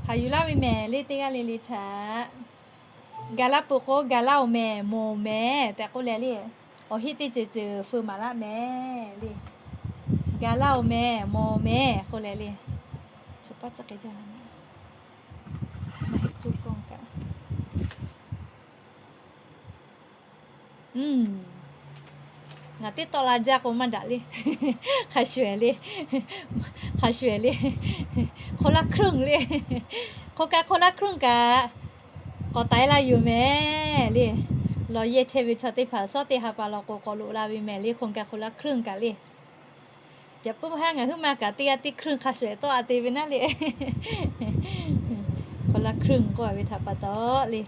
Haꞈ yuˬ laˇ ve mehˍ le, teˇ g'aˇ le le htaꞈ. Gaˬ laˇ peuˬ k'o, gaˬ laˇ-oˬ mehˍ, mawˬ mehˍ tehꞈ k'oˆ leh le. Awˬ heˆ teˇ ceuˬ ceuˬ feu maˍ laˇ mehˍ le. Gaˬ laˇ-oˬ mehˍ, mawˬ mehˍ k'oˆ leh le. Ngaˬ teˇ tawˆ la jaˇ k'o maˇ daꞈ le. Hk'a shuˍ le. Hk'a shuˍ le. Hk'oˆ laˇ hkuiˇ le. Hk'oˆ kaꞈ hk'oˆ laˇ hkuiˇ kaꞈ k'awꞈ taiˍ la yoˬ mehˍ le. Lawˬ yehˇ chehˇ ve chaw teˇ hpaˍ shawˉ teˇ ha pa law k'o k'awꞈ loꞈ la ve mehˍ le, hk'oˆ kaꞈ hk'oˆ laˇ hkuiˇ kaꞈ le. Yaꞈ puiˉ haˉ ngaˬ huiˉ ma kaꞈ teˇ g'aˇ teˇ hkuiˇ hk'a shuˍ tawˆ a te ve naˉ le. Hk'oˆ laˇ hkuiˇ k'oˆ a ve htaꞈ pa taw le.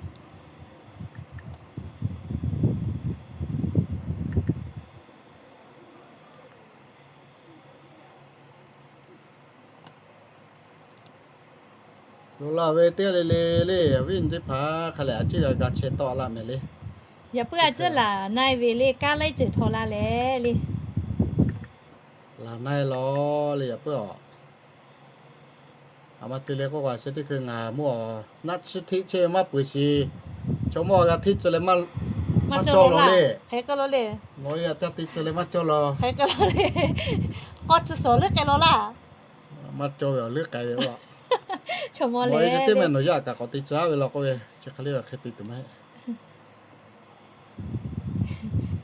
Loꞈ la ve teˇ g'aˇ le le le, awˬ viˉ awˬ nyi teˇ hpaˍ hk'a lehˬ a ciˉ g'a ga chehˇ tawˆ laˇ mehˍ le. Yaꞈ puiˉ a ciˉ laˬ na-e ve le, kaˇ laiˉ ceuˬ htaw la leh le. Laˬ na-e law le yaꞈ puiˉ a. A ma te leh k'oˆ kaꞈ sheh teˇ hkui ngaˬ mawˇ naˆ tsuhˇ hteˆ chehˇ ve maˇ peuˬ shiˍ. Chaw mawˇ g'a hteˆ tcuh leh maˇ cawˇ law le. Nawˬ yaꞈ caˇ te tcuh leh maˇ cawˇ law. K'awˇ tcuh suhˍ leuˉ k'ai law laˇ. Maˇ cawˇ ve awˬ leuˉ k'ai ve a. Chaw mawˇ le teˇ mehˍ nawˬ yaˇ kaꞈ k'awꞈ te tcuh ve law k'oˆ ve, chi hk'e le hk'e te tuˬ maˇ heˆ.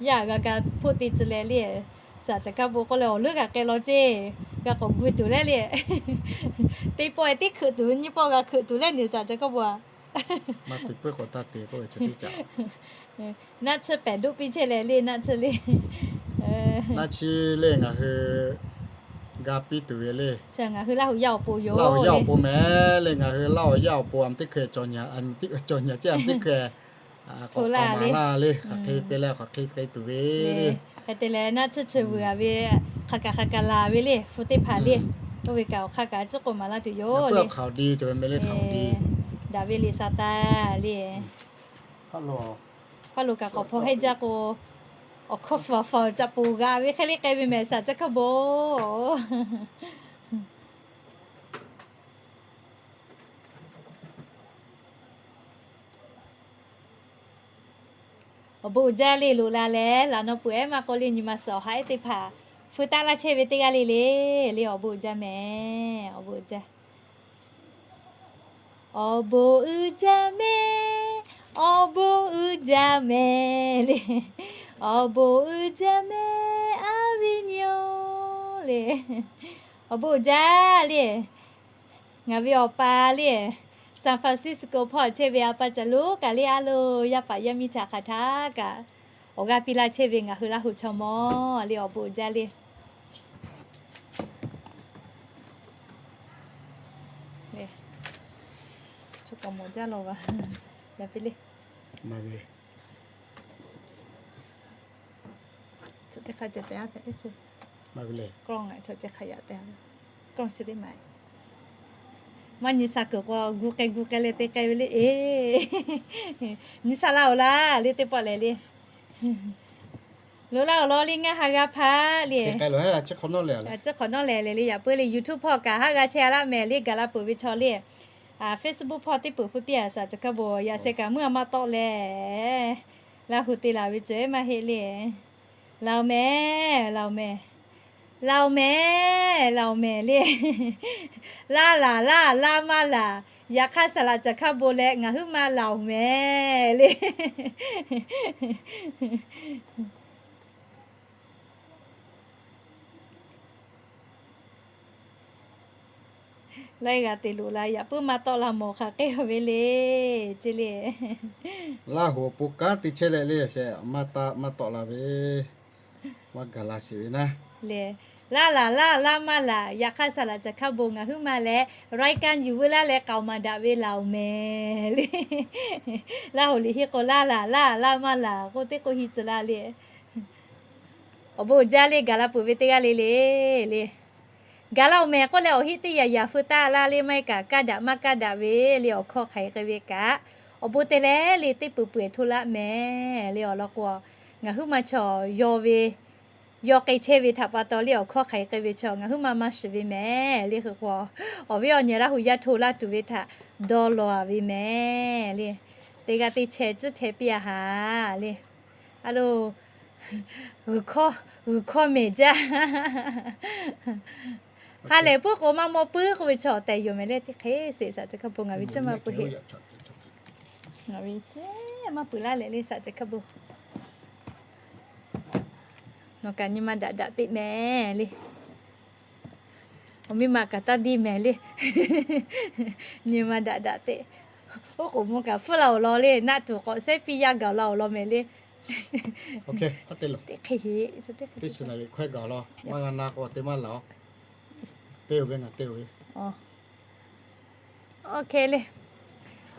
Yaˇ g'a ga hpoˆ te tcuh leh le, saˍ caˬ kaˇ bon k'oˆ leh awˬ leuˉ kaꞈ k'ai law ceˇ. G'a k'awꞈ gu tuˬ leh le. Teˇ pawˆ e teˇ hkeuꞈ tuˬ, nyiˇ pawˆ g'a hkeuꞈ tuˬ leh nyi saˍ caˬ kaˇ bon a. Naˆ tsuhˇ pehˍ doˆ piˇ chehˇ leh le, naˆ tsuhˇ le. Naˆ tsuhˇ le ngaˬ hui ga piˇ tuˬ ve le. Ngaˬ hui Laˇ huˍ yaˇ awˬ pon yoˬ. Laˇ huˍ yaˇ awˬ pon mehˍ le, ngaˬ hui Laˇ huˍ yaˇ awˬ pon a teˇ hkui cawˬ nyaˍ, cawˬ nyaˍ ceˇ a teˇ hkui k'awꞈ la laˇ le, hk'aˬ hk'e te leh hk'aˬ hk'e k'ai tuˬ ve le. Hk'e te leh naˆ tsuhˇ chi vuiˬ a ve, hk'aˬ kaꞈ hk'aˬ kaꞈ laˬ ve le, hpu teˇ hpaˍ le. Oˇ ve kaꞈ awˬ hk'aˇ kaꞈ a ciˉ k'oˆ maˍ laˇ tuˬ yoˬ le. Daꞈ ve le saˍ taˍ le. Hpaˇ lo kaꞈ k'awꞈ hpaw hehˉ jaˇ k'o, awˬ hkawˇ hpu awˬ hpaw caꞈ poˍ g'a ve hk'e le k'ai ve mehˍ saˍ caˇ kaˇ bon. Awˬ bon uiˍ jaˇ le loꞈ la leh, laꞈ naw peuˬ ehˉ maˇ k'oˆ le nyi ma suhˍ awˬ ha ehˉ teˇ hpaˍ, hpu taˆ laˇ chehˇ ve teˇ g'aˇ le le, le awˬ bon uiˍ jaˇ mehˍ, awˬ bon uiˍ jaˇ. Awˬ bon uiˍ jaˇ mehˍ, awˬ bon uiˍ jaˇ mehˍ le. Awˬ bon uiˍ jaˇ mehˍ, a viˉ nyi-oˬ le. Awˬ bon uiˍ jaˇ le. Ngaˬ ve awˬ pa le, San Francisco hpawˇ chehˇ ve a pa Caˬ lonˉ kaꞈ le a loˬ, yaˇ paˍ yaˇ miˇ htaꞈ hk'aˬ htaˇ kaꞈ awˬ g'aˇ piˇ laˇ chehˇ ve ngaˬ hui Laˇ huˍ chaw mawˇ le awˬ bon uiˍ jaˇ le. Maˇ nyi sa kuiˬ k'o gu k'ai gu k'ai leh te k'ai ve le. Nyi sa laˇ-oˬ laˇ le teˇ pawˆ lehˬ le. Loꞈ laˇ-oˬ law le ngaˇ ha g'a hpaˇ le. Chi hk'awꞈ nawˉ lehˬ le, yaꞈ puiˉ le YouTube hpawˇ kaꞈ haˉ g'a chehˇ a laˇ mehˍ le gaˬ la peuˬ ve chaw le. Facebook hpawˇ teˇ peuˬ hpu piˇ a saˍ caˬ kaˇ bon yaꞈ sheh kaꞈ meuˇ a maˇ tawˆ leh, Laˇ huˍ te laˬ ve ceuˬ maˇ heˆ le. Laˬ-oˬ mehˍ, laˬ-oˬ mehˍ, laˬ-oˬ mehˍ, laˬ-oˬ mehˍ le. Laˇ laˬ laˇ laˇ maˇ laˬ, yaꞈ hk'aˇ saˍ laꞈ caˬ hkaˇ bon leh ngaˬ huiˉ ma laˬ-oˬ mehˍ le. Laiˉ g'a te loꞈ la, yaꞈ puiˉ maˇ tawˆ la mawˬ hk'aˬ k'ai ve le, ce le. Laˇ huˍ awˬ pon kanˉ te chehˇ leh le, maˇ tawˆ la ve, maˇ gaˬ la sheˍ ve naˉ le. Laˇ laˬ laˇ laˇ maˇ laˬ, yaꞈ hk'aˇ saˍ laꞈ caˬ hkaˇ bon ngaˬ huiˉ ma leh รายการ yuˬ veu laˇ leh k'aoˍ maˍ daꞈ ve laˬ-oˬ mehˍ le. Laˇ huˍ liꞈ henˇ k'o laˇ laˬ laˇ laˇ maˇ laˬ k'oˆ teˇ k'oˆ henˇ tcuh laˇ le. Awˬ bon uiˍ jaˇ le gaˬ la peuˬ ve teˇ g'aˇ le le le. Gaˬ la-oˬ mehˍ k'oˆ leh awˬ heˆ teˇ yaꞈ yaꞈ feu taˆ laˇ le maˇ heˆ kaꞈ kaˇ daꞈ maˇ kaˇ daꞈ ve le awˬ hkawˇ hk'aˬ hk'e k'ai ve kaꞈ, awˬ bon te leh le teˇ peuˬ peuˬ eˬ hto laˇ mehˍ le awˬ lawn k'o, ngaˬ huiˉ ma chaw yaw ve yawˇ k'ai chehˇ ve htaꞈ pa taw le, awˬ hkawˇ hk'aˬ hk'e k'ai ve chaw ngaˬ hui maˇ maˇ shiˍ ve mehˍ le. Hk'e k'o, awˬ viˉ awˬ nyi Laˇ huˍ yaˇ hto laˇ tuˬ ve htaꞈ dawˇ law ve mehˍ le. Teˇ g'aˇ teˇ chehˇ tcuhˉ chehˇ piˇ a haˍ le. A lo, g'uiˬ hkawˇ mehˍ jaˇ. Ha lehˬ puiˉ k'o maˇ mawˇ puiˉ k'oˆ ve chaw tehꞈ yoˬ mehˍ le. Teˇ hk'e sheˍ saꞈ ca hkaˇ bon ngaˬ ve ceh maˇ peuˬ heˆ. Ngaˬ ve ceh maˇ peuˬ laˇ leh le saꞈ ca hkaˇ bon. Nawˬ kaꞈ nyi ma daꞈ daꞈ teꞈ mehˍ le. Awˬ miˇ ma kaꞈ taˇ diˇ mehˍ le. Nyi ma daꞈ daꞈ teꞈ. Oˉ k'oˍ mvuh kaꞈ hpfuhˇ la awˬ lawn le. Naˆ tuˬ k'awꞈ sehˉ piˇ yaˇ gaˬ la awˬ lawn mehˍ le. Teˇ hk'e heˆ. Teˇ chi na liꞈ hkawehˇ gaˬ law. Maˇ g'a na k'o te maˇ laˬ. Te-o ve ngaˬ te-o ve. Oˇ hk'e le.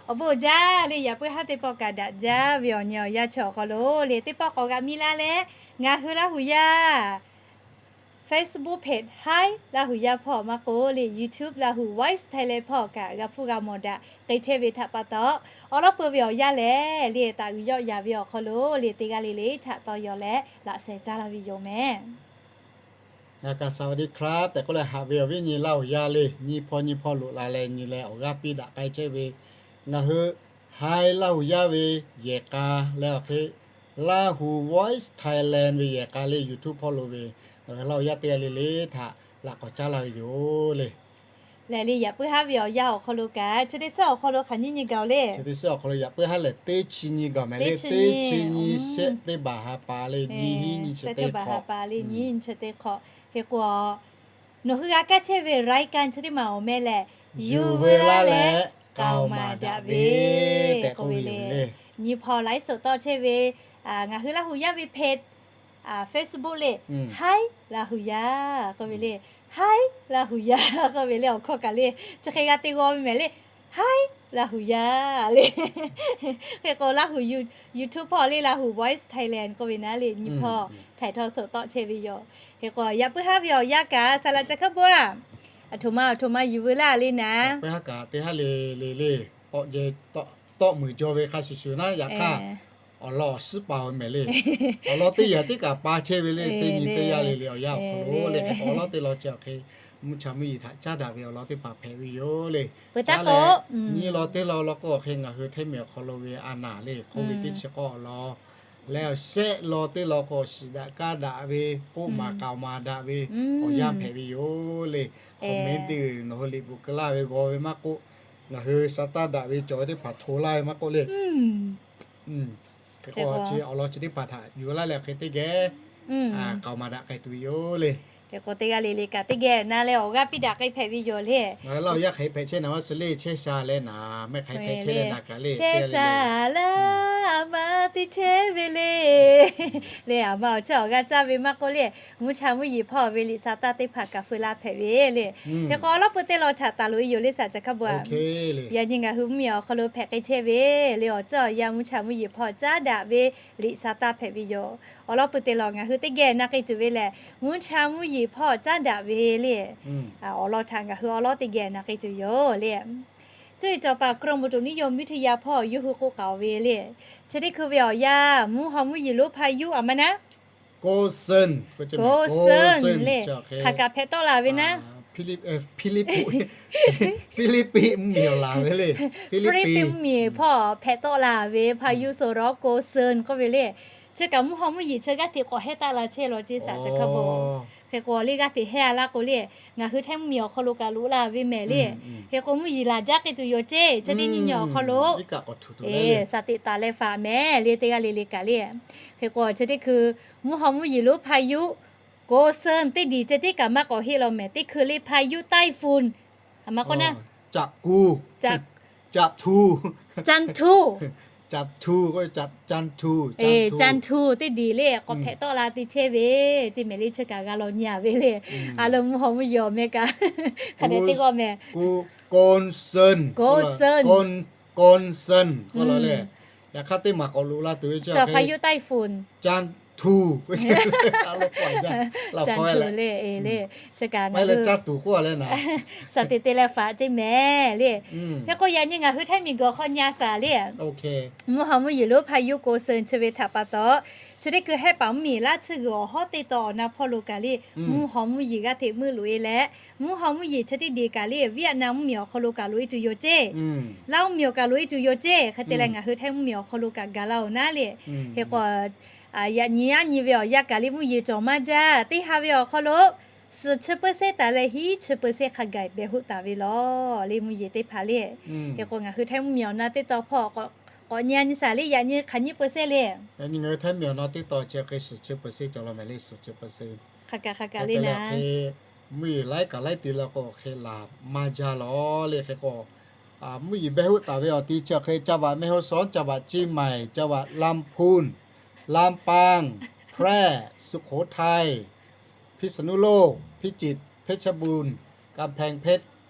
Awˬ bon jaˇ le. Yaꞈ puiˉ haˉ teˇ pawˆ kaꞈ daꞈ jaˇ ve awˬ nyi awˬ yanˇ chi awˬ hk'aw lo le teˇ pawˆ k'awꞈ g'a miˇ laˇ leh, ngaˬ hui Laˇ huˍ yaˇ Facebook page Hi Laˇ huˍ yaˇ hpawˇ maˇ k'oˆ le YouTube Laˇ huˍ Voice Thailand hpawˇ kaꞈ g'a hpuˇ g'a mawˬ daꞈ k'ai chehˇ ve htaꞈ pa taw, awˬ lawn peuˬ ve awˬ yanˇ lehˬ le taꞈ g'uiˬ yawˆ yaˍ ve awˬ hk'aw lo le teˇ g'aˇ le le htaꞈ taw yaw leh laꞈ sheh caˇ laˇ ve yoˬ mehˍ. Ngaˬ kaꞈ สวัสดีครับ tehꞈ k'oˆ leh haꞈ ve awˬ viˉ nyi Laˇ huˍ yaˇ le nyiˇ hpawˇ nyiˇ hpawˇ loꞈ la leh nyi leh awˬ g'aˇ piˇ daꞈ k'ai chehˇ ve ngaˬ hui Hi Laˇ huˍ yaˇ ve yehˬ k'a leh awˬ hk'e Laˇ huˍ Voice Thailand ve yehˬ k'a le YouTube hpawˇ lo ve ngaˬ hui Laˇ huˍ yaˇ teˇ g'aˇ le le htaꞈ laꞈ k'awꞈ caˉ laˇ ve yoˬ le. Lehˬ le yaꞈ puiˉ haˉ ve awˬ yanˇ awˬ hk'aw lo kaꞈ chi teˇ suhˉ awˬ hk'aw lo hk'aˬ nyiˇ nyi gaˬ-oˬ le. Chi teˇ suhˉ awˬ hk'aw lo yaꞈ puiˉ haˉ lehˬ teˇ chi nyi gaˬ mehˍ le. Teˇ chi nyi shehˆ teˇ baˬ ha pa le nyiˇ hinˉ nyiˇ chi teˇ hk'awꞈ. Hk'e k'o, nawˬ hui g'a kaˇ chehˇ ve รายการ chi teˇ maˬ awˬ meh lehˬ, yuˬ veu laˇ leh k'aoˍ maˍ daꞈ ve tehꞈ k'oˆ ve le. Nyi hpawˇ ไลฟ์สด tawˆ chehˇ ve ngaˬ hui Laˇ huˍ yaˇ ve page Facebook le, Hi Laˇ huˍ yaˇ k'oˆ ve le. Hi Laˇ huˍ yaˇ k'oˆ ve le awˬ hkawˇ kaꞈ le chi hk'e g'a te g'aw ve mehˍ le. Hi Laˇ huˍ yaˇ le. Hk'e k'o Laˇ huˍ YouTube hpawˇ le Laˇ huˍ Voice Thailand k'oˆ ve naˉ le nyi hpawˇ ถ่ายทอดสด tawˆ chehˇ ve yoˬ. Hk'e k'o yaꞈ puiˉ haˉ ve awˬ yanˇ kaꞈ saˍ laꞈ ca hkaˇ bon a, aˬ htoꞈ ma aˬ htoꞈ ma yuˬ veu laˇ le naˉ. Puiˉ haˉ kaꞈ teˇ haˉ le le le, tawˆ muiˬ jaw ve hk'a shuˍ shuˍ naˉ yaꞈ hk'aˇ awˬ lawn awˬ suhˉ pa ve mehˍ le. Awˬ lawn teˇ yanˇ teˇ kaꞈ pa chehˇ ve le. Teˇ nyi teˇ yanˇ le le awˬ yanˇ awˬ hk'aw lo le hk'e k'o awˬ lawn teˇ lawn chi awˬ hk'e mvuhˇ cha mvuhˇ yeˬ htaꞈ caˉ daꞈ ve awˬ lawn teˇ hpaˍ hpehꞈ ve yoˬ le. Caˉ leh nyiˇ lawn teˇ lawn law k'o awˬ hk'e ngaˬ hui hteˇ miˬ awˬ hk'aw lo ve a naˍ le hk'oˆ ve teˇ chi k'awˇ awˬ lawn leh awˬ shehˆ lawn teˇ lawn k'o shiˍ daꞈ kaˇ daꞈ ve k'oˆ maˍ k'aoˍ maˍ daꞈ ve awˬ yanˇ hpehꞈ ve yoˬ le. Comment teˇ g'uiˬ nawˬ hui liꞈ bvuhꞈ keu laˇ ve g'aw ve maˇ k'oˆ, ngaˬ hui sa taˇ daꞈ ve cawˬ ve teˇ hpaˍ hto laˇ ve maˇ k'oˆ le. Hk'e k'o chi awˬ lawn chi teˇ hpaˍ htaꞈ yuˬ laˇ leh hk'e teˇ geh k'aoˍ maˍ daꞈ k'ai tuˬ ve yoˬ le. Hk'e k'o teˇ g'aˇ le le kaꞈ teˇ geh na leh awˬ g'aˇ piˇ daꞈ k'ai hpehꞈ ve yoˬ le. Ngaˬ hui Laˇ huˍ yaˇ hk'e hpehꞈ chehˇ naˍ maˇ suh le chehˇ sha leh naˍ mehˆ hk'e hpehꞈ chehˇ leh naˍ kaꞈ le chehˇ sha laˇ a ma teˇ chehˇ ve le. Le aˬ ma awˬ chehˇ awˬ g'aˇ caˇ ve maˇ k'oˆ le, mvuhˇ cha mvuhˇ yeˬ hpawˇ ve liꞈ sa taˇ teˇ hpaˍ kaꞈ feu laˇ hpehꞈ ve le. Hk'e k'o awˬ lawn pui teˇ lawn htaꞈ taˍ loꞈ e yoˬ le saˍ ca hkaˇ bon a. Yaꞈ nyi ngaˬ hui mvuhˇ miˬ awˬ hk'aw lo hpehꞈ k'ai chehˇ ve le awˬ ceuˬ awˬ yanˇ mvuhˇ cha mvuhˇ yeˬ hpawˇ caˉ daꞈ ve liꞈ sa taˇ hpehꞈ ve yoˬ. Awˬ lawn pui teˇ lawn ngaˬ hui teˇ geh na k'ai tuˬ ve lehˬ mvuhˇ cha mvuhˇ yeˬ hpawˇ caˉ daꞈ ve le. Awˬ lawn htaꞈ ngaˬ hui awˬ lawn teˇ geh na k'ai tuˬ yoˬ le. Cuˇ yiˍ cawˬ paˍ กรมอุตุนิยมวิทยา hpawˇ yawˇ hui k'oˆ k'aoˍ ve le. Chi teˇ hkui ve awˬ yanˇ mvuhˇ haw mvuhˇ yeˬ lonˉ พายุ a ma naˉ โกเซิน โกเซิน le. Hk'aˬ kaꞈ hpehꞈ tawˆ la ve naˉ Philippines mvuhˇ miˬ awˬ laˬ ve le. Philippines mvuhˇ miˬ hpawˇ hpehꞈ tawˆ la ve พายุโซนร้อน โกเซิน k'oˆ ve le. Chi kaꞈ mvuhˇ haw mvuhˇ yeˬ chi g'aˇ hteꞈ k'awꞈ hehˉ taˆ la chehˇ law ceˇ saˍ ca hkaˇ bon. Hk'e k'o le g'aˇ hteꞈ hehˉ a laˇ k'o le, ngaˬ hui hteˇ mvuhˇ miˬ awˬ hk'aw lo kaꞈ loꞈ la ve mehˍ le. Hk'e k'o mvuhˇ yeˬ laˬ jaˇ k'ai tuˬ yoˬ ceˇ. Chi teˇ nyi nyi awˬ hk'aw lo saˍ teꞈ taˍ leh faˍ mehˍ le teˇ g'aˇ le le kaꞈ le. Hk'e k'o chi teˇ hkui mvuhˇ haw mvuhˇ yeˬ lonˉ พายุ โกเซิน teˇ diˬ ceh tiˉ kaꞈ maˇ k'awꞈ heˆ law mehˍ. Teˇ hkui le พายุไต้ฝุ่น a ma k'oˆ naˉ, caꞈ ku, caꞈ tu, caꞈ tu, caꞈ tu, caꞈ tu teˇ diˬ le k'awꞈ hpehꞈ tawˆ la te chehˇ ve ceˇ mehˍ le. Chi kaꞈ g'a law nyi a ve le. A lo mvuhˇ haw mvuhˇ yeˬ awˬ meh kaꞈ hk'a dehꞈ teˇ g'awˇ mehˍ. โกเซิน โกเซิน โกเซิน k'oˆ la le. Yaꞈ hk'aˇ teˇ maˬ k'awꞈ loꞈ la tuˬ ve chi พายุไต้ฝุ่น tuˬ, le, ca tuˬ k'oˆ le, saˍ te te leh faˍ ceˇ mehˍ le. Hk'e k'o yaꞈ nyi ngaˬ hui Htaiˇ miˬ guiˬ awˬ hk'aw nyi a shaˍ le. Mvuhˇ haw mvuhˇ yeˬ lonˉ hpaˇ yoˇ k'o suh chi ve htaꞈ pa taw, chi teˇ hkui hehˆ paˍ mvuhˇ miˬ laˇ tsuhˇ g'uiˬ awˬ hawˉ teˇ taw awˬ na hpawˇ lo kaꞈ le, mvuhˇ haw mvuhˇ yeˬ g'aˇ hteꞈ meuˆ loꞈ e leh, mvuhˇ haw mvuhˇ yeˬ chi teˇ deˬ kaꞈ le, Vietnam mvuhˇ miˬ awˬ hk'aw lo kaꞈ loꞈ e tuˬ yoˬ ceˇ. Laˇ mvuhˇ miˬ awˬ kaꞈ loꞈ e tuˬ yoˬ ceˇ. Hk'e te leh ngaˬ hui Htaiˇ mvuhˇ miˬ awˬ hk'aw lo kaꞈ gaˬ la-oˬ naˉ le. Hk'e k'o, yaꞈ nyi aˉ nyi ve awˬ yanˇ kaꞈ le mvuhˇ yeˬ cawˬ maˇ jaˇ. Teˇ ha ve awˬ hk'aw lo suhˍ chi peuˬ sehˉ taˍ leh hiˉ chi peuˬ sehˉ hk'a gaˬ behˬ hoˆ taˍ ve lawˬ le mvuhˇ yeˬ teˇ hpaˍ le. Hk'e k'o ngaˬ hui Htaiˇ mvuhˇ miˬ awˬ na teˇ taw hpawˇ k'awꞈ nyi a nyi shaˍ le, yaꞈ nyi hk'aˬ nyiˇ peuˬ sehˉ le. Ngaˬ hui Htaiˇ mvuhˇ miˬ awˬ na teˇ taw chi hk'e suhˍ chi peuˬ sehˉ cawˬ la mehˍ le, suhˍ chi peuˬ sehˉ. Hk'aˬ kaꞈ hk'aˬ kaꞈ le naˉ, mvuhˇ yeˬ laiˉ kaꞈ laiˉ te la k'o hk'e laˬ maˇ jaˇ lawˬ le. Hk'e k'o mvuhˇ yeˬ behˬ hoˆ taˍ ve awˬ ti chi hk'e จังหวัดแม่ฮ่องสอน, จังหวัดเชียงใหม่, จังหวัดลำพูน, ลำปาง, แพร่, สุโขทัย, พิษณุโลก, พิจิตร, เพชรบูรณ์, กำแพงเพชร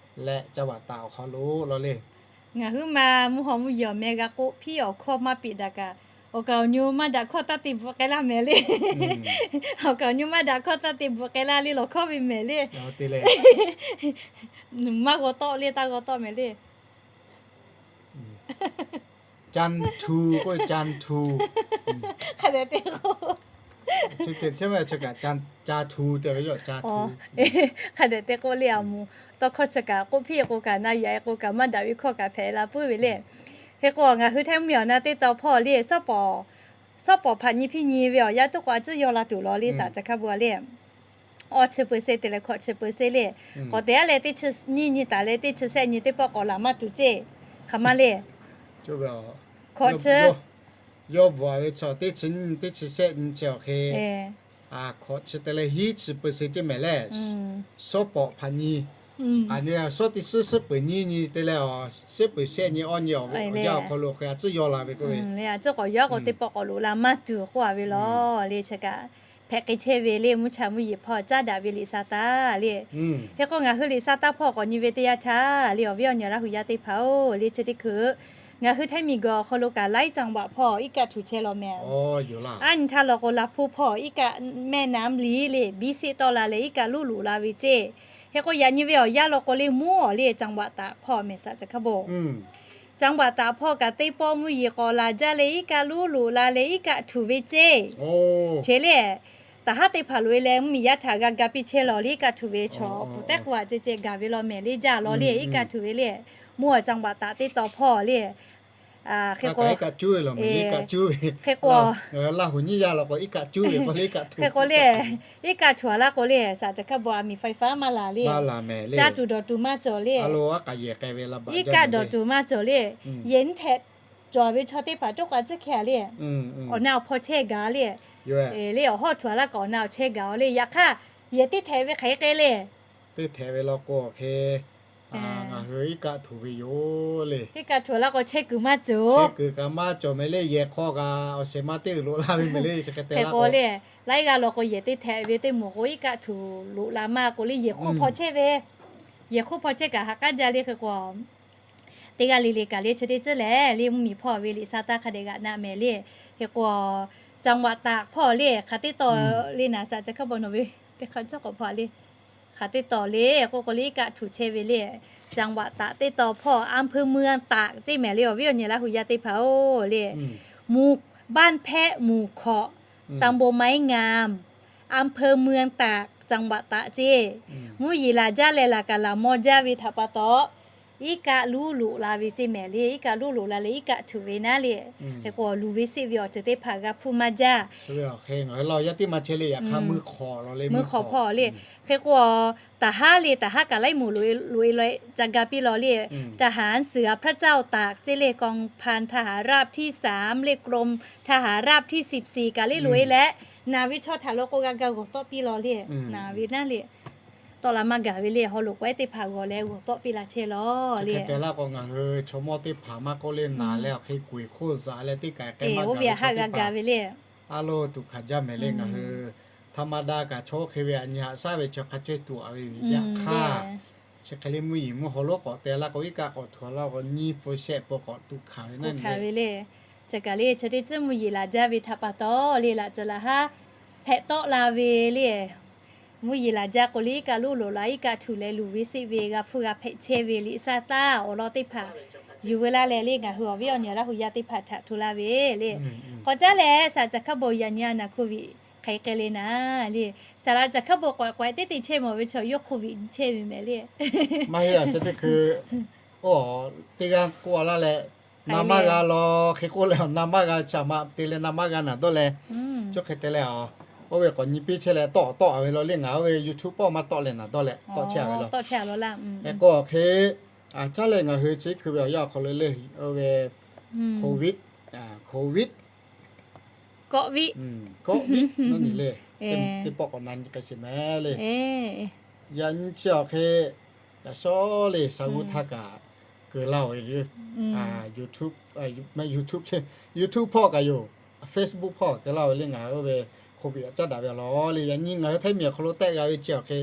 leh จังหวัดตาก awˬ hk'aw lo lawˬ le. Ngaˬ huiˉ ma mvuhˇ haw mvuhˇ yeˬ awˬ meh g'a k'oˆ hpiˇ awˬ hkawˇ maˇ piˇ daꞈ kaꞈ, awˬ kaˍ awˬ nyu maˇ daꞈ hkawˇ taˇ te bvuhꞈ k'ai laˇ mehˍ le. Awˬ kaˍ awˬ nyu maˇ daꞈ hkawˇ taˇ te bvuhꞈ k'ai laˇ le lawˬ hkawˇ ve mehˍ le. Maˇ g'aw tawˆ le, taˇ g'aw tawˆ mehˍ le. Can thu k'oˆ ve, can thu. Hk'a dehꞈ te k'o, ca thu te ve yoˬ, ca thu. Hk'a dehꞈ te k'oˆ le a moˍ. Tawˇ hkawˇ chi kaꞈ k'oˆ hpiˇ k'o kaꞈ na yaꞈ k'o kaꞈ maˇ daꞈ ve hkawˇ kaꞈ hpehꞈ la puiˉ ve le. Hk'e k'o ngaˬ hui Htaiˇ mvuhˇ miˬ awˬ na teˇ taw hpawˇ le, shawˉ pawˍ hpaꞈ nyi hpiˇ nyi ve awˬ yanˇ tuˉ k'o a tcuhˉ yaw la tuˬ lawˬ le saˍ ca hkaˇ bon a le. Awˇ chi peuˬ sehˉ te leh hkawꞈ chi peuˬ sehˉ le. K'awꞈ te a leh teˇ chi nyiˇ nyi taˍ leh teˇ chi shehˆ nyi teˇ pawˆ k'awꞈ laˬ maˇ tuˬ ceˇ. Hk'aˬ ma le. Hkawꞈ chi, yawˇ bvuhꞈ ve chaw teˇ chi nyiˇ teˇ chi shehˆ nyi chi awˬ hk'e, hkawꞈ chi te leh hiˉ chi peuˬ sehˉ ceˇ mehˍ le. Shawˉ pawˍ hpaꞈ nyi, a nyi shawˉ teˇ suhˉ suhˉ peuˬ nyiˇ nyi te leh a, suhˉ peuˬ shehˆ nyi awˇ nyi awˬ yanˇ awˬ hk'aw lo hk'e a tcuhˉ yaw la ve k'oˆ ve le. A tcuhˉ k'awꞈ yaw k'o teˇ pawˆ k'awꞈ loꞈ la maˇ tuˬ k'oˆ a ve lawˬ le. Chi kaꞈ hpehꞈ k'ai chehˇ ve le, mvuhˇ cha mvuhˇ yeˬ hpawˇ caˉ daꞈ ve liꞈ sa taˇ le. Hk'e k'o ngaˬ hui liꞈ sa taˇ hpawˇ k'awꞈ nyi ve teˇ yanˇ htaˇ le, awˬ viˉ awˬ nyi Laˇ hu yaˇ teˇ hpaˍ-oˬ le, chi teˇ hkui ngaˬ hui Htaiˇ miˬ guiˬ awˬ hk'aw lo kaꞈ laiˉ จังหวัด hpawˇ iˉ kaˆ htuꞈ chehˇ lawˬ mehˍ. Aˉ nyi htaˇ law k'o ลำพูน hpawˇ iˉ kaˆ แม่น้ำลี le biˇ seˆ tawˆ la leh iˉ kaˆ luˉ loꞈ la ve ceˇ. Hk'e k'o yaꞈ nyi ve awˬ yanˇ law k'o le mvuhˇ awˬ le จังหวัดตาก hpawˇ mehˍ saˍ ca hkaˇ bon. จังหวัดตาก hpawˇ kaꞈ teˇ pawˆ mvuhˇ yeˬ k'awꞈ laˬ jaˇ leh iˉ kaˆ luˉ loꞈ la leh iˉ kaˆ htuꞈ ve ceˇ. Che le, taˍ haˉ teˇ hpaˍ loꞈ e leh mvuhˇ miˬ yaˇ htaꞈ g'a ga piˇ chehˇ lawˬ le iˉ kaˆ htuꞈ ve chaw pfuhˍ tehˉ k'o a ceh ceh gaˬ ve lawˬ mehˍ le jaˇ lawˬ le iˉ kaˆ htuꞈ ve le. Mvuhˇ awˬ จังหวัดตาก teˇ taw hpawˇ le. Hk'e k'o, hk'e k'o, Laˇ hu nyiˇ yaˇ law k'o iˉ kaˆ cuˇ ve k'o le iˉ kaˆ htuꞈ le. Iˉ kaˆ htuꞈ a laˇ k'o le saˍ ca hkaˇ bon a miˬ ไฟฟ้า maˇ laˬ le. Caˇ tuˬ dawˬ tuˬ maˇ cawˬ le. Iˉ kaˆ dawˬ tuˬ maˇ cawˬ le. Yehˬ nyiˇ htehꞈ cawˬ ve chaw teˇ hpaˍ toˆ k'a tcuhˉ hkeh le. Awˬ na awˬ hpawˇ chehˇ gaˬ le. Le awˬ hawˉ htuꞈ a laˇ k'o awˬ na awˬ chehˇ gaˬ le. Yaꞈ hk'aˇ yehˬ teˇ htehꞈ ve hk'aˬ hk'e le. Teˇ htehꞈ ve law k'o hk'e ngaˬ hui iˉ kaˆ htuꞈ ve yoˬ le. Iˉ kaˆ htuꞈ a laˇ k'o chehˇ kuiˬ maˇ cawˬ. Chehˇ kuiˬ kaꞈ maˇ cawˬ mehˍ le. Yehˬ hk'aw kaꞈ awˬ shehˍ ma teˇ g'uiˬ loꞈ la ve mehˍ le. Chi hk'e te laˇ k'o le, laiˉ g'aˇ law k'o yehˬ teˇ htehꞈ ve teˇ moˍ k'o iˉ kaˆ htuꞈ loꞈ la maˇ k'o le yehˬ hk'oˆ hpaw chehˇ ve, yehˬ hk'oˆ hpaw chehˇ kaꞈ ha k'aˉ jaˇ le. Hk'e k'o teˇ g'aˇ le le kaꞈ le chi teˇ tcuhˉ lehˬ le mvuhˇ miˬ hpawˇ ve liꞈ sa taˇ hk'a dehꞈ g'aꞈ na mehˍ le. Hk'e k'o จังหวัดตาก hpawˇ le hk'aˬ teˇ taw le naˍ saˍ ca hk'aˇ bon nawˬ ve teˇ hk'aˇ cawˇ k'awꞈ hpawˇ le. Hk'aˬ teˇ taw le k'oˆ k'o le iˉ kaˆ htuꞈ chehˇ ve le. จังหวัดตาก teˇ taw hpawˇ อำเภอเมืองตาก ceˇ mehˍ le. Awˬ viˉ awˬ nyi Laˇ hu yaˇ teˇ hpaˍ-oˬ le, บ้านแพะหมู่เกาะ ตำบลไม้งาม อำเภอเมืองตาก จังหวัดตาก ceˇ. Mvuhˇ yeˬ laˬ jaˇ leh laˬ kaꞈ laˬ maw jaˇ ve htaꞈ pa taw iˉ kaˆ luˉ loꞈ la ve ceˇ mehˍ le. Iˉ kaˆ luˉ loꞈ la leh iˉ kaˆ htuꞈ ve naˉ le. Hk'e k'o luˬ ve seˆ ve awˬ ceuˬ teˇ hpaˍ g'a hpuˇ maˇ jaˇ. Yaꞈ hk'aˇ mui hk'awꞈ hpawˇ le. Hk'e k'o taˍ haˉ le, taˍ haˉ kaꞈ laiˉ moˍ loꞈ e leh ca ga piˇ lawˬ le. ทหารเสือพระเจ้าตาก ceˇ le, กองพันทหารราบที่สาม le กรมทหารราบที่สิบสี่ kaꞈ le loꞈ e leh naˍ ve chaw htaꞈ law k'o g'a ga g'awˬ tawˆ piˇ lawˬ le. Naˍ ve naˉ le, tawˆ la maˇ gaˬ ve le. Haw loꞈ k'awehˉ teˇ hpaˍ g'awˬ leh g'awˬ tawˆ piˇ la chehˇ lawˬ le. K'o ngaˬ hui chaw mawˇ teˇ hpaˍ maˇ k'oˆ le, naˍ leh awˬ hk'e kuˬ eˬ hk'oˆ zaꞈ leh teˇ kaꞈ k'ai maˇ gaˬ ve chaw teˇ hpaˍ a loˬ tuˬ hkanˍ jaˇ mehˍ le. Ngaˬ hui ธรรมดา kaꞈ chaw hk'e ve a nyi haꞈ shaˉ ve chi hk'a chehˇ tuˬ a ve ve yaꞈ hk'aˇ, chi hk'e le mvuhˇ yeˬ mvuhˇ haw lonˉ k'awꞈ te laˇ k'o iˉ kaˆ k'awꞈ htuꞈ laˇ k'o nyiˇ pfuhˇ shehˆ pfuhˇ k'awꞈ tuˬ hkanˍ ve naˉ ve le. Chi kaꞈ le, chaw teˇ tcuhˉ mvuhˇ yeˬ laˬ jaˇ ve htaꞈ pa taw le, laꞈ ceh laˬ haˉ hpehꞈ tawˆ la ve le. Mvuhˇ yeˬ laˬ jaˇ k'o le, iˉ kaˆ lonˉ loꞈ la, iˉ kaˆ htuꞈ leh luˬ ve seˆ ve g'a hpfuhˇ g'a hpehꞈ chehˇ ve liꞈ saˍ taˇ awˬ lawn teˇ hpaˍ yuˬ veu laˇ leh le, ngaˬ hui awˬ viˉ awˬ nyi Laˇ hu yaˇ teˇ hpaˍ htaꞈ hto laˇ ve le. K'awꞈ caˉ lehˬ, saˍ caˬ hkaˇ bon yaꞈ nyi a naˍ hko viꞈ hk'aˬ hk'e k'ai le naˍ le. Saˍ laꞈ caˬ hkaˇ bon k'awꞈ k'awꞈ teˇ te chehˇ mawˬ ve chaw yawˇ hk'oˆ viꞈ chehˇ ve mehˍ le. Maˇ heˆ, a shu teˇ hkui, o, teˇ g'aˇ k'oˆ a laˇ leh, na maˇ g'a law hk'e k'oˆ leh, na maˇ g'a chaꞈ ma te leh na maˇ g'a naˍ dawˇ leh, chi hk'e te leh, oˇ ve k'awꞈ nyi piˇ chehˇ leh tawˆ tawˆ a ve law le, ngaˬ oˇ ve YouTube pawˆ maˇ tawˆ leh naˍ dawˇ leh tawˆ chehˇ a ve law. Hk'e k'o hk'e, caˉ leh ngaˬ hui chi hkui ve awˬ yanˇ awˬ hk'aw lo le, oˇ ve COVID, COVID, kawˆ viˆ, kawˆ viˆ naˇ nyi le, teˇ pawˆ k'awꞈ na nyi k'ai sheˍ mehˍ le. Yaꞈ nyi chi awˬ hk'e, yaꞈ shawˉ le, shaˍ g'uˇ htaˇ kaꞈ keu laˇ oˬ ve, YouTube, YouTube, YouTube hpawˇ kaꞈ yoˬ, Facebook hpawˇ kaꞈ keu laˇ oˬ ve le, ngaˬ hui oˇ ve COVID caˉ daꞈ ve awˬ lawn le. Yaꞈ nyi ngaˬ hui htaiˇ miˬ awˬ hk'aw lo tehˆ g'a ve chi awˬ hk'e,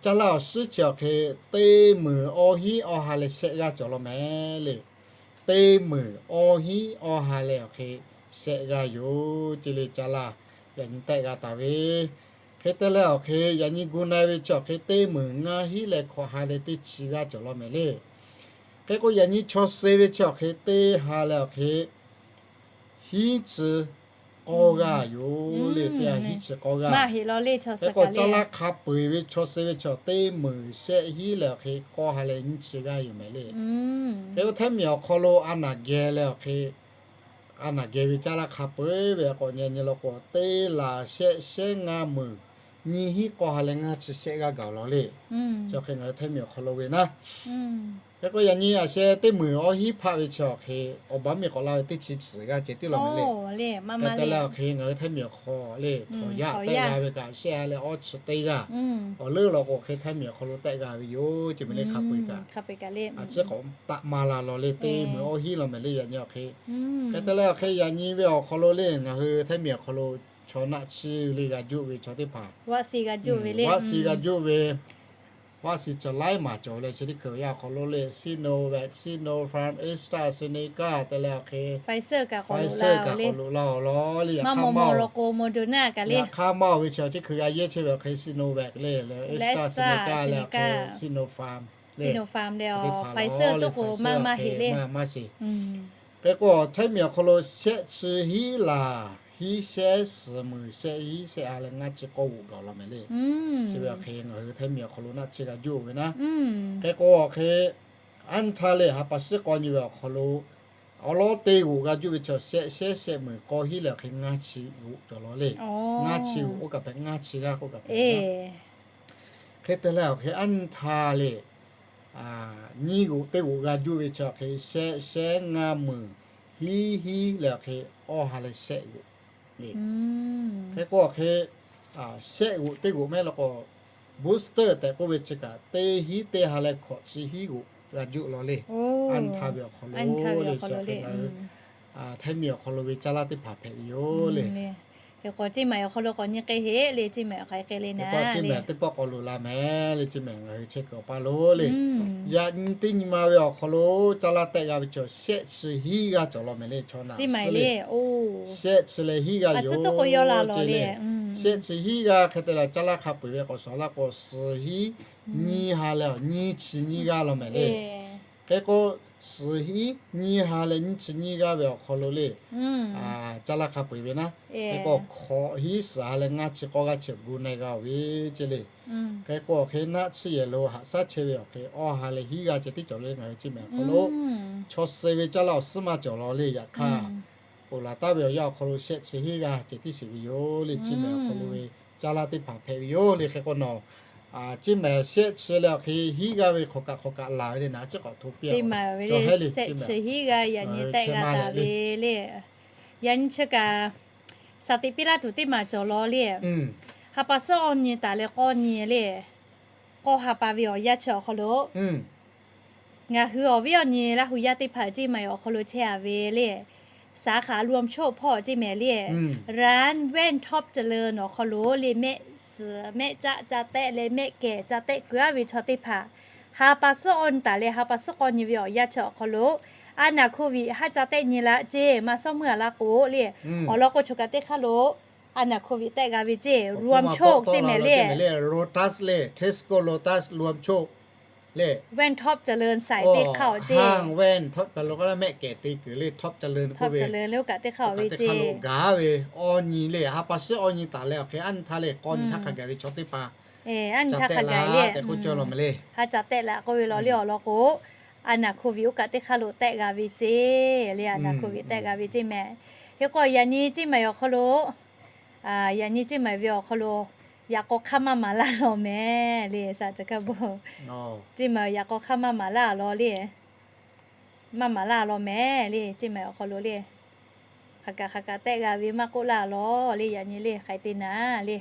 caˇ laˇ awˬ suhˉ chi awˬ hk'e, teˇ meunˍ awˇ hinˉ awˇ ha leh shehˆ g'aˇ cawˬ law mehˍ le. Teˇ meunˍ awˇ hinˉ awˇ ha leh awˬ hk'e shehˆ g'aˇ yoˬ ce le, caˇ laˇ yaꞈ nyi tehˆ g'a taˍ ve. Hk'e te leh awˬ hk'e, yaꞈ nyi gu na ve chi awˬ hk'e teˇ meunˍ ngaˇ hinˉ leh hkawꞈ ha leh teˇ chi g'aˇ cawˬ law mehˍ le. Hk'e k'o, yaꞈ nyi chaw suh ve chi awˬ hk'e teˇ ha leh awˬ hk'e hinˉ chi k'awˇ g'aˇ yoˬ le, teˇ ha hinˉ chi k'awˇ g'aˇ. Hk'e k'o, caˇ laˇ hk'a peu-eˬ ve chaw suh ve chi awˬ teˇ meunˍ shehˆ hinˉ leh awˬ hk'e k'awˇ ha leh nyiˇ chi g'aˇ yoˬ mehˍ le. Hk'e k'o, htaiˇ miˬ awˬ hk'aw lo a naˬ geh leh awˬ hk'e, a naˬ geh ve caˇ laˇ hk'a peu-eˬ ve k'awꞈ nyi nyi law k'o, teˇ laˬ shehˆ shehˉ ngaˇ meunˍ nyiˇ hinˉ k'awˇ ha leh ngaˇ chi shehˆ g'aˇ gaˬ law le. Chi awˬ hk'e ngaˬ hui htaiˇ miˬ awˬ hk'aw lo ve naˉ. Hk'e k'o, yaꞈ nyi a sheh teˇ meunˍ awˇ hinˉ hpaˆ ve chi awˬ hk'e, awˬ baˬ miˬ k'awꞈ laˇ ve teˇ chi chi g'aˇ ceh tiˉ law mehˍ le. Hk'e te leh awˬ hk'e ngaˬ hui htaiˇ miˬ awˬ hk'aw le, htawnˍ yaˇ tehˆ g'a ve kaꞈ shehˆ ha leh awˇ chi teˇ g'aˇ. Awˬ leuˉ law k'o, hk'e htaiˇ miˬ awˬ hk'aw lo tehˆ g'a ve yoˬ ce mehˍ le, hk'a peu-eˬ kaꞈ. A ciˉ k'awꞈ taˆ ma la law le, teˇ meunˍ awˇ hinˉ law mehˍ le, yaꞈ nyi awˬ hk'e. Hk'e te leh awˬ hk'e, yaꞈ nyi ve awˬ hk'aw lo le, ngaˬ hui htaiˇ miˬ awˬ hk'aw lo chaw naˆ chi le g'a juˆ ve chaw teˇ hpaˍ, vaˆ si g'a juˆ ve, vaˆ si cawˬ laiˉ maˬ cawˬ leh, chi teˇ hkui awˬ yanˇ awˬ hk'aw lo le, Sinovac, Sinopharm, AstraZeneca te leh awˬ hk'e, Pfizer kaꞈ k'awꞈ loꞈ la awˬ lawn le, yaꞈ hk'aˇ maˇ oˬ, yaꞈ hk'aˇ maˇ oˬ ve chi teˇ hkui g'a yehˇ chehˇ ve awˬ hk'e, Sinovac le, AstraZeneca le, awˬ hk'e Sinopharm le, Sinopharm le, Pfizer toˆ k'o maˇ maˇ heˆ le, maˇ maˇ sheˍ. Hk'e k'o, htaiˇ miˬ awˬ hk'aw lo shehˆ chi hiˉ laˬ hiˉ shehˉ suhˍ meunˍ shehˆ hiˉ shehˆ ha leh ngaˇ chi k'awˇ g'oꞈ gaˬ law mehˍ le. Chi ve awˬ hk'e ngaˬ hui htaiˇ miˬ awˬ hk'aw lo naˆ chi g'a juˆ ve naˉ. Hk'e k'o, awˬ hk'e anˇ htaˇ le, ha pa suhˉ k'awˇ nyi ve awˬ hk'aw lo awˬ lawn teˇ g'oꞈ g'a juˆ ve chi shehˆ shehˉ shehˆ meunˍ k'awˇ hiˉ leh awˬ hk'e ngaˇ chi g'oꞈ cawˬ law le. Ngaˇ chi g'oꞈ k'oˆ kaꞈ hpehꞈ, ngaˇ chi g'aˇ k'oˆ kaꞈ hpehꞈ. Hk'e te leh awˬ hk'e anˇ htaˇ le, nyiˇ g'oꞈ teˇ g'oꞈ g'a juˆ ve chi awˬ hk'e shehˆ shehˉ ngaˇ meunˍ hiˉ hiˉ leh awˬ hk'e awˇ ha leh shehˆ g'oꞈ le. Hk'e k'o, awˬ hk'e shehˆ g'oꞈ teˇ g'oꞈ mehˉ law k'o, booster tehꞈ k'oˆ ve chi kaꞈ teˇ hiˉ teˇ ha leh hkawꞈ chi hiˉ g'oꞈ g'a juˆ law le. Anˇ htaˇ ve awˬ hk'aw lo le, chi awˬ hk'e ngaˬ hui htaiˇ miˬ awˬ hk'aw lo ve caˇ laˇ teˇ hpaˍ hpehꞈ ve yoˬ le. Hk'e k'o, ceˇ maˬ awˬ hk'aw lo k'awꞈ nyi k'ai heˆ le, ceˇ maˬ awˬ hk'aˬ hk'e le naˉ le, ceˇ maˬ teˇ pawˆ k'awꞈ loꞈ la mehˍ le, ceˇ maˬ ngaˬ hui chehˇ kuiˬ awˬ paˇ lo le. Yaꞈ nyi teˇ nyi ma ve awˬ hk'aw lo caˇ laˇ tehˆ g'a ve chi shehˆ chi hiˉ g'aˇ cawˬ law mehˍ le, chaw naˆ suhˉ le. Shehˆ chi leh hiˉ g'aˇ yoˬ ce le. Shehˆ chi hiˉ g'aˇ hk'e te leh caˇ laˇ hk'a peu-eˬ ve k'awꞈ shawˍ laˇ k'o, suhˍ hiˉ nyiˇ ha leh awˬ nyiˇ chi nyiˇ g'aˇ law mehˍ le. Hk'e k'o, suhˍ hiˉ nyiˇ ha leh nyiˇ chi nyiˇ g'aˇ ve awˬ hk'aw lo le, caˇ laˇ hk'a peu-eˬ ve naˉ. Hk'e k'o, hkawꞈ hiˉ suhˍ ha leh ngaˇ chi k'awˇ g'aˇ chi gu na-e g'a oˬ ve ce le. Hk'e k'o, awˬ hk'e naˆ tsuhˇ yehˬ lo haꞈ shaˉ chehˇ ve awˬ hk'e awˇ ha leh hiˉ g'aˇ ceh tiˉ cawˬ le, ngaˬ hui ceˇ maˬ awˬ hk'aw lo chaw suh ve caˇ laˇ awˬ suhˉ maˇ cawˬ law le. Yaꞈ hk'aˇ, ponˬ laˬ taˍ ve awˬ yanˇ awˬ hk'aw lo shehˆ chi hiˉ g'aˇ ceh tiˉ sheˍ ve yoˬ le, ceˇ maˬ awˬ hk'aw lo ve caˇ laˇ teˇ hpaˍ hpehꞈ ve yoˬ le. Hk'e k'o nawˬ, ceˇ maˬ shehˆ chi leh awˬ hk'e hiˉ g'aˇ ve hk'aˬ kaꞈ hk'aˬ kaꞈ laˬ ve le, naˉ chi k'awꞈ hto piˇ a. Shehˆ chi hiˉ g'aˇ yaꞈ nyi tehˆ g'a taˍ ve le. Yaꞈ nyi chi kaꞈ, shaˍ tiꞈ piˇ laˇ tuˬ teˇ maˬ cawˬ law le. Ha pa suhˉ awˇ nyi taˍ leh k'awˇ nyi le. K'awˇ ha pa ve awˬ yanˇ chi awˬ hk'aw lo ngaˬ hui awˬ viˉ awˬ nyi Laˇ hu yaˇ teˇ hpaˍ ceˇ maˬ awˬ hk'aw lo chehˇ a ve le. สาขารวมโชค hpawˇ ceˇ maˬ le, ร้านแว่น Top Jaleuˬ awˬ hk'aw lo le, mehˆ suhˍ mehˆ caˆ ca tehˆ leh mehˆ kehˬ ca tehˆ keu aˉ ve chaw teˇ hpaˍ, ha pa suhˉ awˇ nyi taˍ leh ha pa suhˉ k'awˇ nyi ve awˬ yanˇ chi awˬ hk'aw lo A naˍ โควิด haˉ ca tehˆ nyi laꞈ ceˇ, maˇ sawˉ meuˇ a laˇ k'o le. Awˬ lawn k'o, choˬ kaꞈ teˇ hk'aˇ lo a naˍ โควิด tehˆ g'a ve ceˇ, รวมโชค ceˇ mehˍ le. Lotus le, Tesco Lotus รวมโชค le, แว่น Top เจริญ สาย teˇ hk'aˇ ceˇ, ห้างแว่น Top เจริญ k'o mehˆ kehˬ te kuiˬ le, Top เจริญ k'oˆ ve, Top เจริญ le, oˇ kaꞈ teˇ hk'aˇ ve ceˇ, gaˇ ve, awˇ nyi le, ha pa shiˉ awˇ nyi taˍ leh awˬ hk'e aˉ nyi htaˇ le, k'awˇ nyi htaˇ hk'a gaˬ ve chaw teˇ hpaˍ, aˉ nyi htaˇ hk'a gaˬ le, k'oˆ cawˇ law mehˍ le. Haˉ ca tehˆ laꞈ k'oˆ ve law le. Awˬ lawn k'o, a naˍ โควิด oˇ kaꞈ teˇ hk'aˇ lo tehˆ g'a ve ceˇ le, a naˍ โควิด tehˆ g'a ve ceˇ mehˍ. Hk'e k'o, yaꞈ nyi ceˇ mehˍ awˬ hk'aw lo, yaꞈ nyi ceˇ mehˍ ve awˬ hk'aw lo yaꞈ k'aw hk'aˇ maˇ maˍ laˇ law mehˍ le, saˍ ca hkaˇ bon. Ceˇ mehˍ yaꞈ k'aw hk'aˇ maˇ maˍ laˇ law le. Maˇ maˍ laˇ law mehˍ le, ceˇ mehˍ awˬ hk'aw lo le. Hk'aˬ kaꞈ hk'aˬ kaꞈ tehˆ g'a ve maˇ k'oˆ laˇ law le, yaꞈ nyi le hk'aˬ hk'e te naˍ le.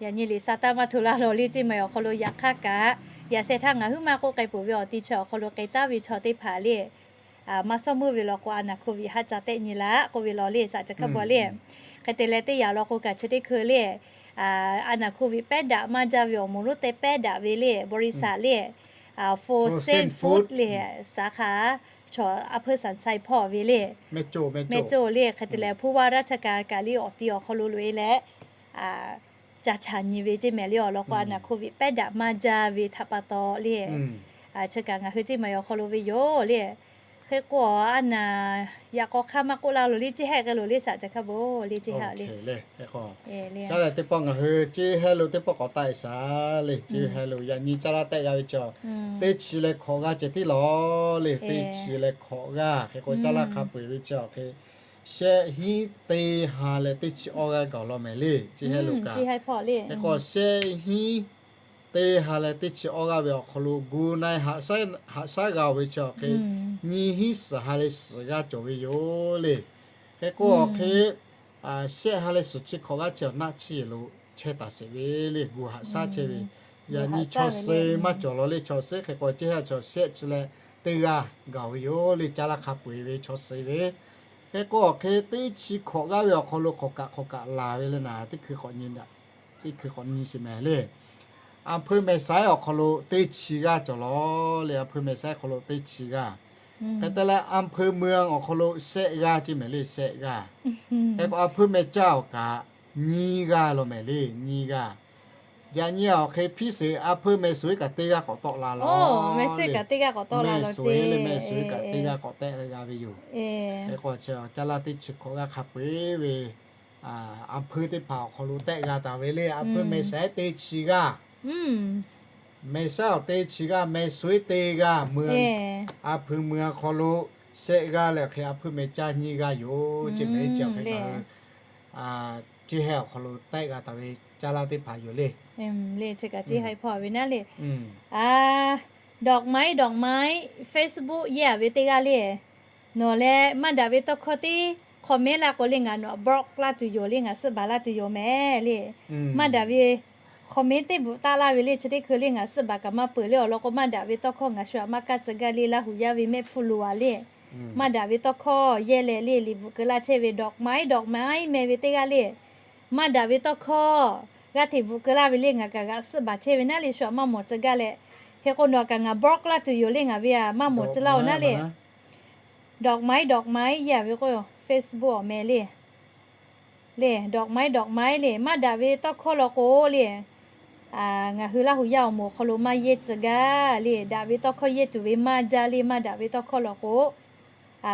Yaꞈ nyi liꞈ sa taˇ maˇ hto laˇ law le, ceˇ mehˍ awˬ hk'aw lo yaꞈ hk'aˇ kaꞈ, yaꞈ sheh htaˇ ngaˬ huiˉ maˇ k'oˆ k'ai peuˬ ve awˬ ti chi awˬ hk'aw lo k'ai taˍ ve chaw teˇ hpaˍ le, maˇ sawˉ meuˇ ve law k'o, a naˍ โควิด haˉ ca tehˆ nyi laꞈ k'oˆ ve law le, saˍ ca hkaˇ bon le. Hk'e te leh teˇ yanˇ law k'o kaꞈ chi teˇ hkui le, a naˍ โควิด pehˉ daꞈ maˇ jaˇ ve awˬ moˍ lonˉ te pehˉ daꞈ ve le, บริษัท le, Fosun Food le, สาขา chaw a hpeuˇ สันทราย hpawˇ ve le, mehˍ coˇ le. Hk'e te leh ผู้ว่าราชการ kaꞈ le awˬ ti awˬ hk'aw lo loꞈ e leh ca chaꞈ nyi ve ceˇ mehˍ le. Awˬ lawn k'o, a naˍ โควิด pehˉ daꞈ maˇ jaˇ ve htaꞈ pa taw le, chi kaꞈ ngaˬ hui ceˇ mehˍ awˬ hk'aw lo ve yoˬ le. Hk'e k'o, a naˍ yaꞈ k'aw hk'aˇ maˇ k'oˆ laˇ lo le, ceˇ hehˆ k'ai lo le, saˍ ca hkaˇ bon le, ceˇ hehˆ le. Teˇ pawˆ ngaˬ hui ceˇ hehˆ lo teˇ pawˆ k'awꞈ taˆ e shaˍ le, ceˇ hehˆ lo yaꞈ nyi caˇ laˇ tehˆ g'a ve chaw, teˇ chi leh hkawꞈ g'aˇ ceh tiˉ law le, teˇ chi leh hkawꞈ g'aˇ. Hk'e k'o, caˇ laˇ hk'a peu eˬ ve chaw hk'e, shehˆ hinˉ teˇ ha leh teˇ chi awˇ g'aˇ gaˬ law mehˍ le, ceˇ hehˆ lo kaꞈ. Hk'e k'o, shehˆ hinˉ teˇ ha leh teˇ chi awˇ g'aˇ ve awˬ hk'aw lo gu na e haꞈ shaˉ g'a oˬ ve chaw hk'e, nyiˇ hinˉ suhˍ ha leh suhˍ g'aˇ cawˬ ve yoˬ le. Hk'e k'o, awˬ hk'e shehˆ ha leh suhˍ chi hkawꞈ g'aˇ chi awˬ naˆ chi lo chehˇ taˍ sheˍ ve le, gu haꞈ shaˉ chehˇ ve. Yaꞈ nyi chaw suh maˇ cawˬ law le, chaw suh hk'e k'o, ceˇ hehˆ chaw shehˆ chi leh teˇ g'aˇ gaˬ ve yoˬ le, caˇ laˇ hk'a peu eˬ ve chaw suh ve. Hk'e k'o, awˬ hk'e teˇ chi hkawꞈ g'aˇ ve awˬ hk'aw lo hk'awꞈ kaꞈ hk'awꞈ kaꞈ laˬ ve le naˍ, teˇ hkui k'awꞈ nyi daꞈ, teˇ hkui k'awꞈ nyi sheˍ mehˍ le. A hpui mehˍ saiˉ awˬ hk'aw lo teˇ chi g'aˇ cawˬ law le, a hpui mehˍ saiˉ hk'aw lo teˇ chi g'aˇ. Hk'e te leh, a hpui meuˇ awˬ hk'aw lo shehˆ g'aˇ ceˇ mehˍ le, shehˆ g'aˇ. Hk'e k'o, a hpui mehˍ caˇ awˬ kaꞈ nyiˇ g'aˇ law mehˍ le, nyiˇ g'aˇ. Yaꞈ nyi awˬ hk'e hpiˇ sheˍ, a hpui mehˍ suhˍ kaꞈ teˇ g'aˇ k'awꞈ tawˆ la law le, mehˍ suhˍ le, mehˍ suhˍ kaꞈ teˇ g'aˇ k'awꞈ tehˆ g'a ve yoˬ. Hk'e k'o, caˇ laˇ teˇ chi hkawꞈ g'aˇ hk'a peu eˬ ve a hpui teˇ hpaˍ awˬ hk'aw lo tehˆ g'a taˍ ve le, a hpui mehˍ saiˉ teˇ chi g'aˇ, mehˍ saiˉ awˬ teˇ chi g'aˇ, mehˍ suhˍ teˇ g'aˇ, meuˇ a hpui meuˇ awˬ hk'aw lo shehˆ g'aˇ leh awˬ hk'e a hpui mehˍ caˇ nyiˇ g'aˇ yoˬ ceˇ mehˍ le, ceˇ awˬ hk'e ngaˬ hui ceˇ hehˆ awˬ hk'aw lo tehˆ g'a taˍ ve caˇ laˇ teˇ hpaˍ yoˬ le. Le, chi kaꞈ ceˇ hehˆ hpawˇ ve naˉ le. A, ดอกไม้ ดอกไม้ Facebook yehˇ a ve teˇ g'aˇ le. Nawˬ leh maˇ daꞈ ve tawˇ hkawˇ tiˉ comment laˇ k'o le, ngaˬ nawˬ block laˇ tuˬ yoˬ le, ngaˬ suhˆ baˬ laˇ tuˬ yoˬ mehˍ le. Maˇ daꞈ ve comment teˇ bvuhꞈ taˆ laˇ ve le, chi teˇ hkui le ngaˬ suhˆ baˬ kaꞈ maˇ peuˬ le. Awˬ lawn k'o, maˇ daꞈ ve tawˇ hkawˇ ngaˬ shu aꞈ maˇ kaˇ tcuh gaˇ le, Laˇ huˍ yaˇ ve mehˆ hpfuhˇ lo a le. Maˇ daꞈ ve tawˇ hkawˇ yehˇ leh le, liꞈ bvuhꞈ keu laˇ chehˇ ve ดอกไม้ ดอกไม้ meh ve teˇ g'aˇ le. Maˇ daꞈ ve tawˇ hkawˇ g'aˇ hteꞈ bvuhꞈ keu laˇ ve le, ngaˬ kaꞈ g'aꞈ suhˆ baˬ chehˇ ve naˉ le, shu aꞈ maˇ mawˬ tcuh gaˇ leh. Hk'e k'o, nawˬ kaꞈ ngaˬ block laˇ tuˬ yoˬ le, ngaˬ ve aꞈ maˇ mawˬ tcuh laˇ-oˬ naˉ le. ดอกไม้ ดอกไม้ yehˇ a ve k'o Facebook awˬ meh le. Le, ดอกไม้ ดอกไม้ le, maˇ daꞈ ve tawˇ hkawˇ law k'o le, ngaˬ hui Laˇ huˍ yaˇ awˬ moˍ awˬ hk'aw lo maˇ yehˇ tcuh gaˇ le. Daꞈ ve tawˇ hkawˇ yehˇ tuˬ ve maˇ jaˇ le, maˇ daꞈ ve tawˇ hkawˇ law k'o,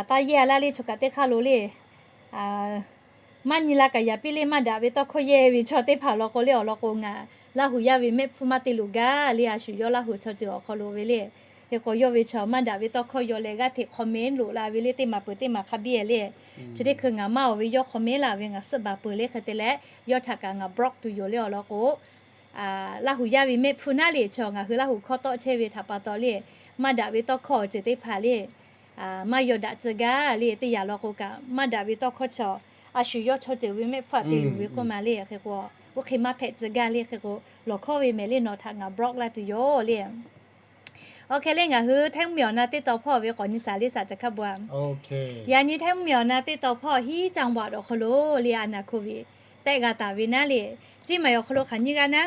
taˇ yehˇ a laˇ le, chaw kaꞈ teˇ hk'aˇ lo le. Maˇ nyi la kaꞈ yaꞈ piˇ le, maˇ daꞈ ve tawˇ hkawˇ yehˇ ve chaw teˇ hpaˍ law k'o le, awˬ lawn k'o ngaˬ Laˇ huˍ yaˇ ve mehˆ hpfuhˇ maˇ te loˍ gaˇ le, a shu yawˇ Laˇ huˍ chaw ceuˬ awˬ hk'aw lo ve le. Hk'e k'o, yawˇ ve chaw maˇ daꞈ ve tawˇ hkawˇ yaw leh g'aˇ hteꞈ comment loꞈ la ve le, teˇ maˬ peuˬ teˇ maˬ hk'a biˇ e le. Chi teˇ hkui ngaˬ maˇ oˬ ve yawˇ comment laˇ ve ngaˬ suhˆ baˬ peuˬ le, hk'e te leh yawˇ htaꞈ kaꞈ ngaˬ block tuˬ yoˬ le. Awˬ lawn k'o, Laˇ huˍ yaˇ ve mehˆ hpfuhˇ naˉ le, chaw ngaˬ hui Laˇ huˍ hkawˇ tawˆ chehˇ ve htaꞈ pa taw le, maˇ daꞈ ve tawˇ hkawˇ awˬ ceuˬ teˇ hpaˍ le maˇ yaw daꞈ tcuh gaˇ le. Teˇ yanˇ law k'o kaꞈ, maˇ daꞈ ve tawˇ hkawˇ chaw a shu yawˇ chaw ceuˬ ve mehˆ hpfuhˇ aꞈ te luˬ ve k'oˆ ma le. Hk'e k'o, oˇ hk'e maˇ hpehꞈ tcuh gaˇ le. Hk'e k'o, lawˬ hkawˇ ve mehˍ le, nawˬ htaꞈ ngaˬ block laˇ tuˬ yoˬ le. Awˬ hk'e le, ngaˬ hui ไทย mvuhˇmiˬ awˬ na teˇ taw hpawˇ ve k'awꞈ nyi shaˍ le, saˍ ca hkaˇ bon a. Yaꞈ nyi ไทย mvuhˇmiˬ awˬ na teˇ taw hpawˇ hiˉ จังหวัด awˬ hk'aw lo le, a naˍ โควิด tehˆ g'a taˍ ve naˉ le. Ciˇ maˬ awˬ hk'aw lo hk'aˬ nyiˇ g'aˇ naˉ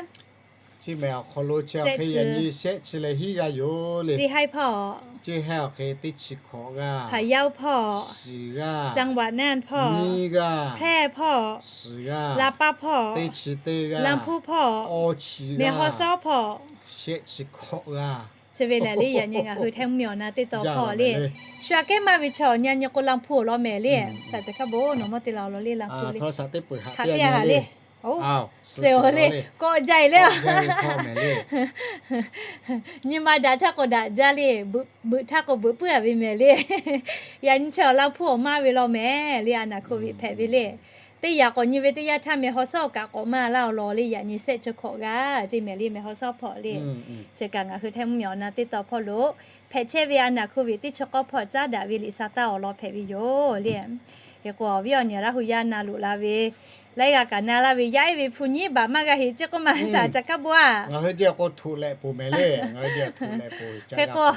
Chi mehˍ awˬ hk'aw lo chi awˬ hk'e yaꞈ nyi shehˆ chi leh hiˉ g'aˇ yoˬ le. Ceˇ haiˇ hpawˇ, ceˇ haiˇ awˬ hk'e teˇ chi hkawꞈ g'aˇ, hpaˍ yaˇ hpawˇ, shiˍ g'aˇ, caˇ vaꞈ naˇ hpawˇ, nyiˇ g'aˇ, hpehˇ hpawˇ, shiˍ g'aˇ, la paˇ hpawˇ, teˇ chi teˇ g'aˇ, lanˇ hpuˇ hpawˇ, awˇ chi g'aˇ, mehˬ hawˉ sawˉ hpawˇ, shehˆ chi hkawꞈ g'aˇ. Chi ve lehˬ le, yaꞈ nyi ngaˬ hui hteˇ mvuhˇ miˬ awˬ na teˇ taw hpawˇ le. Shu aꞈ kehˉ maˇ ve chaw awˬ nyi a nyi k'o, lanˇ hpuˇ awˬ lawn mehˍ le. Saˍ ca hkaˇ bon nawˬ mawˇ te la awˬ lawn le, lanˇ hpuˇ le. Hk'aˬ piˇ a ha le. Oˬ, suh oˬ le, kawˆ jaˇ e le. Nyi ma daꞈ htaˇ k'o daꞈ jaˇ le, beuꞈ htaˇ k'o beuꞈ puiˉ a ve mehˍ le. Yaꞈ nyi chi awˬ lanˇ hpuˇ awˬ maˇ ve law mehˍ le, a naˍ hkoˍ viꞈ hpehꞈ ve le. Teˇ yaꞈ k'awꞈ nyi ve teˇ yanˇ htaˇ mehˬ hawˉ sawˉ kaꞈ k'awꞈ maˇ laˇ awˬ lawn le, yaꞈ nyi shehˆ chi hkawꞈ g'aˇ ceˇ mehˍ le, mehˬ hawˉ sawˉ hpawˇ le. Chi kaꞈ ngaˬ hui hteˇ mvuhˇ miˬ awˬ na teˇ taw hpawˇ lo hpehꞈ chehˇ ve a naˍ hkoˍ viꞈ teˇ chi k'awˇ hpawˇ caˉ daꞈ ve liꞈ sa taˇ awˬ lawn hpehꞈ ve yoˬ le. Hk'e k'o awˬ viˉ awˬ nyi Laˇ hu yaˇ na loꞈ la ve, laiˉ g'aˇ kaꞈ na laˇ ve yaˇ ehˉ ve hpu nyiˉ baꞈ maˇ g'a heꞈ ceˇ k'oˆ ma saˍ ca hkaˇ bon a. Hk'e k'o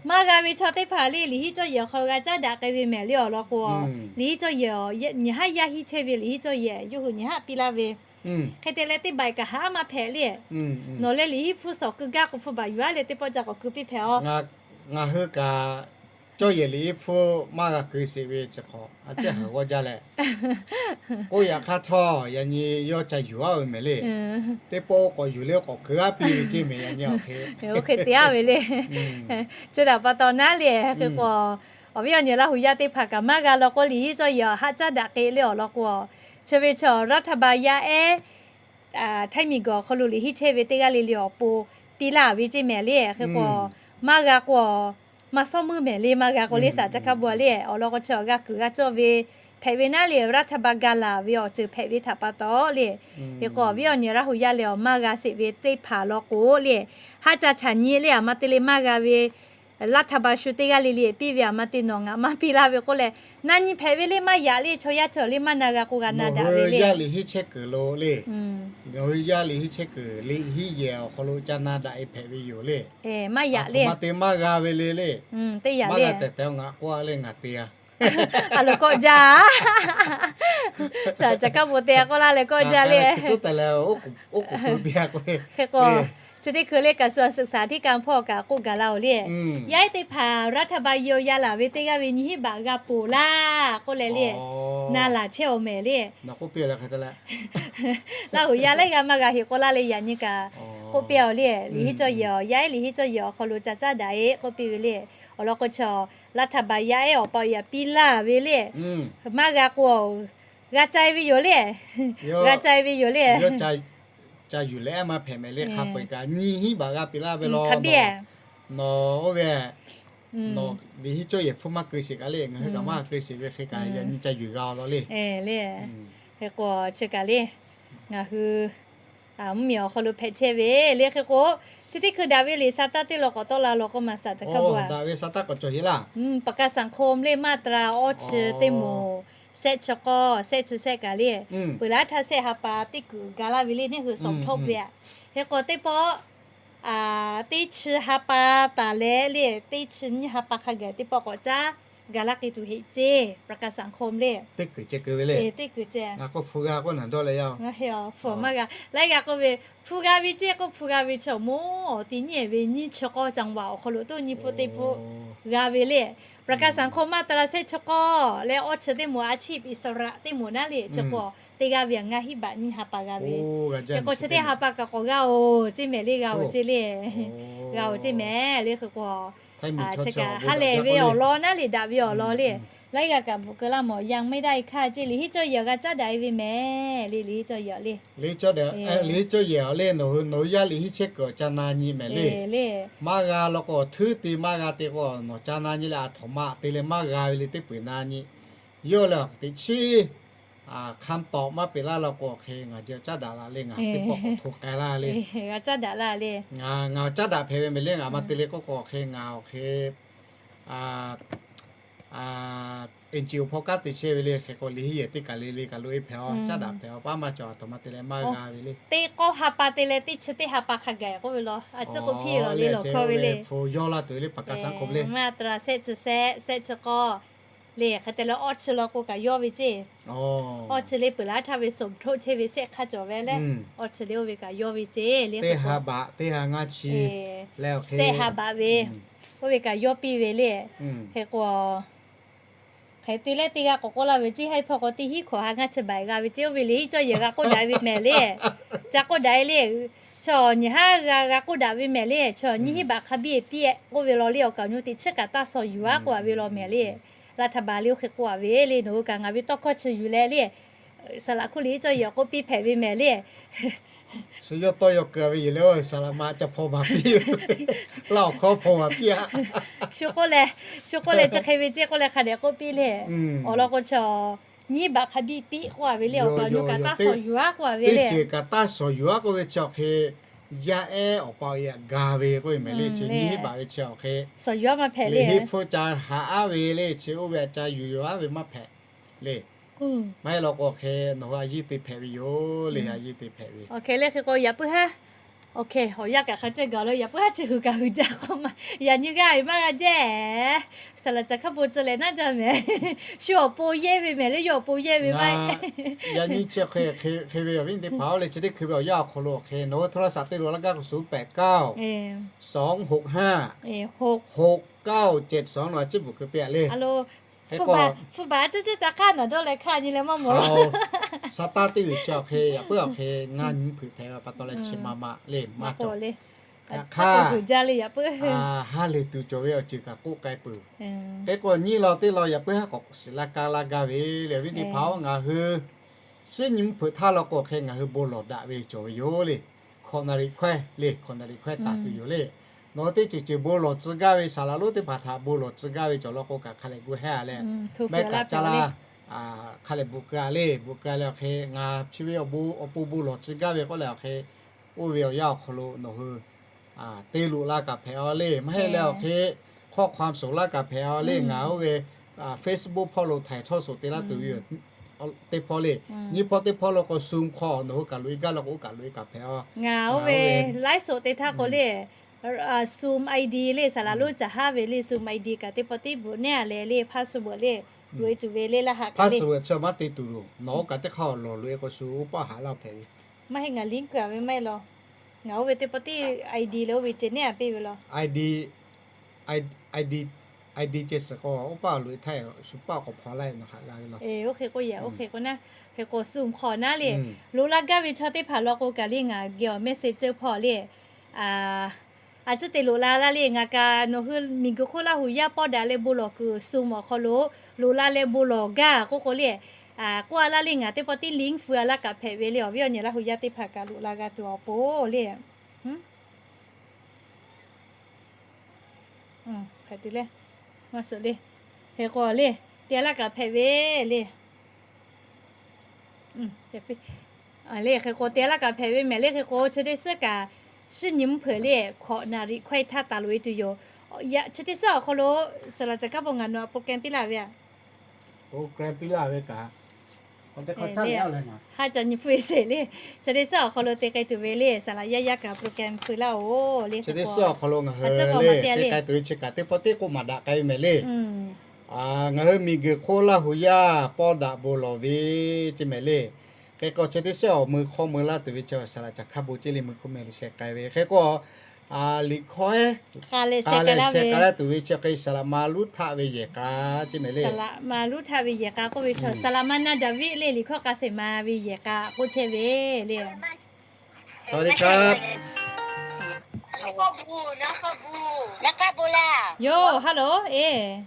maˇ g'a ve chaw teˇ hpaˍ le, liꞈ hiˉ cawˇ yehˬ awˬ hk'aw lo g'a caˉ daꞈ k'ai ve mehˍ le awˬ lawn k'o, liꞈ hiˉ cawˇ yehˬ nyi haˉ yaˇ hiˉ chehˇ ve liꞈ hiˉ cawˇ yehˬ yawˇ hui nyi haˉ piˇ laˇ ve, hk'e te leh teˇ baiˬ kaꞈ haˉ maˇ hpehꞈ le. Nawˬ leh liꞈ hiˉ hpu sawˍ keu gaˇ k'o hpu baˬ yuˬ a leh teˇ pawˆ ca k'awꞈ keu piˇ hpehꞈ a. Ngaˬ hui kaꞈ cawˇ yehˬ liꞈ hiˉ hpu maˇ g'a keu sheˍ ve chi hk'awꞈ a ciˉ haˍ g'awˇ jaˇ leh, k'oˆ yaꞈ hk'aˇ htawˇ yaꞈ nyi yawˇ ca yuˬ a ve mehˍ le. Teˇ pawˆ k'awꞈ yuˬ le k'awꞈ keu a piˇ ve ceˇ mehˍ yaꞈ nyi awˬ hk'e. Oˇ hk'e te a ve le. Chi htaꞈ pa taw naˉ le, hk'e k'o awˬ viˉ awˬ nyi Laˇ hu yaˇ teˇ hpaˍ kaꞈ maˇ g'a law k'o, liꞈ hiˉ cawˇ yehˬ haˉ caˉ daꞈ k'ai le awˬ lawn k'o, chi ve chaw รัฐบาล yaˇ ehˉ htaiˇ miˬ guiˬ awˬ hk'aw lo liꞈ hiˉ chehˇ ve teˇ g'aˇ le le awˬ pon piˇ laˇ ve ceˇ mehˍ le. Hk'e k'o maˇ g'a k'o maˇ sawˉ meuˇ mehˍ le, maˇ g'a k'o le saˍ ca hkaˇ bon le awˬ lawn k'o chi awˬ g'a kuiˬ g'a cawˇ ve hpehꞈ ve naˉ le, รัฐบาล gaˬ laˬ ve awˬ ceuˬ hpehꞈ ve htaꞈ pa taw le. Hk'e k'o awˬ viˉ awˬ nyi Laˇ hu yaˇ lehˬ awˬ maˇ g'a sheˍ ve teˇ hpaˍ law k'o le, haˉ ca chaꞈ nyi le aˬ ma te le maˇ g'a ve รัฐบาล shu teˇ g'aˇ le le piˇ ve aˬ ma te nawˬ ngaˬ maˇ piˇ laˇ ve k'oˆ leh, na nyi hpehꞈ ve le maˇ yaꞈ le, chaw yaˇ chaw le maˇ na g'a k'o g'a na daꞈ ve le. Yaˇ liꞈ hiˉ chehˇ kuiˬ lo le, yaˇ liꞈ hiˉ chehˇ kuiˬ liꞈ hiˉ yehˬ awˬ hk'aw lo ca na daꞈ e hpehꞈ ve yoˬ le. Maˇ yaꞈ le, ma te maˇ g'a ve le le, teˇ yaꞈ le tehꞈ tehꞈ ngaˬ k'oˆ a le ngaˬ te a. A lo kawˆ jaˇ. Saˍ ca hkaˇ bon te a k'oˆ laˇ leh kawˆ jaˇ le. Suhˉ tehꞈ leh oˉ k'oˍ pui piˇ a k'o, hk'e k'o chi teˇ hkui le kaꞈ shu a suhˍ saˍ hteˇ kaˇ hpawˇ kaꞈ k'oˆ gaˬ la oˬ le. Yaˇ ehˉ teˇ hpaˍ รัฐบาล yawˇ yaˇ laˬ ve teˇ g'aˇ ve nyi hiˉ baꞈ g'a ponˬ laˇ k'oˆ leh le, na laˬ chehˇ awˬ mehˍ le. Laˇ hu yaˇ laiˉ g'aˇ maˇ g'a heꞈ k'oˆ laˇ le, yaꞈ nyi kaꞈ k'oˆ piˇ a le. Liꞈ hiˉ cawˇ yehˬ awˬ, yaˇ ehˉ liꞈ hiˉ cawˇ yehˬ awˬ hk'aw lo ca caˉ daꞈ e k'oˆ piˇ ve le. Awˬ lawn k'o chaw รัฐบาล yaˇ ehˉ awˬ pa awˬ yaꞈ piˇ laˇ ve le. Maˇ g'a k'o g'a cai ve yoˬ le. G'a cai ve yoˬ le. Ca yuˬ leh maˇ hpehꞈ mehˍ le, hk'a peu-eˬ kaꞈ nyi hiˉ baꞈ g'a piˇ laˇ ve law. Nawˬ oˇ ve nawˬ liꞈ hiˉ cawˇ yehˬ hpfuhˇ maˇ keu sheˍ kaꞈ le, ngaˬ hui kaꞈ maˇ keu sheˍ ve hk'e kaꞈ yaꞈ nyi ca yuˬ g'a law le. Hk'e k'o chi kaꞈ le, ngaˬ hui mvuhˇ miˬ awˬ hk'aw lo hpehꞈ chehˇ ve le. Hk'e k'o chi teˇ hkui daꞈ ve liꞈ sa taˇ teˇ law k'awꞈ tawˆ la law k'oˆ ma saˍ ca hkaˇ bon a. Daꞈ ve sa taˇ k'awꞈ cawˬ heˆ laˇ. ประกันสังคม le มาตรา awˇ chi teˇ moˍ, shehˆ chi k'awˇ, shehˆ chi shehˆ kaꞈ le, peuˬ laˇ htaˇ shehˆ ha pa teˇ kuiˬ ga laˇ ve le, neˇ hui sawˍ htawˆ ve a. Hk'e k'o teˇ pawˆ teˇ chi ha pa taˍ leh le, teˇ chi nyiˇ ha pa hk'a gaˬ teˇ pawˆ k'awꞈ caˉ ga laˇ k'ai tuˬ heˆ ceˇ, ประกันสังคม le. Teˇ kuiˬ ceh keu ve le. Teˇ kuiˬ ceh. Ngaˬ k'o hpu g'a k'oˆ naˬ dawˇ leh yaˇ-oˬ. Hpfuhˇ maˇ g'a. Laiˉ g'aˇ k'oˆ ve, hpu g'a ve ceˇ k'oˆ, hpu g'a ve chaw moˉ awˬ ti nyiˇ ehˍ ve nyiˇ chi k'awˇ caˇ vaꞈ awˬ hk'aw lo toˇ nyiˇ hpfuhˇ teˇ hpfuhˇ g'a ve le. ประกันสังคม มาตรา shehˆ chi k'awˇ leh awˇ chi teˇ moˍ อาชีพอิสระ teˇ moˍ naˉ le, chi k'o teˇ g'aˇ ve ngaˇ hiˉ baꞈ nyiˇ ha pa g'a ve. Hk'e k'o chi teˇ ha pa kaꞈ k'awꞈ g'a-oˬ ceˇ mehˍ le, g'a-oˬ ceˇ le. G'a-oˬ ceˇ mehˍ le. Hk'e k'o chi kaꞈ ha lehˬ ve awˬ lawn naˉ le, daꞈ ve awˬ lawn le. Laiˉ g'aˇ kaꞈ bvuhꞈ keu laˇ mawˬ, yaˇ mehˆ daꞈ e hkaˇ ceˇ, liꞈ hiˉ cawˇ yehˬ g'a caˉ daꞈ e ve mehˍ le, liꞈ hiˉ cawˇ yehˬ le. Liꞈ hiˉ cawˇ yehˬ le, nawˬ hui nawˬ hui yaˇ liꞈ hiˉ chehˇ kuiˬ awˬ ca na nyi mehˍ le. Maˇ g'a law k'o, hteuˉ te maˇ g'a te k'o, nawˬ ca na nyi leh aˬ htoꞈ ma te leh maˇ g'a ve le, teˇ peuˬ na nyi. Yawˇ leh teꞈ chiˉ คำตอบ maˇ peꞈ laˇ law k'o, hk'e ngaˬ jehˬ caˉ daꞈ la le, ngaˬ teˇ pawˆ k'awꞈ hto k'ai laˇ le. G'a caˉ daꞈ la le. Ngaˬ caˉ daꞈ hpehꞈ ve mehˍ le, ngaˬ ma te le k'oˆ k'o, hk'e ngaˬ awˬ hk'e NGO hpawˇ kanˉ te chehˇ ve le. Hk'e k'o liꞈ hiˉ yehˬ teˇ kaˬ le le kaꞈ loꞈ e hpehꞈ-aw, caˉ daꞈ hpehꞈ-aw, paˉ maˇ cawˬ, aˬ htoꞈ ma te leh maˇ g'a ve le. Teˇ k'awˇ ha pa te leh teˇ chi teˇ ha pa hk'a gaˬ k'oˆ ve law, a ciˉ k'oˆ piˇ lawˬ le, lawˬ hkawˇ ve le. Hpu yawˇ laˇ tuˬ le, ประกันสังคม le. มาตรา shehˆ chi shehˆ, shehˆ chi k'awˇ, Le hk'e te leh awˇ chi law k'o kaꞈ yawˇ ve ceˇ. Awˇ chi le peuˬ laˇ htaˇ ve สมทบ chehˇ ve sehˆ hk'aˇ cawˬ ve le. Awˇ chi le oˇ ve kaꞈ yawˇ ve ceˇ le. Teˇ ha baꞈ teˇ ha ngaˇ chi le awˬ hk'e sehˆ ha baꞈ ve, oˇ ve kaꞈ yawˇ piˇ ve le. Hk'e k'o, hk'e te leh teˇ g'aˇ k'awꞈ k'oˆ laˇ ve ceˇ, haiˉ hpawˇ k'o teˇ hinˉ hkawꞈ ha ngaˇ chi baꞈ g'a ve ceˇ, oˇ ve le hiˉ cawˇ yehˬ g'a k'oˆ daꞈ ve mehˍ le. Ca k'oˆ daꞈ e le. Chaw nyi haˉ g'a g'a k'oˆ daꞈ ve mehˍ le. Chaw nyiˇ hinˉ baꞈ hk'a biˇ piˇ k'oˆ ve law le, awˬ kaˍ awˬ nyi teꞈ chiˉ kaꞈ taˇ shawˍ yuˬ aˉ k'oˆ a ve law mehˍ le. Laˇ htaꞈ baˬ le oˇ hk'e k'oˆ a ve le, nawˬ hui kaꞈ ngaˬ ve tawˇ hkawˇ chi yuˬ leh le, saˍ laꞈ hkuˇ le hiˉ cawˇ yehˬ k'oˆ piˇ hpehꞈ ve mehˍ le. Chi yawˇ tawˇ yaw keu ve yoˬ le, saˍ laꞈ ma ca hpaw maˍ piˇ, laˇ awˬ hkawˇ hpaw maˍ piˇ a. Shu k'oˆ leh, shu k'oˆ leh chi hk'e ve ceˇ k'oˆ leh hk'a dehꞈ k'oˆ piˇ le. Awˬ lawn k'o chaw nyiˇ baꞈ hk'a biˇ piˇ k'oˆ a ve le, awˬ kaˍ awˬ nyi kaꞈ taˇ shawˍ yuˬ aˉ k'oˆ a ve le. Teˇ ceuˬ kaꞈ taˇ shawˍ yuˬ aˉ k'oˆ ve chi awˬ hk'e, yaˇ ehˉ awˬ pa awˬ e g'a ve k'oˆ ve mehˍ le. Chi nyiˇ hinˉ baꞈ ve chi awˬ hk'e shawˍ yuˬ aˉ maˇ hpehꞈ le, hiˆ hpfuhˇ ca haꞈ aˉ ve le. Chi oˇ ve aꞈ ca yuˬ yuˬ aˉ ve maˇ hpehꞈ le. Maˇ heˆ law k'o hk'e nawˬ hui a yiˇ te hpehꞈ ve yoˬ le, a yiˇ te hpehꞈ ve. Awˬ hk'e le hk'e k'o yaꞈ puiˉ haˉ, awˬ hk'e awˬ yanˇ kaꞈ hk'a ceh gaˬ lo yaꞈ puiˉ haˉ chi hui kaꞈ hui jaˇ k'oˆ ma. Yaꞈ nyi g'aˇ ve maˇ g'a jehˇ. Saˍ laꞈ ca hk'a bon tcuh leh naˉ jaˇ mehˍ. Shu awˬ pon yehˇ ve mehˍ le, yawˇ awˬ pon yehˇ ve maˇ. Yaꞈ nyi chi hk'e hk'e ve awˬ viˉ teˇ hpaˍ-oˬ le, chi teˇ hk'e ve awˬ yanˇ awˬ hk'aw lo hk'e nawˬ hui โทรศัพท์ te loꞈ la gaˇ k'o ศูนย์แปดเก้า สองหกห้า หกเก้าเจ็ดสอง nawˬ a ciˉ bvuhꞈ keu piˇ a le. Hk'e k'o, hpu baˬ a ciˉ ciˉ ca hk'aˇ nawˬ dawˇ leh hk'aˇ nyi leh maˇ mawˬ. Sa taˇ teˇ g'uiˬ chi awˬ hk'e yaꞈ puiˉ awˬ hk'e ngaˇ nyi hpeuꞈ hpehꞈ ve pa taw leh chi ma ma le maˇ cawˬ. Hk'aˇ jaˇ le yaꞈ puiˉ, ha lehˬ tuˬ cawˬ ve awˬ ceuˬ kaꞈ k'oˆ k'ai peuˬ. Hk'e k'o nyiˇ law teˇ law yaꞈ puiˉ haˉ k'awꞈ shiˍ la ka la gaˇ ve le, awˬ viˉ teˇ hpaˍ-oˬ, ngaˬ hui shiˉ nyi mvuhˇ hpeuꞈ htaˇ law k'o hk'e ngaˬ hui bon lawˬ daꞈ ve cawˬ ve yoˬ le. Hkawꞈ naˍ riˍ hkawehˇ le, hkawꞈ naˍ riˍ hkawehˇ taˍ tuˬ yoˬ le. Nawˬ hui teˇ ceuˬ ceuˬ bon lawˬ tcuh gaˇ ve saˍ laꞈ lonˉ teˇ hpaˍ htaꞈ bon lawˬ tcuh gaˇ ve cawˬ law k'o kaꞈ hk'a leh gu hehˇ a leh, mehˆ kaꞈ caˇ laˇ, hk'a leh bvuhꞈ keu a le. Bvuhꞈ keu a leh awˬ hk'e ngaˬ chi ve awˬ bon awˬ pon bon lawˬ tcuh gaˇ ve k'oˆ leh awˬ hk'e, oˇ ve awˬ yanˇ awˬ hk'aw lo nawˬ hui te loꞈ la kaꞈ hpehꞈ a le. Maˇ heˆ leh awˬ hk'e ข้อความ soˍ laˇ kaꞈ hpehꞈ a le. Ngaˬ oˇ ve Facebook hpawˇ lo htaiˍ htawˇ soˍ te laˇ tuˬ ve yoˬ. Teˇ hpawˇ le, nyiˇ hpawˇ teˇ hpawˇ lo k'o Zoom hk'aw nawˬ hui kaꞈ loꞈ e gaˇ law k'o oˇ kaꞈ loꞈ e kaꞈ hpehꞈ a. Ngaˬ oˇ ve live soˍ te htaˇ k'o le, Zoom ID le saˍ laꞈ lonˉ caˬ haˉ ve le, Zoom ID kaꞈ teˇ pawˆ tiˉ bvuhꞈ neˉ a leh le, password le loꞈ e tuˬ ve le laˇ haꞈ kaꞈ le. Password chi maˇ te tuˬ loˬ. Nawˬ oˇ kaꞈ teˇ hk'aˇ awˬ lawˬ loꞈ e k'o shu oˇ paˆ haꞈ laˇ hpehꞈ ve. Maˇ heˆ ngaˬ link keu a ve maˇ heˆ law. Ngaˬ oˇ ve teˇ pawˆ tiˉ ID leh oˇ ve ceh neˉ a piˇ ve law. ID, ID ceh suhˍ k'o oˇ paˆ awˬ loꞈ e htaˇ shu paˆ k'awꞈ hpaw laˇ nawˬ haꞈ g'a ve law. Oˇ hk'e k'o yehˬ, oˇ hk'e k'o naˉ, hk'e k'o Zoom hk'aw naˉ le, loꞈ la gaˇ ve chaw teˇ hpaˍ law k'o kaꞈ le ngaˬ geh awˬ message hpawˇ le, a ciˉ te loꞈ la laˇ le. Ngaˬ kaꞈ nawˬ hui miˬguiˬ hk'oˆ Laˇ huˍ yaˇ pawˇ daꞈ leh bon lawˬ kuiˬ Zoom awˬ hk'aw lo loꞈ la leh bon lawˬ gaˇ k'oˆ k'o le, k'oˆ a laˇ le. Ngaˬ teˇ pawˆ tiˉ link feu a laˇ kaꞈ hpehꞈ ve le, awˬ viˉ awˬ nyi Laˇ huˍ yaˇ teˇ hpaˍ kaꞈ loꞈ la g'a tuˬ awˬ pon le. Hk'e te le, maˇ suhˍ le, hk'e k'o le, te a laˇ kaꞈ hpehꞈ ve le. Le hk'e k'o te a laˇ kaꞈ hpehꞈ ve mehˍ le. Hk'e k'o chi teˇ suhˉ kaꞈ shiˉ nyi mvuhˇ hpeuꞈ le, hkawꞈ naˍ riˍ hkawehˇ htaˇ taˍ loꞈ e tuˬ yoˬ. Chi teˇ suhˉ awˬ hk'aw lo saˍ laꞈ caˬ kaˉ paw ngaˬ nawˬ a program piˇ laˇ ve a. Program piˇ laˇ ve kaꞈ, ha ca nyi hpu e sheˍ le. Chi teˇ suhˉ awˬ hk'aw lo te k'ai tuˬ ve le, saˍ laꞈ yaˇ yaˇ kaꞈ program pui laˇ oˬ le. Chi teˇ suhˉ awˬ hk'aw lo ngaˬ hui le te k'ai tuˬ ve chi kaꞈ teˇ pawˆ tiˉ k'oˆ maˍ daꞈ k'ai ve mehˍ le. Ngaˬ hui miˬguiˬ hk'oˆ Laˇ huˍ yaˇ pawˇ daꞈ bon lawˬ ve ceˇ mehˍ le. Hk'e k'o chi teˇ suhˉ awˬ mui hk'awˇ mui laˇ tuˬ ve chi saˍ laꞈ caˬ hkaˇ bon ceˇ le mui hk'oˆ mehˍ le sheh k'ai ve. Hk'e k'o liꞈ hkawehˇ k'ai leh sheh k'ai laˇ tuˬ ve chi hk'e saˍ laꞈ ma luˉ htaˆ ve yehˬ k'a ceˇ mehˍ le. Saˍ laꞈ ma luˉ htaˆ ve yehˬ k'a k'oˆ ve chaw, saˍ laꞈ ma na Daˍviˆ le liꞈ hkawˇ k'a shehˍ ma ve yehˬ k'a k'oˆ chehˇ ve le. Saˍ laꞈ Yoˬ, hello, e.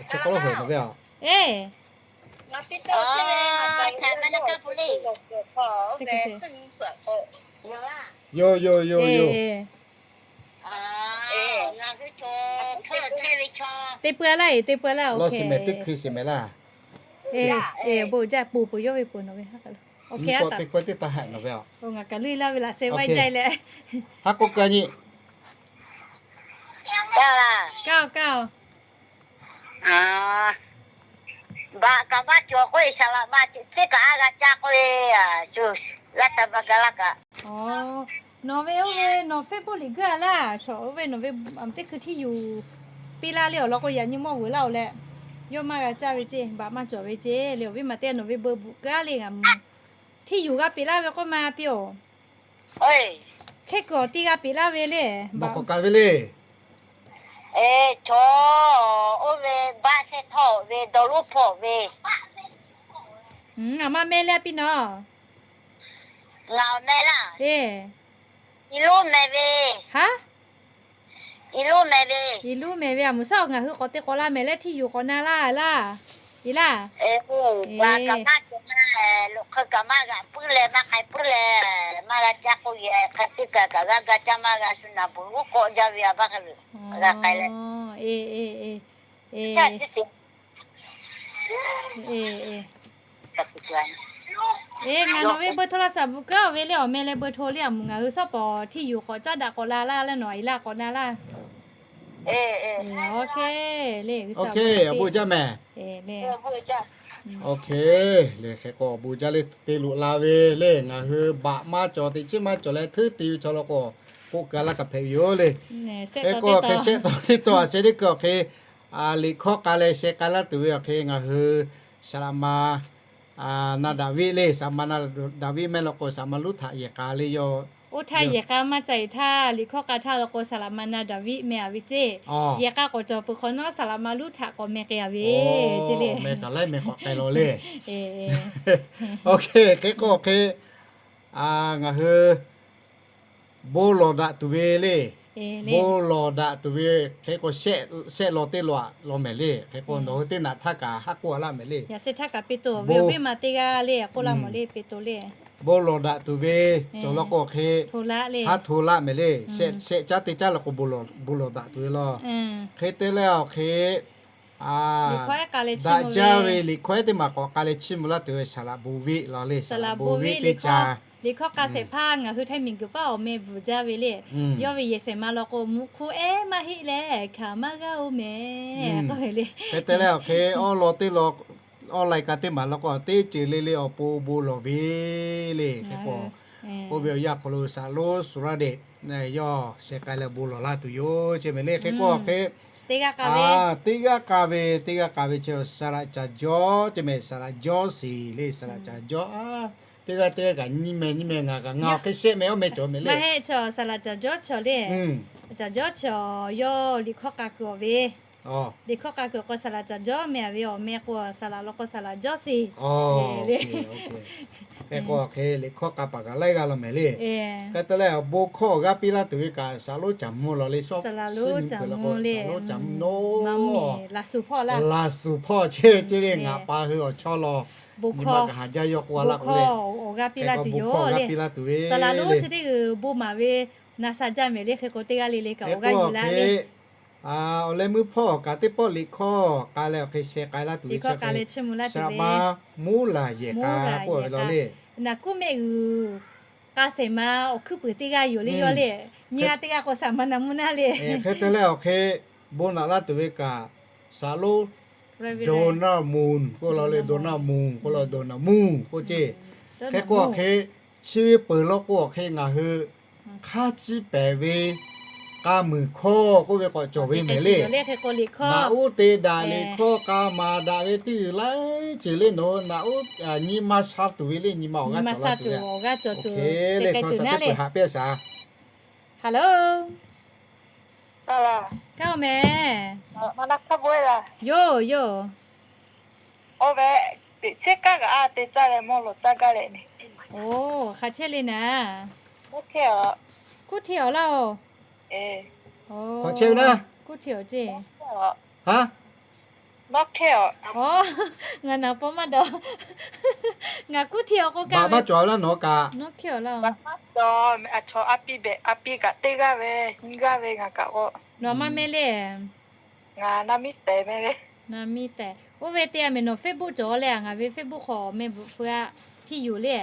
Chi k'oˆ lo hoꞈ nawˬ ve a. E. Yoˬ, yoˬ, yoˬ, yoˬ. Te pui a laˇ e, te pui a laˇ, law shiˍ mehˍ teˇ hkui shiˍ mehˍ laˇ. E, bon jaˇ, peuˬ peuˬ yawˇ ve peuˬ nawˬ ve ha k'a lo. Nyi k'o teˇ kawehˇ teˇ taˇ hehꞈ nawˬ ve a. Ngaˬ kaꞈ luˇ e laˇ ve laꞈ sheh vaˇ jaˇ leh. Ha k'oˆ kaꞈ nyi. Kaˇ kaˇ. Baꞈ kaꞈ maˇ cawˬ k'oˆ e, saˍ laꞈ ma ceuˬ teˇ kaꞈ a g'a caˇ k'oˆ e, shu g'a taˍ ma ga laˇ kaꞈ. Nawˬ ve oˇ ve nawˬ Facebook liꞈ guiˇ a laˇ, chaw oˇ ve nawˬ ve teˇ hkui htiˇ yuˬ piˇ laˇ le awˬ lawn k'o yaꞈ nyi mawˇ vuiˬ laˇ oˬ leh. Yawˇ maˇ g'a caˇ ve ceˇ, baꞈ maˇ cawˬ ve ceˇ le. Awˬ viˉ ma teˇ g'aˇ nawˬ ve beuꞈ bvuhꞈ keu-a le, ngaˬ mvuhˬ htiˇ yuˬ g'a peꞈ laˇ ve k'oˆ ma piˇ-oˬ. Chehˇ kuiˬ awˬ tiˇ g'a peꞈ laˇ ve le. Baꞈ k'awꞈ kaˍ ve le. Chaw, oˇ ve baˆ shehˆ htawˇ ve dawˇ lonˉ hpawˇ ve. Ngaˬ maˇ mehˇ le a piˇ nawˬ. Ngaˬ awˬ meh laˇ. E, i lonˉ meh ve. Ha, i lonˉ meh ve. I lonˉ meh ve a, mvuhˬ shaˉ ngaˬ hui k'awꞈ te k'awꞈ la mehˍ leh htiˇ yuˬ k'awꞈ na laˇ laˇ. I laˇ. Kaꞈ maˇ cawˬ, loꞈ hk'eu kaꞈ maˇ g'a puiˉ leh maˇ k'ai puiˉ leh, maˇ g'a caˇ k'oˆ yehˬ hk'e teˇ kaꞈ kaꞈ g'a ga caˇ maˇ g'a shu naˍ bvuhˬ g'uˇ k'awꞈ jaˇ ve a, baˆ hk'e g'a k'ai leh. E, ngaˬ nawˬ ve เบอร์โทรศัพท์ bvuhꞈ keu-a ve le, awˬ meh leh เบอร์โทร le, a mvuhˬ ngaˬ hui shaˉ pawˍ htiˇ yuˬ k'awꞈ caˉ daꞈ k'awꞈ la laˇ leh nawˬ i laˇ k'awꞈ na laˇ. E, le, awˬ bon jaˇ mehˍ. Awˬ bon jaˇ le, hk'e k'o awˬ bon jaˇ le, te loꞈ la ve le, ngaˬ hui baꞈ maˇ cawˬ teꞈ chiˉ maˇ cawˬ leh hteˇ te ve chaw law k'o, k'oˆ keu laˇ kaꞈ hpehꞈ ve yoˬ le. Hk'e k'o hk'e shehˆ taw teˇ taw a sheh teˇ keu awˬ hk'e, liꞈ hkawˇ k'ai leh sheh k'ai laˇ tuˬ ve awˬ hk'e ngaˬ hui saˍ laꞈ ma na daꞈ viˆ le, saˍ laꞈ ma na daꞈ viˆ mehˆ law k'o saˍ laꞈ ma luˉ htaꞈ yehˬ k'a le yoˬ. Oˇ htaˇ yehˬ k'a maˇ ca-e htaˇ, liꞈ hkawˇ k'a htaˇ law k'o saˍ laꞈ ma na daꞈ viˆ meh a ve ceˇ. Yehˬ k'a k'awꞈ cawˬ peuˬ hk'awꞈ nawˉ saˍ laꞈ ma luˉ htaꞈ k'awꞈ meh k'ai a ve ceˇ le. Meh kaꞈ laiˉ meh k'awꞈ k'ai law le. Hk'e k'o hk'e, ngaˬ hui bon lawˬ daꞈ tuˬ ve le. Bon lawˬ daꞈ tuˬ ve hk'e k'o, shehˆ law teˇ law aꞈ law mehˍ le. Hk'e k'o nawˬ hui teˇ naꞈ htaˇ kaꞈ haˉ k'oˆ a laˇ mehˍ le. Yaꞈ sheh htaˇ kaꞈ pe to ve awˬ viˉ ma teˇ g'aˇ le, k'oˆ laˇ mawˬ le, pe to le. Bon lawˬ daꞈ tuˬ ve cawˬ law k'o hk'e, haˉ hto laˇ mehˍ le. Shehˆ caˉ teˇ caˉ law k'o bon lawˬ daꞈ tuˬ ve law. Hk'e te leh awˬ hk'e, daꞈ jaˇ ve liꞈ hkawˇ ehˉ teˇ maˬ k'awꞈ k'ai leh chiˇ mvuh laˇ tuˬ ve saˍ laꞈ bon viˆ law le, saˍ laꞈ bon viˆ teˇ caˇ. Liꞈ hkawˇ k'a shehˍ hpaˇ ngaˬ hui Htaiˇ miˬguiˬ paˉ awˬ meh bvuhꞈ jaˇ ve le. Yawˇ ve yehˬ shehˍ ma law k'o, mvuhꞈ hk'u ehˉ maˇ heˆ leh hkanˍ maˇ g'aˇ-oˬ mehˍ. Hk'e te leh awˬ hk'e awˉ lawn teˇ lawn, awˉ lai ka teˇ maˬ law k'o, teˇ ceuˬ le le awˬ pon bon lawˬ ve le. Hk'e k'o, oˇ ve awˬ yanˇ hk'aw lo saˍ lonˉ Suraˍdeˍ yawˇ sheh k'ai leh bon lawˬ laˇ tuˬ yoˬ ceˇ mehˍ le. Hk'e k'o hk'e, teˇ g'aˇ k'a ve, teˇ g'aˇ k'a ve chi saˍ laꞈ caˍ jawˇ ceˇ mehˍ, saˍ laꞈ jawˇ shiˍ le, saˍ laꞈ caˍ jawˇ a. Teˇ g'aˇ teˇ g'aˇ kaꞈ nyiˇ meh nyiˇ meh ngaˬ kaꞈ ngaˬ awˬ hk'e shehˆ meh awˉ meh cawˬ mehˍ le. Maˇ heˆ, chaw saˍ laꞈ caˍ jawˇ chaw le, caˍ jawˇ chaw yawˇ liꞈ hkawˇ k'a kuiˬ awˬ ve, liꞈ hkawˇ k'a kuiˬ k'o saˍ laꞈ caˍ jawˇ meh a ve, awˬ meh k'o saˍ laꞈ law k'o saˍ laꞈ jawˇ shiˍ. Hk'e k'o hk'e liꞈ hkawˇ k'a paˍ kaꞈ laiˉ g'aˇ law mehˍ le. Hk'e te leh bon hkawˇ awˬ g'aˇ piˇ laˇ tuˬ ve kaꞈ saˍ lonˉ caˍ mvuh law le, saˍ lonˉ caˍ mvuh, saˍ lonˉ caˍ mvuh, laˬ suˍ hpawˇ chehˇ ceˇ le, ngaˬ pa hui awˬ chawˇ law, nyi ma kaꞈ haˍ jaˇ yawˇ k'oˆ a laˇ k'o le. Hk'e k'o bon hkawˇ awˬ g'aˇ piˇ laˇ tuˬ ve, saˍ laꞈ lonˉ chi teˇ g'uiˬ bon maˍ ve na sha jaˇ mehˍ le. Hk'e k'o teˇ g'aˇ le le kaꞈ awˬ g'aˇ yuˬ laˇ le. Awˬ leh meuˇ hpawˇ kaꞈ teˇ pawˆ liꞈ hkawˇ k'a leh awˬ hk'e sheh k'ai laˇ tuˬ ve chi hk'e, saˍ laꞈ ma muˉ laˬ yehˬ k'a k'oˆ ve law le. Naˬ kuˉ mehˆ g'uiˬ k'a shehˍ ma awˬ hkuiˉ puiˍ teˇ g'aˇ yoˬ le yawˇ le. Nyi a teˇ g'aˇ k'o saˍ laꞈ ma na muˇ naˇ le. Hk'e te leh awˬ hk'e bon naꞈ laˇ tuˬ ve kaꞈ saˍ lonˉ Donald Moon k'oˆ law le, Donald Moon k'oˆ law, Donald Moon k'oˆ ceˇ. Hk'e k'o awˬ hk'e chi ve peuˬ law k'o awˬ hk'e ngaˬ hui hk'aˇ ciˇ pehˍ ve k'a muiˬ hkawˇ k'oˆ ve k'awꞈ cawˬ ve mehˍ le. Naꞈ uˉ te daꞈ liꞈ hkawˇ k'a maˍ daꞈ ve teˇ g'uiˬ laiˉ ceuˬ le, nawˬ naꞈ uˉ nyi ma sha tuˬ ve le, nyi ma awˬ g'aˇ cawˬ la tuˬ ve, le hkawˇ shaˍ teˇ peuˬ haꞈ piˇ a shaˍ. Hello, kaˇ-oˬ mehˍ. Yoˬ yoˬ. Oˇ ve, teꞈ chehˇ kaˇ g'aꞈ a te caˇ leh mawˇ lawˬ caˇ gaˇ leh ne. Oˬ, hk'a chehˇ le naˍ. Kuˇ hteˇ awˬ laˇ-oˬ. Hk'a chehˇ ve naˍ. Kuˇ hteˇ awˬ ceˇ. Nawˉ hkehˇ awˬ. Ngaˬ naˍ paw maˇ dawˬ. Ngaˬ kuˇ hteˇ awˬ k'o kaꞈ maˇ cawˬ laˇ nawˬ kaꞈ. Nawˉ hkehˇ awˬ laˇ-oˬ. Chaw a pi behꞈ a pi kaꞈ teˇ g'aˇ ve, nyiˇ g'aˇ ve ngaˬ kaꞈ k'o. Nawˬ maˇ mehˇ le. Ngaˬ naˍ miˇ tehˬ mehˍ le. Naˍ miˇ tehˬ. Oˇ ve te a mehˍ nawˬ Facebook cawˬ leh ngaˬ ve Facebook hk'aw meh bvuhꞈ feu a, htiˇ yuˬ le.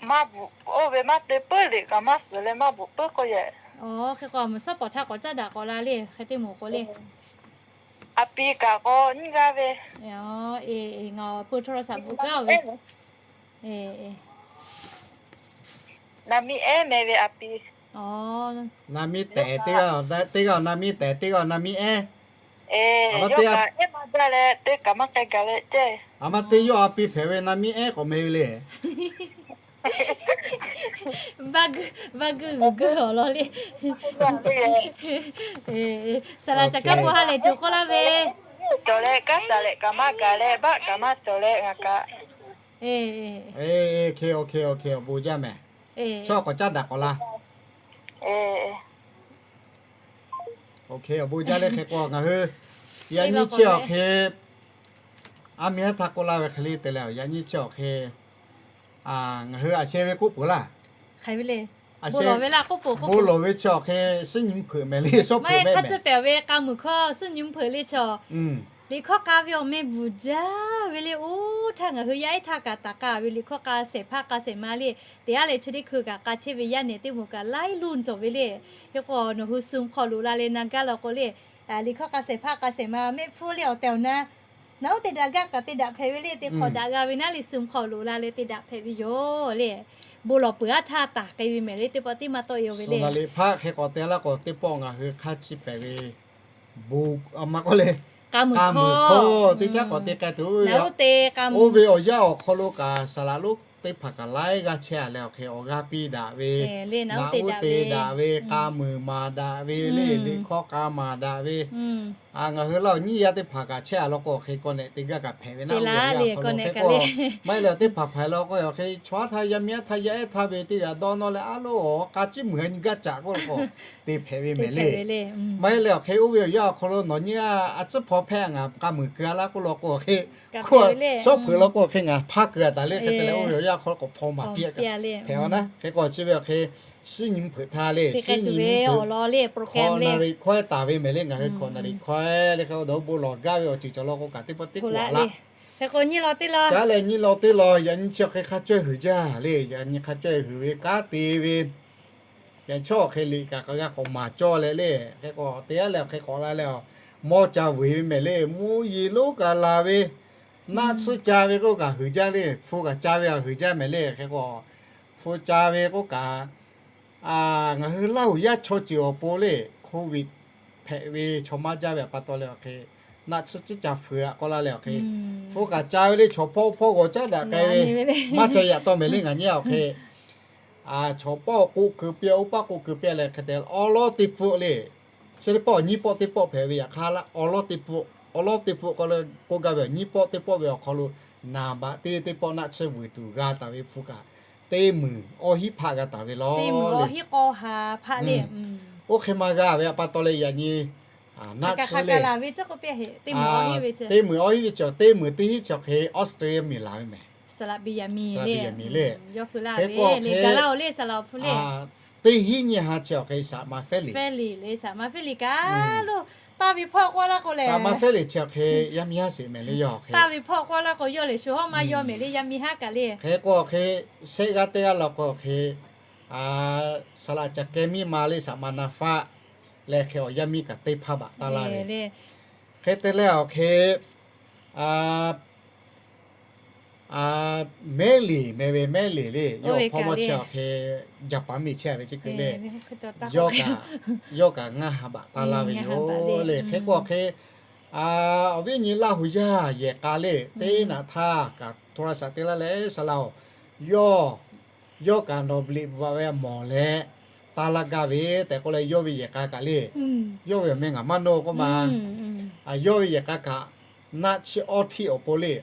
Maˇ bvuhꞈ, oˇ ve maˇ te puiˉ liꞈ kaꞈ maˇ suhˍ leh maˇ bvuhꞈ puiˉ k'oˆ yehˬ. Oˬ, hk'e k'o mvuhˬ shawˉ pawˍ htaˇ k'awꞈ caˉ daꞈ k'awꞈ la le, hk'e te moˍ k'o le. A pi kaꞈ k'o nyiˇ g'aˇ ve. Ngaˬ pu hto la shaˍ bvuhꞈ gaˇ ve. Naˍ miˇ ehˉ meh ve a pi. Naˍ miˇ tehˬ teˇ g'aˇ, teˇ g'aˇ naˍ miˇ tehˬ, teˇ g'aˇ naˍ miˇ ehˉ. Aˬ ma te, aˬ ma te yawˇ a pi hpehꞈ ve na miˇ ehˉ k'awꞈ meh ve le. Vaˇ guˇ g'uiˬ guˇ awˬ lawn le. Saˍ laꞈ caˬ kaˉ k'o ha lehˬ cawˬ k'oˆ laˇ ve, cawˬ leh kanˉ caˬ leh kaꞈ maˇ gaˬ leh baˆ kaꞈ maˇ cawˬ leh ngaˬ kaꞈ. Bon jaˇ mehˍ. Shaw k'awꞈ caˉ daꞈ k'awꞈ la. Awˬ bon jaˇ le hk'e k'o ngaˬ hui yaꞈ nyi chi awˬ hk'e a miˇ haˉ htaˇ k'oˆ laˇ ve hk'e le te leh, yaꞈ nyi chi awˬ hk'e ngaˬ hui a sheh ve k'oˆ peuˬ laˇ. Bon lawˬ ve chi awˬ hk'e suˉ nyi mvuhˇ hpeuꞈ mehˍ le, suˉ nyi mvuhˇ hpeuꞈ mehˍ. Maˇ heˆ hk'a tcuh pehˍ ve k'a muiˬ hkawˇ suˉ nyi mvuhˇ hpeuꞈ le chi. Liꞈ hkawˇ k'a ve awˬ meh bvuhˬ jaˇ ve le. Oˇ htaˇ ngaˬ hui yaˇ ehˉ htaˇ kaꞈ taˍ k'a ve liꞈ hkawˇ k'a shehˍ hpaˇ k'a shehˍ ma le. Teˇ g'aˇ leh chi teˇ hkui kaꞈ k'a chehˇ ve yaˇ nehˬ teˇ moˍ kaꞈ laiˉ luˇ cawˬ ve le. Hk'e k'o nawˬ hui suh hk'aw loꞈ la leh na gaˇ law k'o le, liꞈ hkawˇ k'a shehˍ hpaˇ k'a shehˍ ma mehˆ hpfuhˇ le awˬ tehˬ awˬ na, naˬ uˉ te daꞈ gaˇ kaꞈ te daꞈ hpehꞈ ve le. Te hk'awꞈ daꞈ g'a ve naˉ le suh hk'aw loꞈ la leh te daꞈ hpehꞈ ve yoˬ le. Bon lawˬ peuˬ aˉ htaˇ taˍ k'ai ve mehˍ le. Teˇ pawˆ tiˉ maˇ tawˆ e ve le. Suhˍ naˍ liꞈ hpaˆ hk'e k'awꞈ te laˇ k'o teˇ pawˆ ngaˬ hui hk'a chi pehˍ ve bon a ma k'oˆ le, k'a muiˬ hkawˇ teˇ caˉ k'awꞈ te k'ai tuˬ, oˇ ve awˬ yanˇ awˬ hk'aw lo kaꞈ saˍ laꞈ lonˉ teˇ hpaˍ kaꞈ laiˉ g'aˇ chehˇ a leh awˬ hk'e awˬ g'aˇ piˇ daꞈ ve, naˬ uˉ te daꞈ ve, k'a muiˬ maˍ daꞈ ve le, liꞈ hkawˇ k'a maˍ daꞈ ve, ngaˬ hui laˇ awˬ nyiˇ yaˇ teˇ hpaˍ kaꞈ chehˇ a law k'o awˬ hk'e k'awꞈ nehꞈ te gaˇ kaꞈ hpehꞈ ve naˉ. Oˇ ve awˬ yanˇ hk'aw lo hk'e k'o maˇ heˆ leh teˇ hpaˍ hpaˍ law k'o awˬ hk'e chaw aˉ htaˇ yaˇ miˇ aˉ htaˇ yaˇ ehˉ htaˇ ve teˇ g'aˇ dawˇ nawˇ leh a loˬ k'a ciˉ muiˬ a nyi gaˇ caꞈ k'oˆ law k'o te hpehꞈ ve mehˍ le. Maˇ heˆ leh awˬ hk'e oˇ ve awˬ yanˇ awˬ hk'aw lo nawˬ nyiˇ a a tcuhˉ hpaw hpehˇ ngaˬ k'a muiˬ keu a laˇ k'oˆ law k'o awˬ hk'e, hk'oˆ shawˉ hpeuꞈ law k'o awˬ hk'e ngaˬ hpaˇ keu a taˍ le. Hk'e te leh oˇ ve awˬ yanˇ awˬ hk'aw lo k'awꞈ hpaw maˍ piˇ a hpehꞈ a naˉ. Hk'e k'o chi ve awˬ hk'e suˉ nyi mvuhˇ hpeuꞈ htaˇ le, suˉ nyi mvuhˇ hpeuꞈ hkawꞈ naˍ riˍ hkawehˉ taˍ ve mehˍ le. Ngaˬ hui hkawꞈ naˍ riˍ hkawehˉ le hk'e awˬ dawˬ bon lawˬ gaˇ ve awˬ ceuˬ cawˬ law k'o kaꞈ teˇ pawˆ teˇ k'awꞈ laˇ. Caˉ leh nyi law teˇ law yaꞈ nyi chi awˬ hk'e hk'a cawehˇ huiˍ jaˇ le. Yaꞈ nyi hk'a cawehˇ huiˍ ve kanˉ te ve yaꞈ chaw awˬ hk'e liꞈ kaꞈ k'a g'a k'awꞈ maˍ cawˇ leh le. Hk'e k'o teˇ g'aˇ leh awˬ hk'e k'awꞈ la leh a, mawˇ ca vuiˬ ve mehˍ le. Mvuhˇ yeˬ lonˉ kaꞈ laˬ ve, naˆ tsuhˇ ca ve k'oˆ kaꞈ huiˍ jaˇ le. Hpu kaꞈ ca ve a huiˍ jaˇ mehˍ le. Hk'e k'o hpu ca ve k'oˆ kaꞈ ngaˬ hui Laˇ huˍ yaˇ chaw ceuˬ awˬ pon le, Covid hpehꞈ ve chaw maˇ jaˇ ve a pa taw leh awˬ hk'e, naˆ tsuhˇ tsuhˇ ca fuiˍ a k'oˆ laˇ leh awˬ hk'e, hpu kaꞈ ca ve le. Chaw hpawˇ hpawˇ g'awˬ caˉ daꞈ k'ai ve maˇ ca yaꞈ taw mehˍ le. Ngaˬ nyi awˬ hk'e chaw pawˆ k'oˆ keu piˇ a, oˇ paˆ k'oˆ keu piˇ a leh hk'e te awˉ lawˉ teˇ pfuhˆ le. Chi teˇ pawˆ nyiˇ pawˆ teˇ pawˆ hpehꞈ ve yaꞈ hk'aˇ, awˉ lawˉ teˇ pfuhˆ, awˉ lawˉ teˇ pfuhˆ k'oˆ gaˇ ve nyiˇ pawˆ teˇ pawˆ ve awˬ hk'aw lo naˍ baꞈ teˇ teˇ pawˆ naˆ tsuhˇ vuiˬ tuˬ g'a taˍ ve hpu kaꞈ teˇ muiˬ awˇ hiˉ hpaˆ g'a taˍ ve law le. Oˇ hk'e maˇ g'a ve a pa taw leh yaꞈ nyi naˆ tsuhˇ le, teˇ muiˬ awˇ hiˉ ve chi, teˇ muiˬ teˇ hiˉ chi awˬ hk'e Australia miˬ laˬ ve mehˍ. Saˍ laꞈ beˍ yaˍ miˬ le. Hk'e k'o hk'e teˇ hiˉ nyiˇ ha chi awˬ hk'e saˍ laꞈ ma Fehˉ liˍ, saˍ laꞈ ma Fehˉ liˍ kaꞈ lo taˇ ve hpawˇ k'oˆ laˇ k'o lehˬ, saˍ laꞈ ma Fehˉ liˍ chi awˬ hk'e yaˇ miˇ haˉ sheˍ mehˍ le. Yawˇ hk'e taˇ ve hpawˇ k'oˆ laˇ k'o yawˇ lehˬ shu hawˉ maˇ yawˇ mehˍ le, yaˇ miˇ haˉ kaꞈ le. Hk'e k'o hk'e shehˆ g'aˇ teˇ g'aˇ law k'o hk'e saˍ laꞈ ca keh miˇ ma le, saˍ laꞈ ma Na Faˆ leh hk'e awˬ yaˇ miˇ kaꞈ teˇ hpaˇ baꞈ taˇ laˇ ve le. Hk'e te leh awˬ hk'e Mehˉ liˍ meh ve, Mehˉ liˍ le, yawˇ hpawˇ mawˇ chi awˬ hk'e Jaˍpaˍ miˬ chehˇ ve chi hk'e le, yawˇ kaꞈ ngaˇ ha baꞈ taˇ laˇ ve yoˬ le. Hk'e k'o hk'e awˬ viˉ nyi Laˇ huˍ yaˇ yehˬ k'a le, teˇ naꞈ htaˇ kaꞈ hto la shaꞈ te laˇ leh, saˍ laꞈ-oˬ, yawˇ yawˇ kaꞈ nawˬ liꞈ bvuhꞈ ve mawˬ leh taˇ laˇ gaˇ ve tehꞈ k'oˆ leh, yawˇ ve yehˬ k'a kaꞈ le, yawˇ ve awˬ meh ngaˬ maˇ nawˇ k'oˆ ma. Yawˇ ve yehˬ k'a kaꞈ naˆ tsuhˇ awˇ htiˆ awˬ pon le,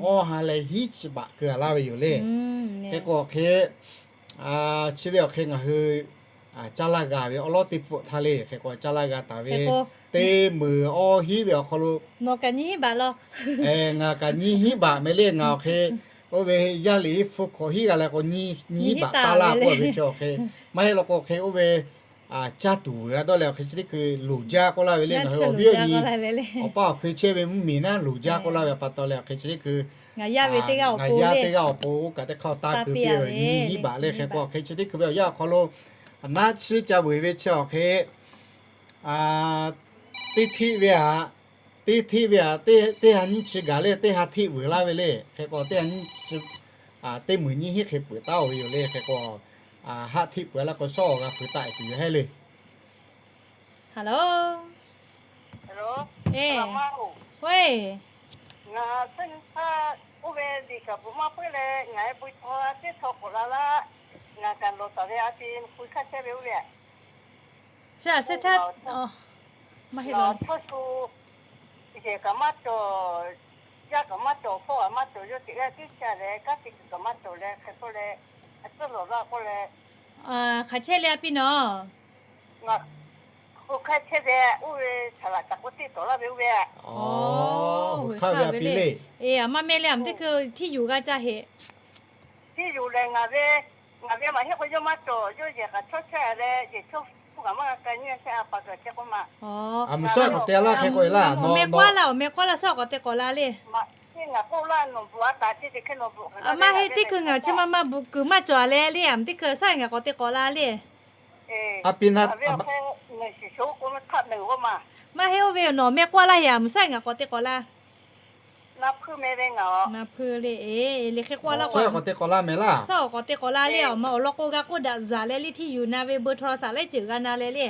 awˇ ha leh hiˉ chi baꞈ keu a laˇ ve yoˬ le. Hk'e k'o hk'e chi ve awˬ hk'e ngaˬ hui caˇ laˇ g'a ve awˉ lawˉ teˇ pfuhˆ htaˇ le, hk'e k'o caˇ laˇ g'a taˍ ve teˇ muiˬ awˇ hiˉ ve awˬ hk'aw lo ngaˬ kaꞈ nyiˇ hiˉ baꞈ meh le. Ngaˬ awˬ hk'e oˇ ve yaˇ liꞈ hpu hkawꞈ hiˉ g'a leh k'o nyiˇ hiˉ baꞈ taˇ laˇ k'oˆ ve chi awˬ hk'e, maˇ heˆ law k'o hk'e oˇ ve caˇ tuˬ vuiˬ g'a dawˇ leh awˬ hk'e chi teˇ hkui loˍ jaˇ k'oˆ laˇ ve le. Ngaˬ hui awˬ viˉ awˬ nyi awˬ paˇ awˬ hkui chehˇ ve mvuhˇmiˬ naˉ loˍ jaˇ k'oˆ laˇ ve pa taw leh awˬ hk'e chi teˇ hkui ngaˬ yaˇ teˇ g'aˇ awˬ pon oˇ kaꞈ teˇ hk'aˇ taˇ keu piˇ ve nyiˇ hiˉ baꞈ le. Hk'e k'o hk'e chi teˇ hkui ve awˬ yanˇ awˬ hk'aw lo naˆ tsuhˇ ca vuiˬ ve chi awˬ hk'e teˇ htiˆ ve aꞈ, teˇ htiˆ ve aꞈ, teˇ ha nyiˇ chi gaˬ le, teˇ ha htiˆ vuiˬ laˇ ve le. Hk'e k'o teˇ ha nyiˇ chi, teˇ muiˬ nyiˇ hiˉ hk'e peuˬ taˉ-oˬ ve yoˬ le. Hk'e k'o haˆ htiˆ peuˬ laˇ k'o shawˉ awˬ g'a fuiˍ taˆ tuˬ yoˬ heˆ le. Eˬ, ngaˬ suhˉ nyi htaˇ oˇ ve liꞈ kaꞈ bvuhꞈ maˇ puiˉ leh, ngaˬ e bui chaw teˇ chaw k'awꞈ la laˇ. Ngaˬ kaꞈ lawˬ taˍ ve a te pui hk'aˇ chehˇ ve oˇ ve, a, chawˇ shu, yehˬ kaꞈ maˇ cawˬ, yaˇ kaꞈ maˇ cawˬ, hpawˇ kaꞈ maˇ cawˬ, yawˇ teꞈ g'aˇ tiˉ chehˇ leh, kanˉ te kuiˬ kaꞈ maˇ cawˬ leh, hk'e k'oˆ leh, a tcuhˉ lawˬ laˇ k'oˆ leh, hk'aˬ chehˇ le a piˇ nawˬ? Hk'aˬ chehˇ ve, oˇ ve saˍ laꞈ caꞈ k'oˆ teˇ tawˍ laˇ ve oˇ ve, hk'aˬ ve a piˇ le. Eˬ, a maˇ meh le, a mvuhˇ teˇ hkui htiˇ yuˬ g'a caˇ heꞈ. Htiˇ yuˬ lehˬ, ngaˬ ve, ngaˬ ve maˇ heˆ k'o yawˇ maˇ cawˬ, yawˇ yehˬ kaꞈ chawˇ chehˇ leh, yehˬ chawˇ hpu kaꞈ maˇ g'a ka nyi chehˇ, a pa kaꞈ chehˇ k'oˆ ma. A mvuhˇ suhˉ k'awꞈ te laˇ hk'e k'oˆ e laˇ, awˬ meh k'oˆ laˇ, awˬ meh k'oˆ laˇ, suhˉ k'awꞈ te k'awꞈ la le. A maˇ heˆ, teˇ hkui ngaˬ chi ma ma bvuhꞈ kuiˬ maˇ cawˬ leh le, a mvuhˇ teˇ hkui suhˉ ngaˬ k'awꞈ te k'awꞈ la le. A piˇ na, maˇ heˆ, oˇ ve nawˬ meh k'oˆ laˇ heꞈ, a mvuhˇ suhˉ ngaˬ k'awꞈ te k'awꞈ la. Na hpu le, eˬ, le hk'e k'oˆ laˇ, suhˉ k'awꞈ te k'awꞈ la mehˍ laˇ. Suhˉ k'awꞈ te k'awꞈ la le, awˬ ma awˬ lawn k'o g'a k'oˆ daꞈ zaˬ leh le, htiˇ yuˬ na ve เบอร์โทรศัพท์ laiˉ ceuˬ g'a na leh le.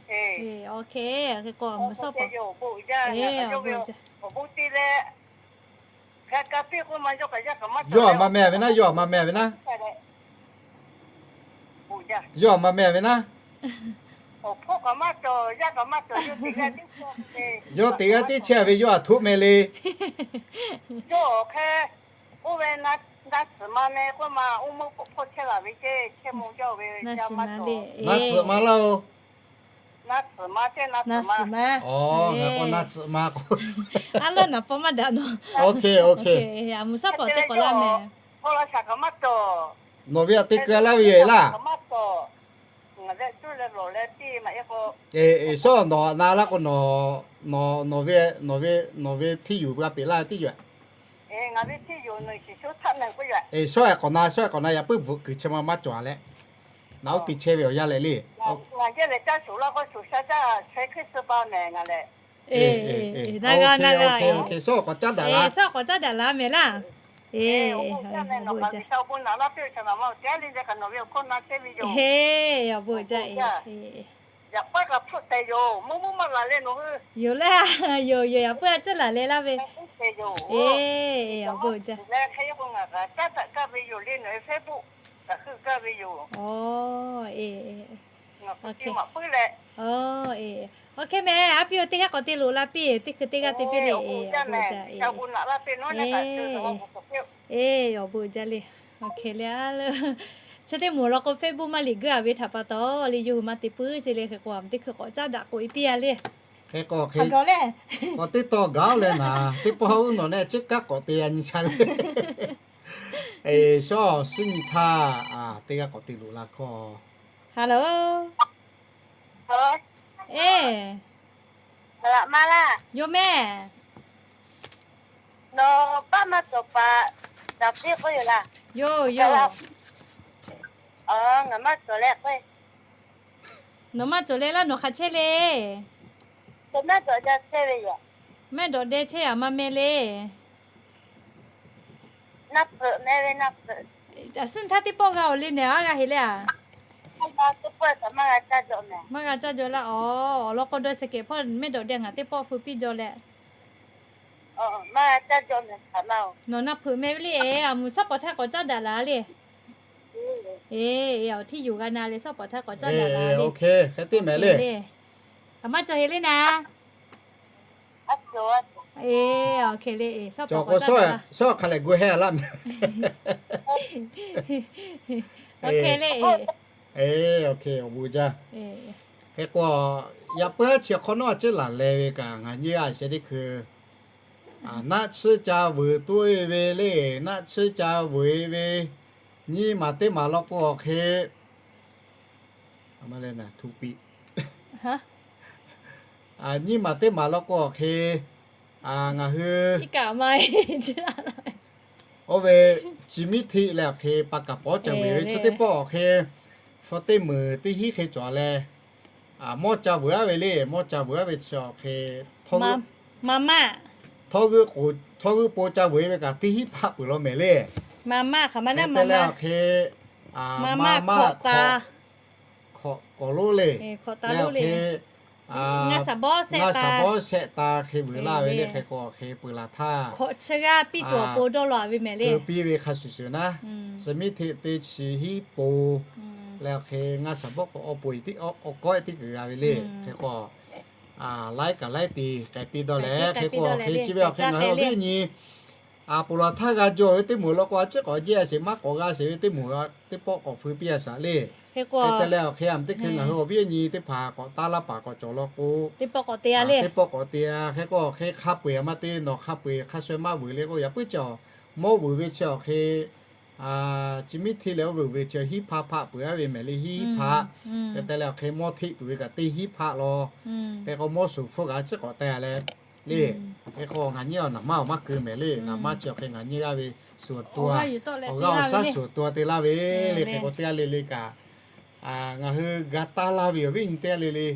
Eˬ, hk'e k'o, a mvuhˇ suhˉ pa, yawˇ a maˇ meh ve naˉ, yawˇ a maˇ meh ve naˉ. Yawˇ a maˇ meh ve naˉ. Yawˇ teꞈ g'aˇ tiˉ chehˇ ve, yawˇ a htoꞈ meh le. Na tcuhꞈ ma laˇ oˬ. Na tcuhꞈ ma, ngaˬ k'o na tcuhꞈ ma k'o, a lawˉ naˍ paw maˇ daꞈ nawˬ. A mvuhˇ suhˉ k'awꞈ te k'awꞈ la mehˍ. Nawˬ ve a te keu laˇ ve yoˬ laˇ. Eˬ, eˬ, suhˉ nawˬ na laˇ k'o, nawˬ ve, nawˬ ve htiˇ yuˬ g'a peꞈ laˇ ve teˇ yoˬ. Eˬ, suhˉ k'awꞈ na, suhˉ k'awꞈ na, yaꞈ puiˉ bvuhꞈ kuiˬ chi ma maˇ cawˬ leh, naˍ oˉ te chehˇ ve awˬ yanˇ leh le. Suhˉ k'awꞈ caˉ daꞈ la, suhˉ k'awꞈ caˉ daꞈ la mehˍ laˇ. Eˬ, awˬ bon jaˇ. Eˬ, awˬ bon jaˇ. Eˬ, awˬ bon jaˇ. Yaꞈ puiˉ kaꞈ hpfuhˆ tehꞈ yoˬ, mvuhˇ mvuhˇ maˇ laˬ leh nawˬ hui. Yoˬ laˇ, yoˬ yoˬ, yaꞈ puiˉ a ciˉ laˬ leh laˇ ve. Eˬ, awˬ bon jaˇ. Hk'e k'o ngaˬ kaꞈ caˉ daꞈ gaˇ ve yoˬ le, nawˬ ve Facebook kaꞈ heuˆ gaˇ ve yoˬ. Oˬ, eˬ, maꞈ puiˉ leh. Oˬ, eˬ, oˇ hk'e mehˍ, a piˇ oˬ, teˇ g'aˇ k'awꞈ te loꞈ la piˇ, teˇ hkui teˇ g'aˇ te piˇ le. Eˬ, awˬ bon jaˇ. Eˬ, awˬ bon jaˇ le. Oˇ hk'e le a le. Chi teˇ moˍ law k'o Facebook maˇ liꞈ guˇ a ve htaꞈ pa taw le, yawˇ hui maˇ te puiˉ ce le. Hk'e k'o a mvuhˇ teˇ hkui k'awꞈ caˉ daꞈ k'oꞈ e piˇ a le. Hk'e k'o, k'awꞈ teˇ taw gaˬ oˬ leh naˍ, teˇ pawˆ uˉ nawˬ nehˆ ciˉ kaˉ k'awꞈ te a nyi cha le. Eˬ, suhˉ suhˉ nyi htaˇ, teˇ g'aˇ k'awꞈ te loꞈ la hkawˇ. Eˬ, yoˬ mehˍ. Yoˬ yoˬ. Nawˬ maˇ cawˬ leh laˇ, nawˬ hk'aˬ chehˇ le. Mehˆ dawꞈ deh chehˇ a maˇ meh le. A suhˉ htaˇ teˇ pawˆ g'a oˬ le nehˬ, a g'a heˍ le a. Maˇ g'a caˇ jaw laˇ. Awˬ, awˬ lawn k'o dawˇ shehˍ kehˬ hpawˇ mehˆ dawꞈ deh ngaˬ teˇ pawˆ feu piˇ jaw leh. Nawˬ na hpeuꞈ meh ve le, a mvuhˇ suhˉ k'awꞈ htaˇ k'awꞈ caˉ daꞈ la le. Eˬ, awˬ htiˇ yuˬ g'a na le, suhˉ k'awꞈ htaˇ k'awꞈ caˉ daꞈ la le. Aˬ maˇ cawˬ heˍ le naˍ. Eˬ, awˬ hk'e le, suhˉ k'awꞈ caˉ daꞈ la. Suhˉ hk'a lehˬ gu heh a laˇ mehˍ. Awˬ hk'e le. Eˬ, awˬ bon jaˇ. Hk'e k'o, yaꞈ puiˉ chi hk'awꞈ nawˉ a ciˉ laˬ leh ve kaꞈ ngaˬ nyi a sheh teˇ hkui, naˆ tsuhˇ ca vuiˬ tuˬ ve le, naˆ tsuhˇ ca vuiˬ ve, nyiˇ maˬ teˇ maˬ law k'o awˬ hk'e, nyiˇ maˬ teˇ maˬ law k'o awˬ hk'e, ngaˬ hui oˇ ve chi miˉ htiˆ leh awˬ hk'e pa kaˍ pawˉ ca vuiˬ ve chi teˇ pawˆ awˬ hk'e, hpu teˇ meunˍ teˇ hinˉ hk'e cawˬ leh, mawˇ ca vuiˬ aˉ ve le, mawˇ ca vuiˬ aˉ ve chi awˬ hk'e, htawˇ g'euˆ po ca vuiˬ ve kaꞈ teˇ hinˉ hpaˆ peuˬ law mehˍ le. Te leh awˬ hk'e, ma maˇ hkawꞈ k'awꞈ lonˉ le, leh awˬ hk'e, ngaˇ shaˍ bawˇ shehˆ ta hk'e vuiˬ laˇ ve le. Hk'e k'o hk'e peuˬ laˬ htaˇ, keu piˇ ve hk'a shuˍ shuˍ naˉ, chi miˇ hteꞈ teˇ chi hiˉ po leh awˬ hk'e ngaˇ shaˍ bawˇ k'o awˬ po awˬ kawehˉ teˇ kuiˬ g'a ve le. Hk'e k'o laiˉ kaꞈ laiˉ te k'ai piˇ dawˇ leh, hk'e k'o hk'e chi ve awˬ hk'e ngaˬ hui awˬ viˉ nyi a ponˬ laˬ htaˇ g'a jaw ve teˇ moˍ law k'o, a ciˉ k'awꞈ jehˇ sheˍ, maˇ k'awꞈ g'a sheˍ ve teˇ moˍ teˇ pawˆ k'awꞈ feu piˇ a shaˍ le. Hk'e te leh awˬ hk'e a teˇ hkui ngaˬ hui awˬ viˉ awˬ nyi teˇ hpaˍ k'awꞈ taˇ laˇ paˍ k'awꞈ cawˬ law k'o, teˇ pawˆ k'awꞈ te a le. Teˇ pawˆ k'awꞈ te a. Hk'e k'o hk'e hk'a peu-eˬ a maˇ te, nawˬ hk'a peu-eˬ hk'a shuˍ maˇ vuiˬ le k'o, yaꞈ puiˉ cawˬ mawˇ vuiˬ ve chi awˬ hk'e chi miˇ hteˇ leh oˇ ve uiˍ ve chi hiˉ hpaˆ hpaˆ peuˬ a ve mehˍ le, hiˉ hpaˆ. Hk'e te leh awˬ hk'e mawˇ hteˆ tuˬ ve kaꞈ teˇ hiˉ hpaˆ law. Hk'e k'o mawˇ shuˍ hpfuhˇ kaꞈ a ciˉ k'awꞈ te a leh le. Hk'e k'o ngaˬ nyi awˬ naˍ maˇ awˬ maˇ keu mehˍ le. Naˍ maˇ chi awˬ hk'e ngaˬ nyi g'aˇ ve shuˍ awˬ to a, awˬ g'aˇ awˬ shaˉ shuˍ awˬ to a te laˇ ve le. Hk'e k'o teˇ g'aˇ le le kaꞈ ngaˬ hui g'a taˇ laˇ ve awˬ viˉ nyi teˇ g'aˇ le le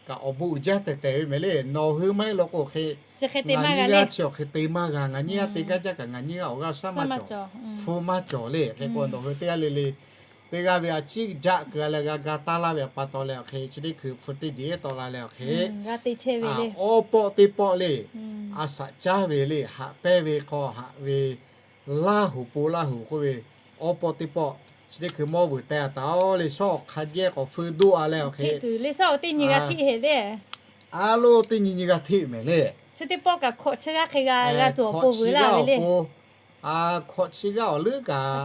kaꞈ awˬ bon uiˍ jaˇ tehˬ tehˬ ve mehˍ le. Nawˬ hui maˇ heˆ law k'o hk'e ngaˬ nyi g'aˇ chi awˬ hk'e te maˇ g'a. Ngaˬ nyi g'aˇ te gaˇ jaˇ kaꞈ ngaˬ nyi g'aˇ awˬ g'aˇ awˬ shaˉ maˇ cawˬ, hpu maˇ cawˬ le. Hk'e k'o nawˬ hui teˇ g'aˇ le le teˇ g'aˇ ve a ciˉ jaˆ keu a leh g'a ga taˇ laˇ ve a pa taw leh awˬ hk'e chi teˇ hkui hpu teˇ jeˬ tawˆ la leh awˬ hk'e, awˉ pawˆ teˇ pawˆ le, a shaꞈ caˉ ve le, haꞈ pehnˇ ve hk'aw haꞈ ve, Laˇ huˍ po Laˇ huˍ k'oˆ ve, awˉ pawˆ teˇ pawˆ chi teˇ hkui mawˇ vuiˬ teh a taˍ-oˬ le. Shawˉ awˬ hk'a jehˇ k'awꞈ feu doˆ a leh awˬ hk'e, teˇ nyi g'a htiˆ heˍ le. A lo teˇ nyi nyi g'a htiˆ mehˍ le. Chi teˇ pawˆ kaꞈ hkawꞈ chi g'aˇ hk'e g'a g'a tuˬ awˬ pon vuiˬ laˇ ve le. Hkawꞈ chi g'aˇ awˬ leuˉ kaꞈ,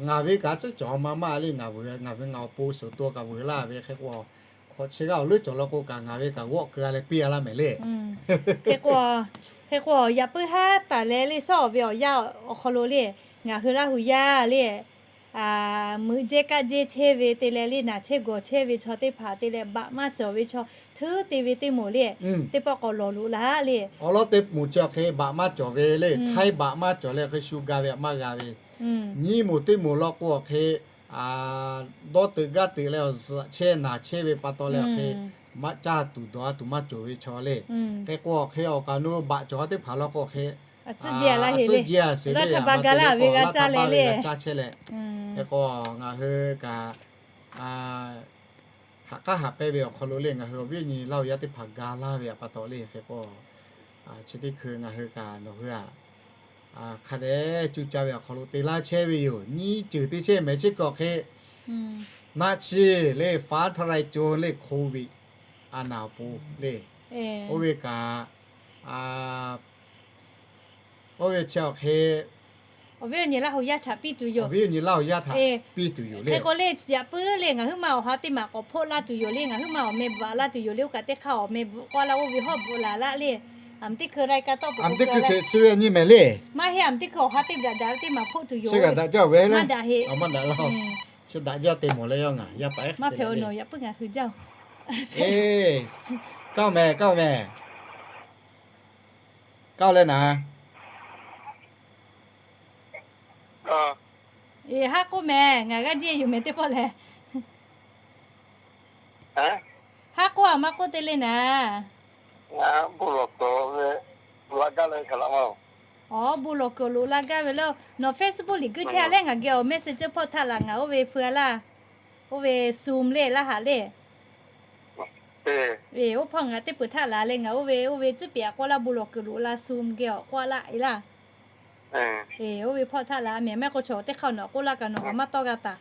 ngaˬ ve kaꞈ a ciˉ cawˬ ma maˇ le. Ngaˬ ve ngaˬ awˬ pon shuˍ to kaꞈ vuiˬ laˇ ve hk'e k'o, hkawꞈ chi g'aˇ awˬ leuˉ cawˬ law k'o kaꞈ ngaˬ ve kaꞈ g'awˆ keu a leh piˇ a laˇ mehˍ le. Hk'e k'o, yaꞈ puiˉ haˉ taˍ leh le, shawˉ awˬ ve awˬ yanˇ awˬ hk'aw lo le, ngaˬ hui Laˇ huˍ yaˇ le, meuꞈ jehˇ kaˆ jehˇ chehˇ ve te leh le, naˬ chehˇ gawˬ chehˇ ve chaw teˇ hpaˍ te leh baꞈ maˇ cawˬ ve chaw htuˉ te ve teˇ moˍ le, teˇ pawˆ k'awꞈ lawˬ loꞈ laˇ le. Awˬ lawn teˇ moˍ chi awˬ hk'e baꞈ maˇ cawˬ ve le, htaiˇ baꞈ maˇ cawˬ leh awˬ hk'e shu ga ve maˇ g'a ve. Nyiˇ moˍ teˇ moˍ law k'o awˬ hk'e dawˇ teuꞈ gaˇ teuꞈ leh awˬ zuhꞈ chehˇ naˬ chehˇ ve pa taw leh awˬ hk'e maˇ caˇ tuˬ dawˬ a tuˬ maˇ cawˬ ve chaw le. Hk'e k'o awˬ hk'e awˬ kaꞈ nu baꞈ cawˬ teˇ hpaˍ law k'o awˬ hk'e a tcuhˉ ji a sheˍ le, laˇ htaꞈ ba ga laˇ ve g'a caˇ leh le, g'a caˇ chehˇ leh. Hk'e k'o ngaˬ hui kaꞈ haꞈ k'aˉ haꞈ pehnˇ ve awˬ hk'aw lo le, ngaˬ hui awˬ viˉ nyi Laˇ huˍ yaˇ teˇ hpaˍ ga laˇ ve pa taw le. Hk'e k'o chi teˇ hkui ngaˬ hui kaꞈ nawˬ hui a hk'a dehꞈ cuˇ caˇ ve awˬ hk'aw lo te laˇ chehˇ ve yoˬ. Nyiˇ ceuˬ teˇ chehˇ mehˍ chehˇ kuiˬ awˬ hk'e, naˆ chi le, faˉ htaˇ laiˉ co le, COVID a naˍ awˬ pon le, oˇ ve kaꞈ oˇ ve chi awˬ hk'e awˬ viˉ awˬ nyi Laˇ huˍ yaˇ htaꞈ piˇ tuˬ yoˬ. Awˬ viˉ awˬ nyi Laˇ huˍ yaˇ htaꞈ piˇ tuˬ yoˬ le. Hk'e k'o le, yaꞈ puiˉ le ngaˬ huiˉ ma awˬ ha teˇ maˬ k'awꞈ hpoˆ laˇ tuˬ yoˬ le. Ngaˬ huiˉ ma awˬ meh bvuhꞈ laˇ tuˬ yoˬ le. Oˇ kaꞈ teˇ hk'aˇ awˬ meh bvuhꞈ k'aw laˇ, oˇ ve hawˉ bvuhꞈ laˬ laˇ le. Aˬ miˍ teˇ hkui lai ka tawˆ peuˬ k'o chi ve nyi mehˍ le. Maˇ heˆ, aˬ miˍ teˇ hkui awˬ ha teˇ daꞈ daꞈ teˇ maˬ hpoˆ tuˬ yoˬ. Maˇ daꞈ heˆ. Chi daꞈ jaˇ te mawˬ leh yaˇ ngaˬ yaˇ paˍ ehˉ maˇ hpehꞈ-oˬ, nawˬ yaꞈ puiˉ ngaˬ hui jaˇ-oˬ. Kaoˇ mehˍ, kaoˇ mehˍ. Kaoˇ leh naˍ. Eˬ, haˉ k'oˆ mehˍ, ngaˬ g'aˇ jiˇ yoˬ mehˍ teˇ pawˆ lehˬ. Haˉ k'oˆ a maˇ k'oˆ te le naˍ. Awˬ, bon lawˬ kuiˬ loꞈ la gaˇ ve le. Nawˬ Facebook liꞈ guiˇ chehˇ a leh ngaˬ geh awˬ message hpawˇ htaˆ laˬ, ngaˬ oˇ ve feu a laˇ. Oˇ ve Zoom le, laˇ haꞈ le. Eˬ, oˇ hpawˇ ngaˬ teˇ peuˬ htaˆ laˬ leh ngaˬ oˇ ve oˇ ve tcuhˉ piˍ aꞈ k'oˆ laˇ, bon lawˬ kuiˬ loꞈ la Zoom geh awˬ k'oˆ a laˇ e laˇ. Eˬ, oˇ ve hpawˇ htaˆ laˬ mehˍ, maˇ heˆ k'o chaw teˇ hk'aˇ nawˬ k'oˆ laˇ kaꞈ nawˬ kaꞈ maˇ tawˇ g'a taˍ.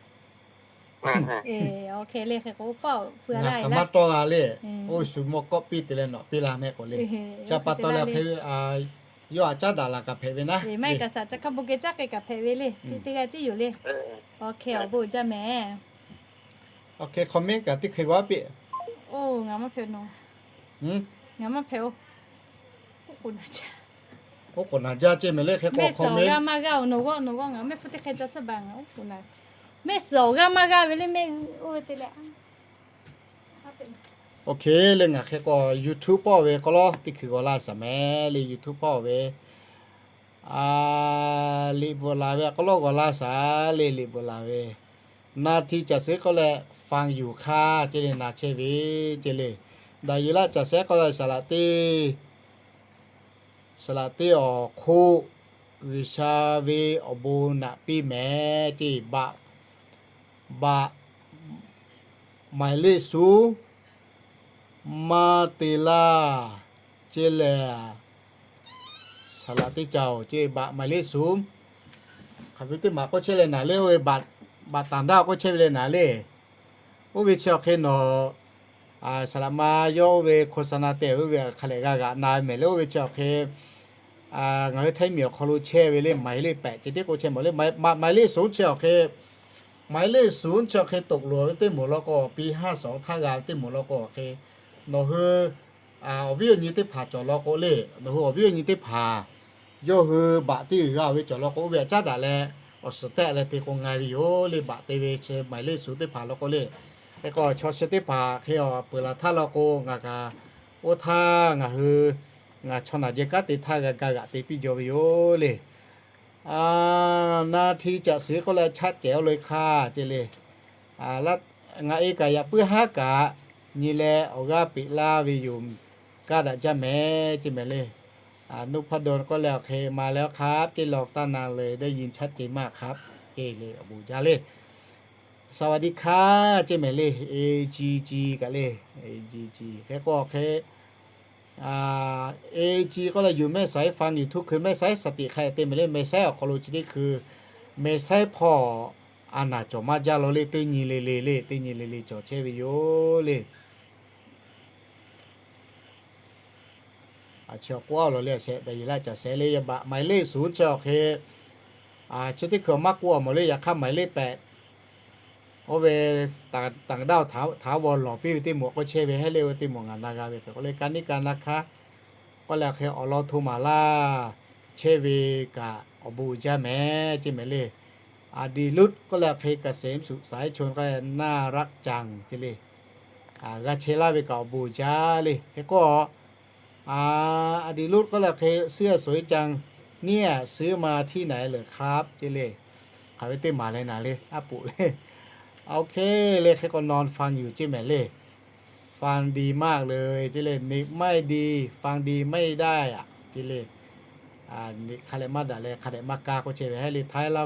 Eˬ, oˇ hk'e le hk'e k'o paˇ-oˬ, feu a laˇ e laˇ. Maˇ tawˇ g'a le. Oˇ shu mawˇ kawˆ piˇ te leh nawˬ piˇ la mehˆ k'o le. Chi pa taw leh hk'e yawˇ aꞈ caˉ daꞈ laˬ kaꞈ hpehꞈ ve naˉ. Maˇ heˆ kaꞈ saˍ ca hk'a bon geh caˉ k'ai kaꞈ hpehꞈ ve le. Teˇ teˇ g'aˇ tiˉ yoˬ le. Awˬ hk'e awˬ bon jaˇ mehˍ. Awˬ hk'e comment kaꞈ teˇ hk'e g'aw piˇ. Oˇ, ngaˬ maˇ hpehꞈ nawˬ. Ngaˬ maˇ hpehꞈ-oˬ. Oˉ k'oˍ naˍ jaˇ ce mehˍ le hk'e k'o, mehˆ suhˍ awˬ g'aˇ maˇ g'aˇ-oˬ, nawˬ g'awˇ nawˬ g'awˇ ngaˬ mehˆ hpu teˇ hk'e ca tcuhˉ baˬ ngaˬ oˉ k'oˍ naˍ. Mehˆ suhˍ awˬ g'aˇ maˇ g'aˇ ve le mehˆ oˇ ve te leh. Awˬ hk'e le ngaˬ hk'e k'o YouTube pawˆ ve k'aw lawˉ teˇ hkui g'aw laˇ shaˍ mehˍ le. YouTube pawˆ ve liꞈ bvuhꞈ laˬ ve k'aw lawˉ g'aw laˇ shaˍ le. Liꞈ bvuhꞈ laˬ ve naˍ htiꞈ caˬ sehˉ k'oˆ leh faˍ yuˬ hk'aˇ ce le, naˍ chehˇ ve ce le. Daꞈ yeˬ laˇ caˬ sehˉ k'oˆ leh saˍ laꞈ teˇ saˍ laꞈ teˇ awˬ hk'oˆ G'uiˬsha ve awˬ bon naꞈ piˇ mehˍ ce. Baꞈ, baꞈ, maiˍ leˆ suhˉ Maˇ te laˇ, ceˇ lehˬ, saˍ laꞈ teˇ ca-oˬ ceˇ, บัตรหมายเลขศูนย์. Hk'aˬ ve teˇ maˬ k'oˆ chehˇ leh naˍ le, oˇ ve บัตรต่างด้าว k'oˆ chehˇ ve leh naˍ le. Oˇ ve chi awˬ hk'e nawˬ saˍ laꞈ ma yawˇ oˇ ve โฆษณา tehꞈ oˇ ve hk'a lehˬ g'a g'aꞈ na ve mehˍ le. Oˇ ve chi awˬ hk'e ngaˬ hui ไทย miˬ awˬ hk'aw lo chehˇ ve le, หมายเลขแปด ceh tiˉ k'oˆ chehˇ mawˬ le. หมายเลขศูนย์ chi awˬ hk'e, หมายเลขศูนย์ chi awˬ hk'e ตกหล่น ve teˇ moˍ law k'o, ปีห้าสอง htaˇ g'a ve teˇ moˍ law k'o, awˬ hk'e nawˬ hui awˬ viˉ awˬ nyi teˇ hpaˍ cawˬ law k'o le, nawˬ hui awˬ viˉ awˬ nyi teˇ hpaˍ yawˇ hui บัตร teˇ g'uiˬ g'a-oˬ ve cawˬ law k'o, oˇ ve htaꞈ caˉ daꞈ leh awˬ suhˍ tehˆ leh te k'o ngaˬ ve yoˬ le. บัตร te ve chi หมายเลขศูนย์ teˇ hpaˍ law k'o le. Hk'e k'o chaw chi teˇ hpaˍ hk'e awˬ peuˬ laˬ htaˇ law k'o, ngaˬ kaꞈ oˇ htaˇ ngaˬ hui ngaˬ chaw naˬ jeh kanˉ te htaˇ g'a ga g'aꞈ te piˇ jaw ve yoˬ le. นาที caꞈ suhˍ k'oˆ leh chaˆ cehˬ-oˬ le hk'aˇ ceˇ le. Ngaˬ e kaꞈ yaꞈ puiˉ haˉ kaꞈ nyi leh awˬ g'aˇ peꞈ laˇ ve yoˬ. Kaˇ daꞈ jaˇ mehˍ ceˇ mehˍ le. Nuˇ hpaˇ daw k'oˆ leh awˬ hk'e ma leh awˬ hk'aˇ พี่น้อง ตั้งนานเลย ได้ยินชัดเจนมากครับ ceˇ le, awˬ bon jaˇ le. สวัสดีค่ะ ceˇ mehˍ le. A G G kaꞈ le, A G G hk'e k'o awˬ hk'e A G k'oˆ leh yoˬ, แม่สาย ฟังอยู่ทุกคืน แม่สาย สติ hk'a te mehˍ le. แม่สาย awˬ hk'aw lo chi teˇ hkui แม่สาย hpawˇ a naˍ cawˬ maˇ jaˇ law le, teˇ nyi le le le, teˇ nyi le le cawˬ chehˇ ve yoˬ le. Chi awˬ k'oˆ a law le, a shehˍ daꞈ yeˬ laˇ caˬ shehˍ le. บัตรหมายเลขศูนย์ chi awˬ hk'e chi teˇ hkui awˬ maˇ k'oˆ a mawˬ le. Yaꞈ hk'aˇ หมายเลขแปด oˇ ve ต่างด้าว ถาวร lawˬ piˇ ve teˇ moˍ k'oˆ chehˇ ve hehˉ le. Oˇ ve teˇ moˍ ngaˬ na g'a ve hk'e k'oˆ le, กาญจนา hk'aˇ k'oˆ leh hk'e awˬ lawn hto maˍ laˇ chehˇ ve kaꞈ awˬ bon uiˍ jaˇ mehˍ ceˇ mehˍ le. อดีต k'oˆ leh hk'e เกษมสุขสายชล k'oˆ leh น่ารักจัง ceˇ le. G'a chehˇ laˇ ve kaꞈ awˬ bon uiˍ jaˇ le. Hk'e k'o อดีต k'oˆ leh hk'e เสื้อสวยจัง เนี่ยซื้อมาที่ไหนเหรอครับ ceˇ le. Hk'aˬ ve teˇ maˬ leh naˍ le, aˉ poꞈ le. OK le, hk'e k'o นอนฟังอยู่ ceˇ mehˍ le. ฟังดีมากเลย ceˇ le. เน็ตไม่ดี ฟังดีไม่ได้อะ ceˇ le. Hk'a leh maˇ daꞈ leh hk'a dehꞈ maˇ kaˇ k'oˆ chehˇ ve hehˉ le. Taiˉ laˇ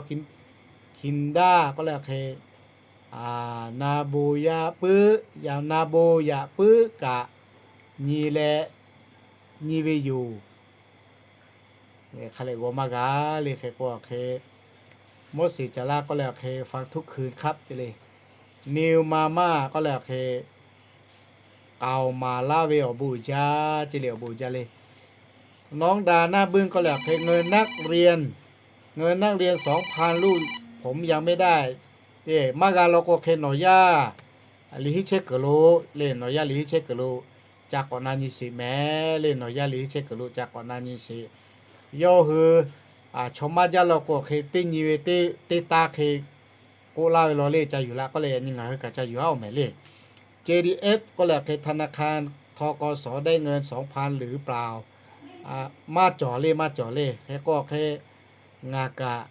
คินด้า k'oˆ leh hk'e นาโบ yaꞈ puiˉ, นาโบ yaꞈ puiˉ kaꞈ nyi leh nyi ve yoˬ. Hk'a leh g'aw maˇ g'a le. Hk'e k'o hk'e มดสี caˍ laˇ k'oˆ leh hk'e ฟังทุกคืนครับ ceˇ le. New Mama k'oˆ leh hk'e k'aoˍ maˍ laˇ ve awˬ bon uiˍ jaˇ ceˇ le, awˬ bon uiˍ jaˇ le. น้องดาหน้าบึ้ง k'oˆ leh hk'e เงินนักเรียน เงินนักเรียน สองพัน ลูก ผมยังไม่ได้ maˇ g'a law k'o hk'e nawˬ yaˇ liꞈ hiˉ chehˇ kuiˬ lo le, nawˬ yaˇ liꞈ hiˉ chehˇ kuiˬ lo ca k'awꞈ na nyi sheˍ mehˍ le. Nawˬ yaˇ liꞈ hiˉ chehˇ kuiˬ lo ca k'awꞈ na nyi sheˍ. Yawˇ hui chaw maˇ jaˇ law k'o hk'e teˇ nyi ve teˇ taˇ hk'e k'oˆ laˇ ve law le, ca yuˬ laˇ k'oˆ leh yaꞈ nyi ngaˬ hui kaꞈ ca yuˬ aˉ-oˬ mehˍ le. J D F k'oˆ leh hk'e ธนาคาร ทกส ได้เงิน สองพัน หรือเปล่า maˇ cawˬ le, maˇ cawˬ le. Hk'e k'o hk'e ngaˬ kaꞈ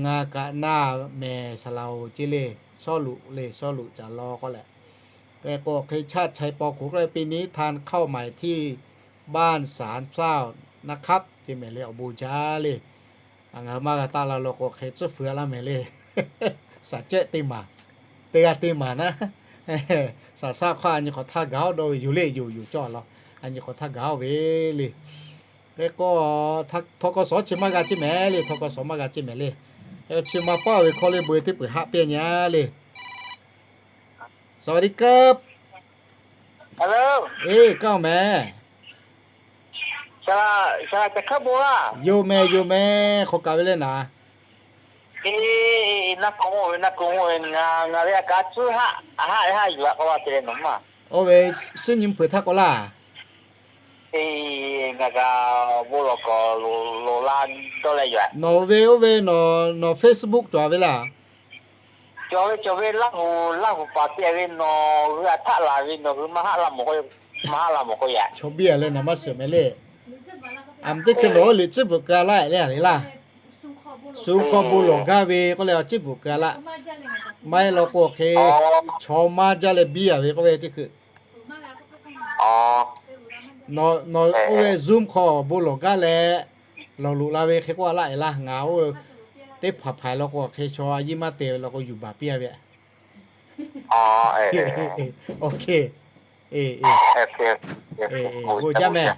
ngaˬ kaꞈ na mehˍ saˍ laꞈ-oˬ ceˇ le. Sawˉluꞈ le, Sawˉluꞈ caˍ law k'oˆ leh, hk'e k'o hk'e ชาติชัย ปอ ขลุง k'oˆ leh ปีนี้ทานข้าวใหม่ที่บ้านสามเศร้านะครับ ceˇ mehˍ le, awˬ bon jaˇ le. Ngaˬ hui maˇ g'a taˆ la law k'o hk'e tcuhˉ feu laˇ mehˍ le. Saˍ cehˆ teˇ maˬ, teˇ g'aˇ teˇ maˬ naˉ, saˍ saˆ hk'aˇ a nyi hk'awꞈ htaˇ gaˬ-oˬ dawˇ ve yoˬ le, yoˬ yoˬ cawˇ law, a nyi hk'awꞈ htaˇ gaˬ-oˬ ve le. Hk'e k'o ทกส chi maˇ g'a ceˇ mehˍ le, ทกส maˇ g'a ceˇ mehˍ le. Chi ma paˇ ve hkawˇ le, bon teˇ peuˬ haˆ piˇ nyi-a le. สวัสดีครับ Eˇ, kaˇ-oˬ mehˍ. Yoˬ mehˍ, yoˬ mehˍ, hk'aw kaꞈ ve leh naˍ. Oˇ ve suhˉ nyi peuˬ htaˇ k'o laˇ. Nawˬ ve oˇ ve nawˬ Facebook cawˬ ve laˇ. Chaw biˇ-a leh naˍ maˇ shiˍ mehˍ le. Aˬ mehˍ teˇ hkui nawˬ oˇ liꞈ tcuhˉ bvuhꞈ keu-a laˇ le, a le laˇ. Suh hk'aw bon lawˬ gaˇ ve k'oˆ leh tcuhˉ bvuhꞈ keu-a laˇ. Maˇ heˆ law k'o hk'e, chaw maˇ jaˇ leh biˇ-a ve k'oˆ ve teˇ hkui. Nawˬ oˇ ve Zoom hk'aw bon lawˬ gaˇ leh lawˬ loꞈ la ve hk'e k'oˆ-a laˇ-e laˇ. Ngaˬ oˇ teˇ hpaˍ hpaˍ law k'o hk'e chaw a yiˇ maˇ te ve law k'o yuˬ baˬ piˇ-a ve. Ok. Bon jaˇ mehˍ.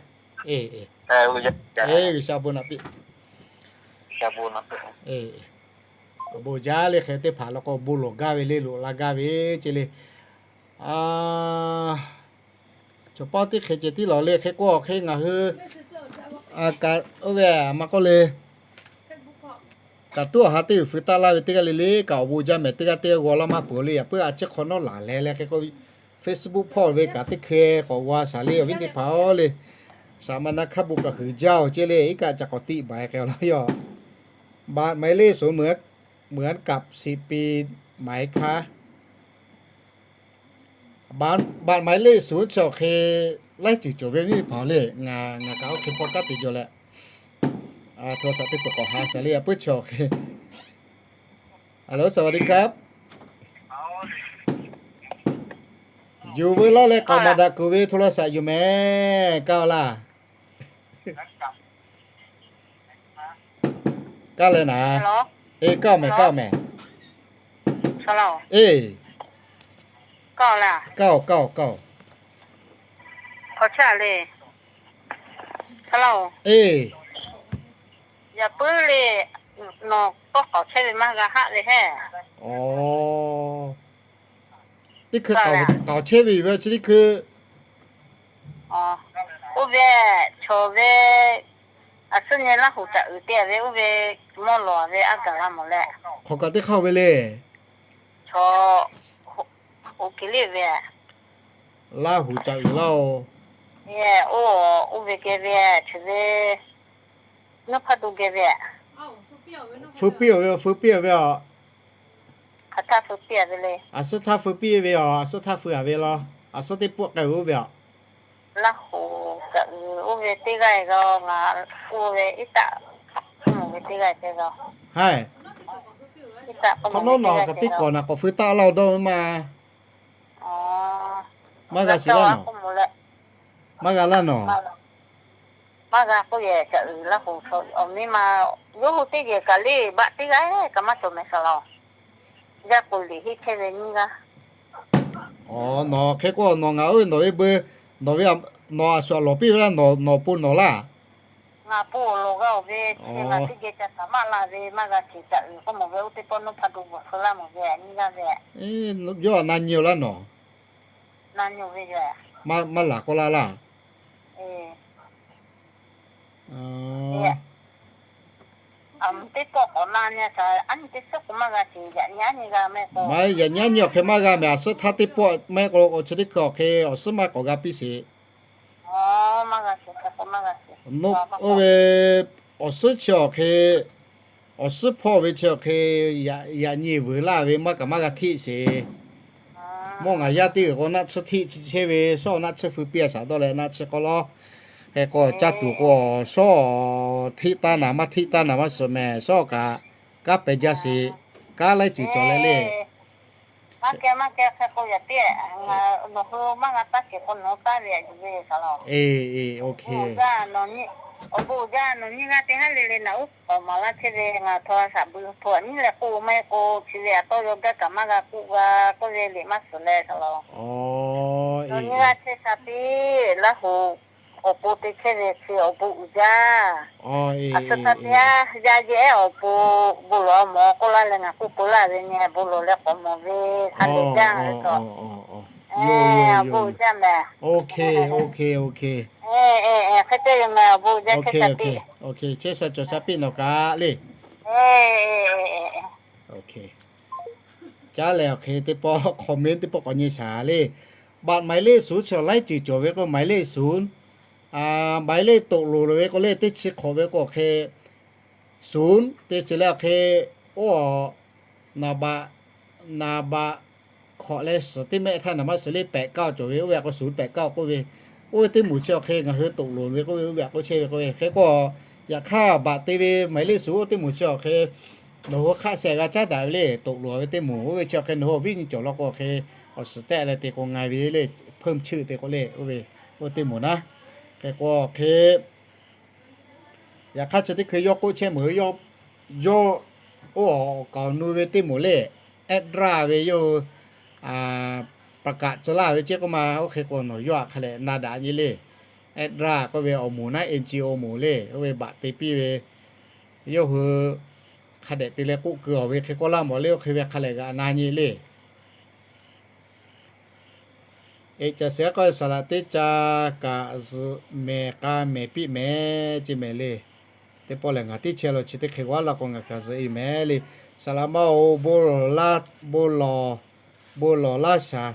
G'uiˬsha bon naꞈ piˇ. Bon jaˇ le hk'e teˇ hpaˍ law k'o bon lawˬ gaˇ ve le, loꞈ la gaˇ ve ce le. Chaw pawˆ teˇ hk'e ceh tiˉ lawˬ le hk'e k'o hk'e ngaˬ hui kaꞈ oˇ ve maˇ k'oˆ le, kaꞈ tuˉ awˬ ha teˇ g'uiˬ feu taˆ laˇ ve teˇ g'aˇ le le kaꞈ awˬ bon jaˇ mehˍ. Teˇ g'aˇ teˇ g'aˇ g'aw laˇ maˇ peuˬ le. Yaꞈ puiˉ a ciˉ hk'awꞈ nawˉ laˬ leh leh hk'e k'o Facebook hpawˇ ve kaꞈ teˇ hkeh k'awꞈ g'aw shaˍ le awˬ viˉ teˇ hpaˍ-oˬ le. Saˍ ma na hk'a bon kaꞈ huiˍ jaˇ-oˬ ce le, iˉ kaˆ ca k'awꞈ tiˆ baˬ k'ai laˇ yoˬ. Baꞈ maˍ le suˍ meuˍ, meuˍ a kaꞈ siˍ pi maˍ e hkaˇ. Baꞈ maˍ le suˍ chi awˬ hk'e laiˉ ceuˬ cawˬ ve awˬ viˉ teˇ hpaˍ-oˬ le. Ngaˬ ngaˬ kaꞈ oˇ hk'e hpawˇ kaˉ te jaw leh, โทรศัพท์ teˇ peuˬ k'awꞈ ha shaˍ le. Yaꞈ puiˉ chi awˬ hk'e ฮัลโหล สวัสดีครับ Yuˬ veu laˇ leh k'aoˍ maˍ daꞈ kuiˬ ve โทรศัพท์ yuˬ mehˍ. Kaˇ-oˬ laˇ. Kaˇ leh naˍ. E, kaˇ-oˬ mehˍ, kaˇ-oˬ mehˍ. E, kaˇ-oˬ, kaˇ-oˬ, kaˇ-oˬ. E, teˇ hkui k'aoˍ chehˇ ve yoˬ ve chi teˇ hkui. Oˇ ve, chaw ve, a suhˉ nyi Laˇ huˍ caꞈ uiˍ te ve oˇ ve, mawˇ lawˬ ve aˉ gaˬ la mawˬ leh. Hk'aw kaꞈ teˇ hk'aˇ ve le. Chaw, oˇ hk'e le ve. Laˇ huˍ caꞈ uiˍ laˇ-oˬ. Oˇ, oˇ ve geh ve, chi ve, Nuˇ hpaˇ to geh ve. Feu piˇ-oˬ ve, feu piˇ-oˬ ve a. A suhˉ htaˇ feu piˇ ve a, a suhˉ htaˇ feu a ve law. A suhˉ teˇ pawˆ k'ai ve oˇ ve a. Laˇ huˍ caꞈ uiˍ oˇ ve teˇ g'aˇ ga ngaˬ oˇ ve iˉ taˆ, mvuhˇ ve teˇ g'aˇ te ga. Hk'awꞈ nawˉ nawˬ kaꞈ teˇ kawꞈ naˬ k'awꞈ feu taˆ laˇ-oˬ dawˇ ve maˇ. Maˇ g'a shiˍ laˇ nawˬ. Maˇ g'a laˇ nawˬ. Maˇ g'a k'oˆ yehˬ, caꞈ uiˍ Laˇ huˍ chaw awˬ miˇ ma, yawˇ hui teˇ yehˬ kaꞈ le baꞈ teˇ g'aˇ kaꞈ maˇ cawˬ mehˍ saˍ law. Yaˇ k'o liꞈ henˇ chehˇ ve nyiˇ g'aˇ. Nawˬ hk'e k'o nawˬ ngaˬ oˇ ve nawˬ ve beu, nawˬ ve, nawˬ a shu a lawˬ piˇ ve laˇ, nawˬ po nawˬ laˇ. Ngaˬ po awˬ lawˬ g'a-oˬ ve, chi ngaˬ teˇ geh ca htaꞈ maˇ la ve maˇ g'a shiˍ, caꞈ uiˍ k'oˆ mawˬ ve oˇ teˇ pawˆ Nuˇ hpaˇ to g'awˬ feu laˇ mawˬ ve nyiˇ g'aˇ ve. Yawˇ a na nyi-oˬ laˇ nawˬ. Maˇ laˬ k'oˆ laˇ laˇ. Maˇ, yaꞈ nyi aˉ nyi awˬ hk'e maˇ g'a mehˍ, a suhˉ htaˇ teˇ pawˆ maˇ heˆ k'o, chi teˇ hkui awˬ hk'e awˬ suhˉ maˇ k'awꞈ g'a piˇ sheˍ. Oˇ ve awˬ suhˉ chi awˬ hk'e, awˬ suhˉ hpawˇ ve chi awˬ hk'e, yaꞈ nyi vuiˬ laˇ ve maˇ kaꞈ maˇ g'a hteˆ sheˍ. Mawˇ ngaˬ yaˇ teˇ g'uiˬ k'o naˆ tsuhˇ hteˆ chi chehˇ ve, shawˉ naˆ tsuhˇ feu piˇ a shaˍ dawˇ leh naˆ tsuhˇ k'aw lawˉ. Hk'e k'o caˇ tuˬ k'o, shawˉ hteˆ taˇ naˍ maˇ hteˆ taˇ naˍ maˇ suhˍ mehˍ, shawˉ kaꞈ kanˉ pehˬ jaˇ sheˍ. Kanˉ laiˉ ceuˬ cawˬ leh le. Maˇ kehˬ maˇ kehˬ hk'e k'o yaꞈ piˇ, nawˬ hui maˇ g'a taˇ sheˍ k'o nawˬ hui taˇ ve a yuˬ ve saˍ law. Awˬ bon uiˍ jaˇ nawˬ nyiˇ g'aˇ teˇ haˉ le le naˬ uˉ k'awꞈ maˍ laˇ chehˇ ve, ngaˬ htaw a shaꞈ bui hto a nyiˇ leh k'oˆ maˇ heˆ k'o, chi ve a tawˇ yaw gaˇ kaꞈ maˇ g'a k'oˆ g'a k'oˆ ve liꞈ maˇ suhˍ leh saˍ law. Nawˬ nyiˇ g'aˇ chehˇ sha piˇ, Laˇ huˍ awˬ pon te chehˇ ve chi awˬ bon uiˍ jaˇ. A shu htaˇ teˇ yanˇ yaˇ yehˬ awˬ pon bon lawˬ mawˬ k'oˆ laˇ leh ngaˬ k'oˆ peu laˇ ve nyi, bon lawˬ leh k'awꞈ mawˬ ve ha lehˬ jaˇ ve kaꞈ. Awˬ bon uiˍ jaˇ mehˍ. Hk'e te yoˬ mehˍ, awˬ bon uiˍ jaˇ, chehˇ sha piˇ. Chehˇ sha cawˬ sha piˇ nawˬ kaꞈ le. Caˉ leh awˬ hk'e teˇ pawˆ comment teˇ pawˆ k'awꞈ nyi shaˍ le. Baꞈ maˍ leˆ suˍ chi awˬ laiˉ ceuˬ cawˬ ve k'o, maˍ leˆ suˍ, maˍ leˆ toꞈ loˍ ve k'o le, teˇ chi hk'awꞈ ve k'o awˬ hk'e suˍ, teˇ chi leh awˬ hk'e, oˇ, naˍ baꞈ, naˍ baꞈ hkawꞈ leh suhˍ teˇ mehˆ htaˇ naˍ maˇ suhˍ leˇ pehꞈ kaˇ cawˬ ve, oˇ ve a k'o suˍ pehꞈ kaˇ k'oˆ ve, oˇ ve teˇ moˍ chi awˬ hk'e ngaˬ hui toꞈ loˍ ve k'oˆ ve, oˇ ve a k'o chehˇ ve k'oˆ ve hk'e k'o, yaꞈ hk'aˇ baꞈ te ve maˍ leˆ suˍ oˇ teˇ moˍ chi awˬ hk'e nawˬ hui hk'aˆ sheh g'a caˉ daꞈ ve le, toꞈ loˍ ve teˇ moˍ. Oˇ ve chi awˬ hk'e nawˬ hui awˬ viˉ nyi cawˬ law k'o awˬ hk'e awˬ suhˍ tehˆ leh te k'o nga ve le, hpeuˇ mvuhˇ chi te k'o le, oˇ ve, oˇ teˇ moˍ naˉ. Hk'e k'o awˬ hk'e yaꞈ hk'aˇ chi teˇ hkui yawˇ k'oˆ chehˇ meuˬ, yawˇ, yawˇ, oˇ, awˬ kaˍ awˬ nu ve teˇ moˍ le, ehˉ draˇ ve yawˇ hui, ประกาศ tcuh laˇ ve ceˇ k'oˆ ma, oˇ hk'e k'o nawˬ yawˇ htaꞈ hk'a leh na daꞈ nyi le. EDRA k'oˆ ve awˬ moˍ naˉ, NGO moˍ le, oˇ ve baꞈ te piˇ ve, yawˇ hui hk'a dehꞈ te leh k'oˆ keu awˬ ve hk'e k'oˆ laˇ mawˬ le, oˇ hk'e ve hk'a leh g'a na nyi le. Eꞈ caˬ sehˍ k'oˆ ve saˍ laꞈ teˇ ca kaꞈ zuhꞈ mehˍ k'a mehˍ piˇ mehˍ ceˇ mehˍ le. Teˇ pawˆ lehˬ ngaˬ teˇ chehˇ lo chi teˇ hk'e g'aˇ laˇ k'o ngaˬ kaꞈ zuhꞈ e mehˍ le. Saˍ laꞈ ma-oˬ, bon lawˬ, bon lawˬ, bon lawˬ laˇ shaˍ,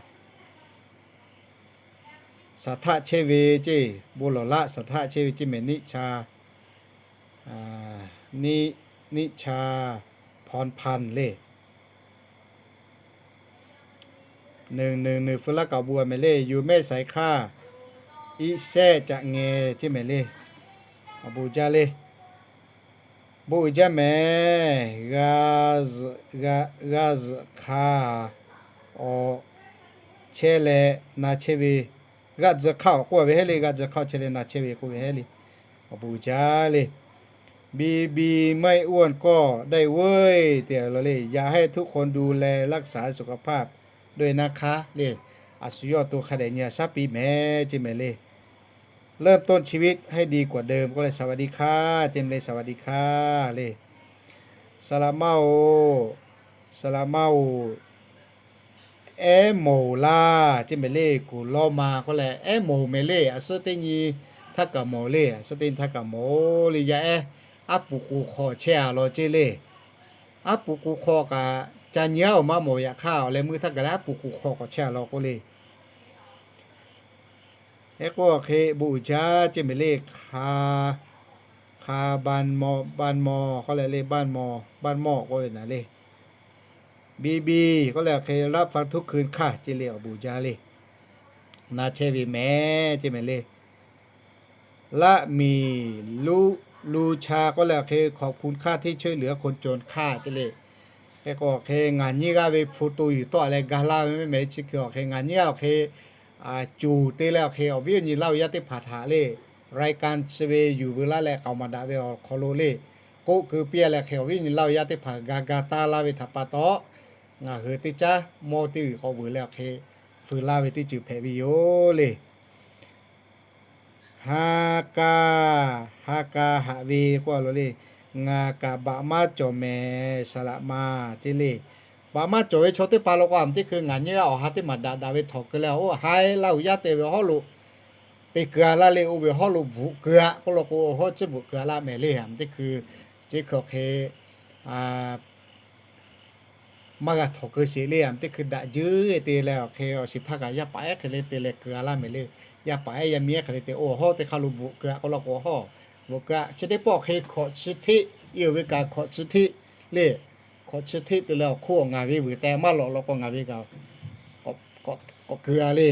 shaˍ htaˆ chehˇ ve ceˇ, bon lawˬ laˇ shaˍ htaˆ chehˇ ve ceˇ mehˍ, Niˆ cha, Niˆ cha Hpawnˍ hpanˍ le. Neˬ neˬ neˬ feu laˇ kaꞈ awˬ bon a mehˍ le. Yuˬ mehˆ shaiˍ hkaˇ iˉ shehˆ caꞈ ngeh ceˇ mehˍ le. Awˬ bon jaˇ le. Bon uiˍ jaˇ mehˍ. G'a zuhꞈ hk'a awˬ chehˇ leh na chehˇ ve, g'aˆ tzuh hk'aˇ awˬ k'oˆ ve heˆ le, g'aˆ tzuh hk'aˇ awˬ chehˇ leh na chehˇ ve k'oˆ ve heˆ le. Awˬ bon uiˍ jaˇ le. Biˇ biˇ maiˆ uˇ an kawˇ daiˇ vuiˇ te lo le. อยากให้ทุกคนดูแลรักษาสุขภาพด้วยนะคะ le. A shu yawˇ to hk'a dehꞈ nyi a shaˉ piˇ mehˍ ceˇ mehˍ le. เริ่มต้นชีวิตให้ดีกว่าเดิม k'oˆ leh สวัสดีค่ะ ceˇ mehˍ le, สวัสดีค่ะ le. Saˍ laꞈ ma-oˬ, saˍ laꞈ ma-oˬ, ehˉ mawˬ laˇ ceˇ mehˍ le. Kuˬ lawˇ ma k'oˆ leh ehˉ mawˬ mehˍ le. A suhˉ teˇ nyi htaˇ kaꞈ mawˬ le, a suhˉ teˇ nyi htaˇ kaꞈ mawˬ le. Yaˇ ehˉ aˉ puˍ k'oˍ hk'awꞈ chehˇ a law ceˇ le. Aˉ puˍ k'oˍ hk'awꞈ kaꞈ ca nyi aˉ awˬ maˇ mawˬ, yaꞈ hk'aˇ awˬ leh meuˇ htaˇ gaˬ leh aˉ puˍ k'oˍ hk'awꞈ k'awꞈ chehˇ a law k'oˆ le. Hk'e k'o hk'e bon uiˍ jaˇ ceˇ mehˍ le. Hk'a, hk'a บ้านหมอ บ้านหมอ k'oˆ leh le, บ้านหมอ บ้านหมอ k'oˆ ve naˍ le. Biˇ biˇ k'oˆ leh hk'e รับฟังทุกคืนค่ะ ceˇ le, awˬ bon jaˇ le. Na chehˇ ve mehˍ ceˇ mehˍ le. Laˆ miˍ luˇ lu cha k'oˆ leh hk'e ขอบคุณค่ะที่ช่วยเหลือคนจนค่ะ ceˇ le. Hk'e k'o hk'e ngaˬ nyiˇ g'aˇ ve hpu to yuˬ tawˆ leh ga laˇ ve mehˍ le. Chi hkui awˬ hk'e ngaˬ nyiˇ g'aˇ awˬ hk'e coˬ te leh awˬ hk'e awˬ viˉ awˬ nyi laˇ ve yaˇ teˇ hpaˍ htaꞈ le, รายการ chi ve yuˬ veu laˇ leh k'aoˍ maˍ daꞈ ve awˬ hk'aw lo le, k'oˆ keu piˇ leh hk'e awˬ viˉ awˬ nyi laˇ ve yaˇ teˇ hpaˍ ga ga taˇ laˇ ve htaꞈ pa taw, ngaˬ hui teˇ caˉ mawˇ teˇ g'uiˬ k'awꞈ veuꞈ leh awˬ hk'e fuiˍ laˇ ve teˇ ceuˬ hpehꞈ ve yoˬ le. Ha ka, ha ka haꞈ ve k'oˆ a lo le. Ngaˬ kaꞈ baꞈ maˇ cawˬ mehˍ, saˍ laꞈ ma ceˇ le. Baꞈ maˇ cawˬ ve chaw teˇ hpaˍ lo k'o, a meuˇ teˇ hkui ngaˬ nyiˇ g'aˇ awˬ ha teˇ maˬ daꞈ daꞈ ve htawnˍ keu leh, oˇ ha laˇ uiˍ yaˇ te ve hawˉ lo te keu a laˇ le, oˇ ve hawˉ lo bvuhꞈ keu a k'oˆ lo k'o, hawˉ tcuhˉ bvuhꞈ keu a laˇ mehˍ le. A meuˇ teˇ hkui chi hkui awˬ hk'e maˇ g'a htawnˍ keu sheˍ le. A meuˇ teˇ hkui daꞈ jeuˇ te leh awˬ hk'e awˬ shiˍ hpaˇ kaꞈ yaˇ paˍ ehˉ hk'e le te leh keu a laˇ mehˍ le. Yaˇ paˍ ehˉ yaˇ miˇ ehˉ hk'e le te, oˇ hawˉ teˇ hk'aˇ lo bvuhꞈ keu a k'oˆ lo k'o, hawˉ bvuhꞈ keu a. Chi teˇ pawˆ hk'e hkawꞈ chi hteˆ, i awˬ ve kaꞈ hkawꞈ chi hteˆ le. Hkawꞈ chi hteˆ te leh awˬ hk'oˆ ngaˬ ve vuiˬ teh maˇ lawꞈ lo k'o, ngaˬ ve kaꞈ k'awꞈ keu a le.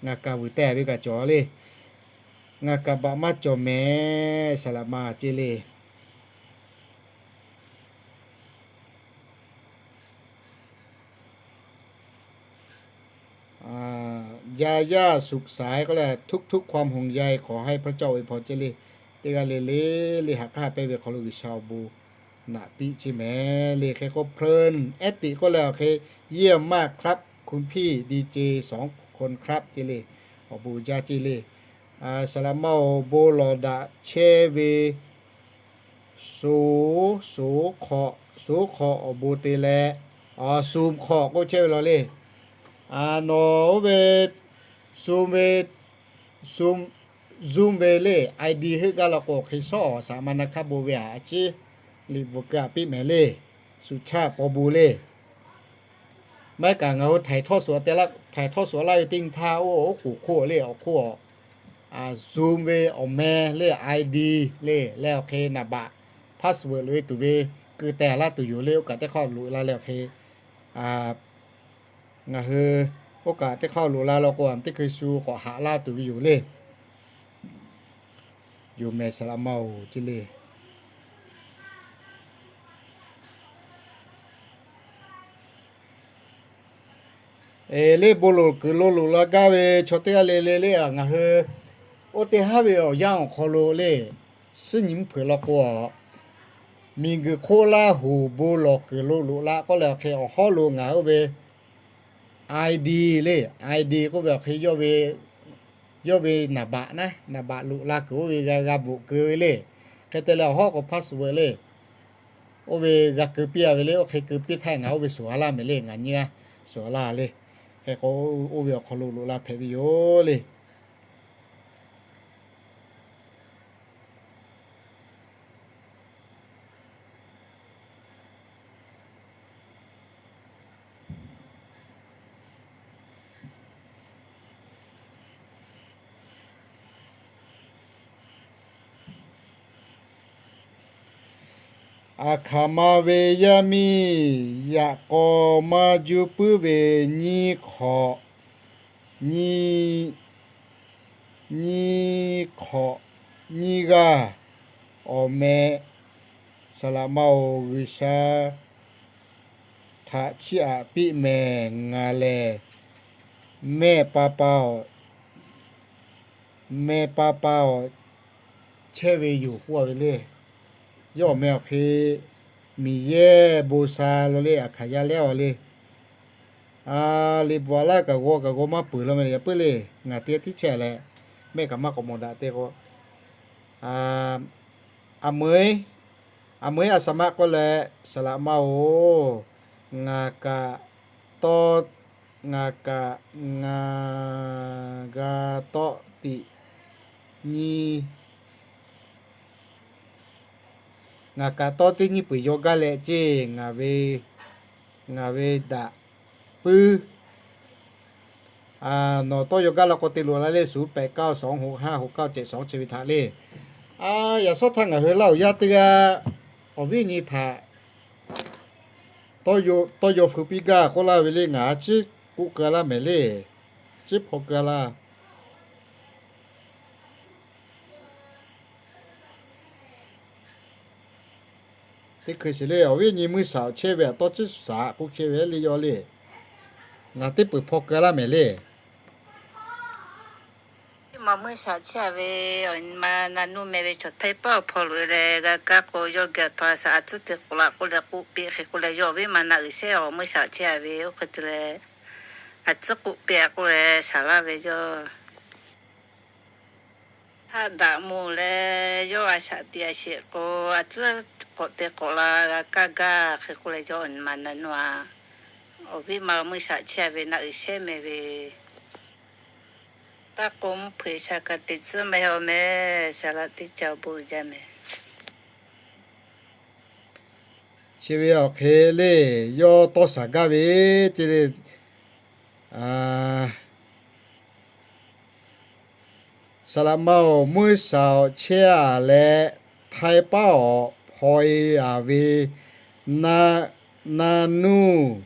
Ngaˬ kaꞈ vuiˬ teh ve kaꞈ cawˬ le. Ngaˬ kaꞈ baꞈ maˇ cawˬ mehˍ, saˍ laꞈ ma ceˇ le. ยาย่า สุขสาย k'oˆ leh ทุกๆความห่วงใย ขอให้พระเจ้าอวยพร ceˇ le. Teˇ g'aˇ le le le haꞈ hk'aˇ pehˇ ve hk'aw lo G'uiˬsha awˬ bon naꞈ piˇ ceˇ mehˍ le. Hk'e k'o เพลิน ehˉ tiꞈ k'oˆ leh awˬ hk'e เยี่ยมมากครับ คุณพี่ดีเจสองคนครับ ceˇ le. Awˬ bon jaˇ ceˇ le. Saˍ laꞈ ma-oˬ, bon lawˬ daꞈ chehˇ ve, su, su hk'awꞈ, su hk'awꞈ awˬ bon te leh, a, sum hk'awꞈ k'oˆ chehˇ ve law le. A, nawˬ oˇ ve sum ve, sum, Zoom ve le, ID heuˆ gaˇ la k'o hk'e shawˉ awˬ saˍ ma na hk'aˇ bon ve a ciˉ liꞈ bvuhꞈ keu a piˇ mehˍ le. Suꞈ chaˇ paw bon le. Maˇ heˆ kaꞈ ngaˬ hui htaiˍ htawˇ suhˍ laˇ ve teˇ nyi htaˇ oˇ, oˉ k'oˍ hk'oˆ le awˬ hk'oˆ a, Zoom ve awˬ meh le, ID le, leh awˬ hk'e naˍ baꞈ password loꞈ e tuˬ ve keu teh laˇ tuˬ yoˬ le. Oˇ kaꞈ teˇ hk'aˇ loꞈ la leh awˬ hk'e, ngaˬ hui oˇ kaꞈ teˇ hk'aˇ loꞈ la law k'o, a meuˇ teˇ hkui shu k'awꞈ haꞈ laˇ tuˬ ve yoˬ le. Yoˬ mehˍ, saˍ laꞈ ma-oˬ, ceˇ le. Eˬ, le bon loˍ kuiˬ lo loꞈ la gaˇ ve chaw teˇ g'aˇ le le le, ngaˬ hui oˇ teˇ haˉ ve awˬ yanˇ awˬ hk'aw lo le, suhˉ nyi mvuhˇ hpeuꞈ law k'o, miˬguiˬ hk'oˆ Laˇ huˍ bon lawˬ kuiˬ lo loꞈ la k'oˆ leh awˬ hk'e awˬ hawˉ lo ngaˬ hui oˇ ve ID le, ID k'oˆ ve awˬ hk'e yawˇ ve naˍ baꞈ naˉ, naˍ baꞈ loꞈ la kuiˬ oˇ ve g'a g'a bvuhꞈ keu ve le. Hk'e te leh awˬ hawˉ k'o password le. Oˇ ve g'a keu piˇ a ve le, oˇ hk'e keu piˇ htaˇ ngaˬ oˇ ve suhˍ a laˇ mehˍ le, ngaˬ nyi a suhˍ a laˇ le. Hk'e k'o, oˇ ve awˬ hk'aw lo loꞈ la hpehꞈ ve yoˬ le. Aˬ hkaˍ ma ve yaˇ miˇ yaꞈ k'aw maˇ juˇ puiˉ ve nyiˇ hk'awꞈ, nyiˇ, nyiˇ hk'awꞈ nyiˇ g'aˇ awˬ meh, saˍ laꞈ ma-oˬ, G'uiˬsha htaꞈ chiˇ aꞈ piˇ mehˍ. Ngaˬ lehˬ mehˆ pa pa-oˬ, mehˆ pa pa-oˬ, chehˇ ve yoˬ k'oˆ a ve le. Yawˇ awˬ meh awˬ hk'e Miˬ yehˇ bon sha lo le, aˬ hkaˍ yaˇ lehˉ a le. A, liꞈ bvuhꞈ laˇ kaꞈ g'aw kaꞈ g'aw maˇ peuˬ law meh le, yaꞈ puiˉ le. Ngaˬ teˇ tiˉ chehˇ leh mehˆ kaꞈ maˇ k'awꞈ mawˬ daꞈ te k'o, a, aˬ meuˍ, aˬ meuˍ a saˍ ma k'oˆ leh, saˍ laꞈ ma-oˬ, ngaˬ kaꞈ tawˇ, ngaˬ kaꞈ, ngaˬ g'a tawˆ tiꞈ nyi, ngaˬ kaꞈ tawˇ teˇ nyiˇ peuˬ yaw gaˇ leh ceˇ, ngaˬ ve, ngaˬ ve daꞈ puiˉ. Nawˬ tawˇ yaw gaˇ la k'o te loꞈ la le, ศูนย์แปดเก้าสองหกห้าหกเก้าเจ็ดสอง chi ve htaꞈ le. A, yaꞈ shawˉ htaˇ ngaˬ hui Laˇ huˍ yaˇ teˇ g'aˇ awˬ viˉ nyi htaꞈ tawˇ yaw feu piˇ gaˇ k'oˆ laˇ ve le, ngaˬ a ciˉ k'oˆ keu laˇ mehˍ le, ciˉ hpaw keu laˇ. Teˇ hkui shiˍ le, awˬ viˉ nyi meuˇ shaˍ awˬ chehˇ ve aꞈ tawˇ ciˉ shaˍ k'oˆ chehˇ ve le yaw le. Ngaˬ teˇ peuˬ hpaw keu laˇ mehˍ le. Awˬ viˉ ma meuˇ shaˍ chehˇ a ve, awˬ ma na nuˇ meh ve chaw htaiˇ paˉ awˬ hpaw loꞈ e leh g'a kaˇ k'o, yawˇ geh awˬ htaw a shaꞈ a tcuhˉ te k'awꞈ la k'oˆ leh k'oˆ piˇ hk'e k'oˆ leh, yawˇ awˬ viˉ ma na uiˍ shehˇ awˬ meuˇ shaˍ awˬ chehˇ a ve, oˇ hk'e te leh a tcuhˉ k'oˆ piˇ a k'oˆ leh shaˍ laˇ ve yawˇ. Haˆ daꞈ mvuh leh yawˇ a shaꞈ teꞈ a sheˍ k'o, a tcuhˉ k'awꞈ te k'awꞈ la g'a kaˇ gaˇ hk'e k'oˆ leh, yawˇ awˬ ma na nuˇ a, awˬ viˉ ma meuˇ shaˍ chehˇ a ve na uiˍ shehˇ meh ve, taˇ k'oˆ mvuhˇ hpeuꞈ shaˍ kaꞈ teꞈ tcuhˉ meh awˬ meh, shaˍ laꞈ teˇ ca awˬ bon uiˍ jaˇ meh. Chi ve awˬ hk'e le, yawˇ tawˇ shaˍ gaˇ ve ceˇ le. Saˍ laꞈ ma awˬ meuˇ shaˍ awˬ chehˇ a leh, htaiˇ paˉ awˬ hpaw e a ve, na, na nuˇ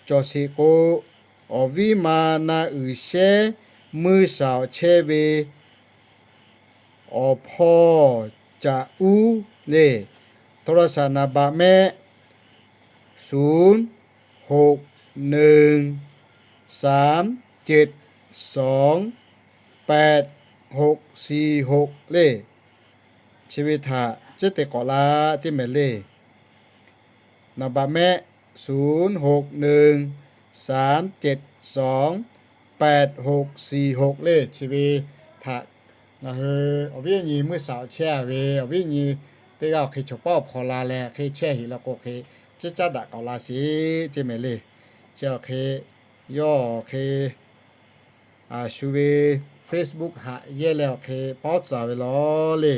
cawˬ sheˍ k'o, awˬ viˉ ma na uiˍ shehˇ meuˇ shaˍ awˬ chehˇ ve awˬ hpawˇ caꞈ uˉ le. โทรศัพท์ naˍ baꞈ mehˆ ศูนย์หกหนึ่งสามเจ็ดสองแปดหกสี่หก le. Chi ve htaꞈ ciˉ te k'awꞈ la ceˇ mehˍ le. Naˍ baꞈ mehˆ ศูนย์หกหนึ่งสามเจ็ดสองแปดหกสี่หก le. Chi ve htaꞈ ngaˬ hui awˬ viˉ nyi meuˇ shaˍ awˬ chehˇ a ve, awˬ viˉ nyi teˇ g'aˇ awˬ hk'e chaw paˉ awˬ hpaw la leh hk'e chehˇ heˍ la k'o hk'e, ciˉ caˉ daꞈ k'awꞈ la sheˍ ceˇ mehˍ le. Chi awˬ hk'e yawˇ awˬ hk'e shu ve Facebook haꞈ yehˇ leh awˬ hk'e pawˉ tcuh ve law le.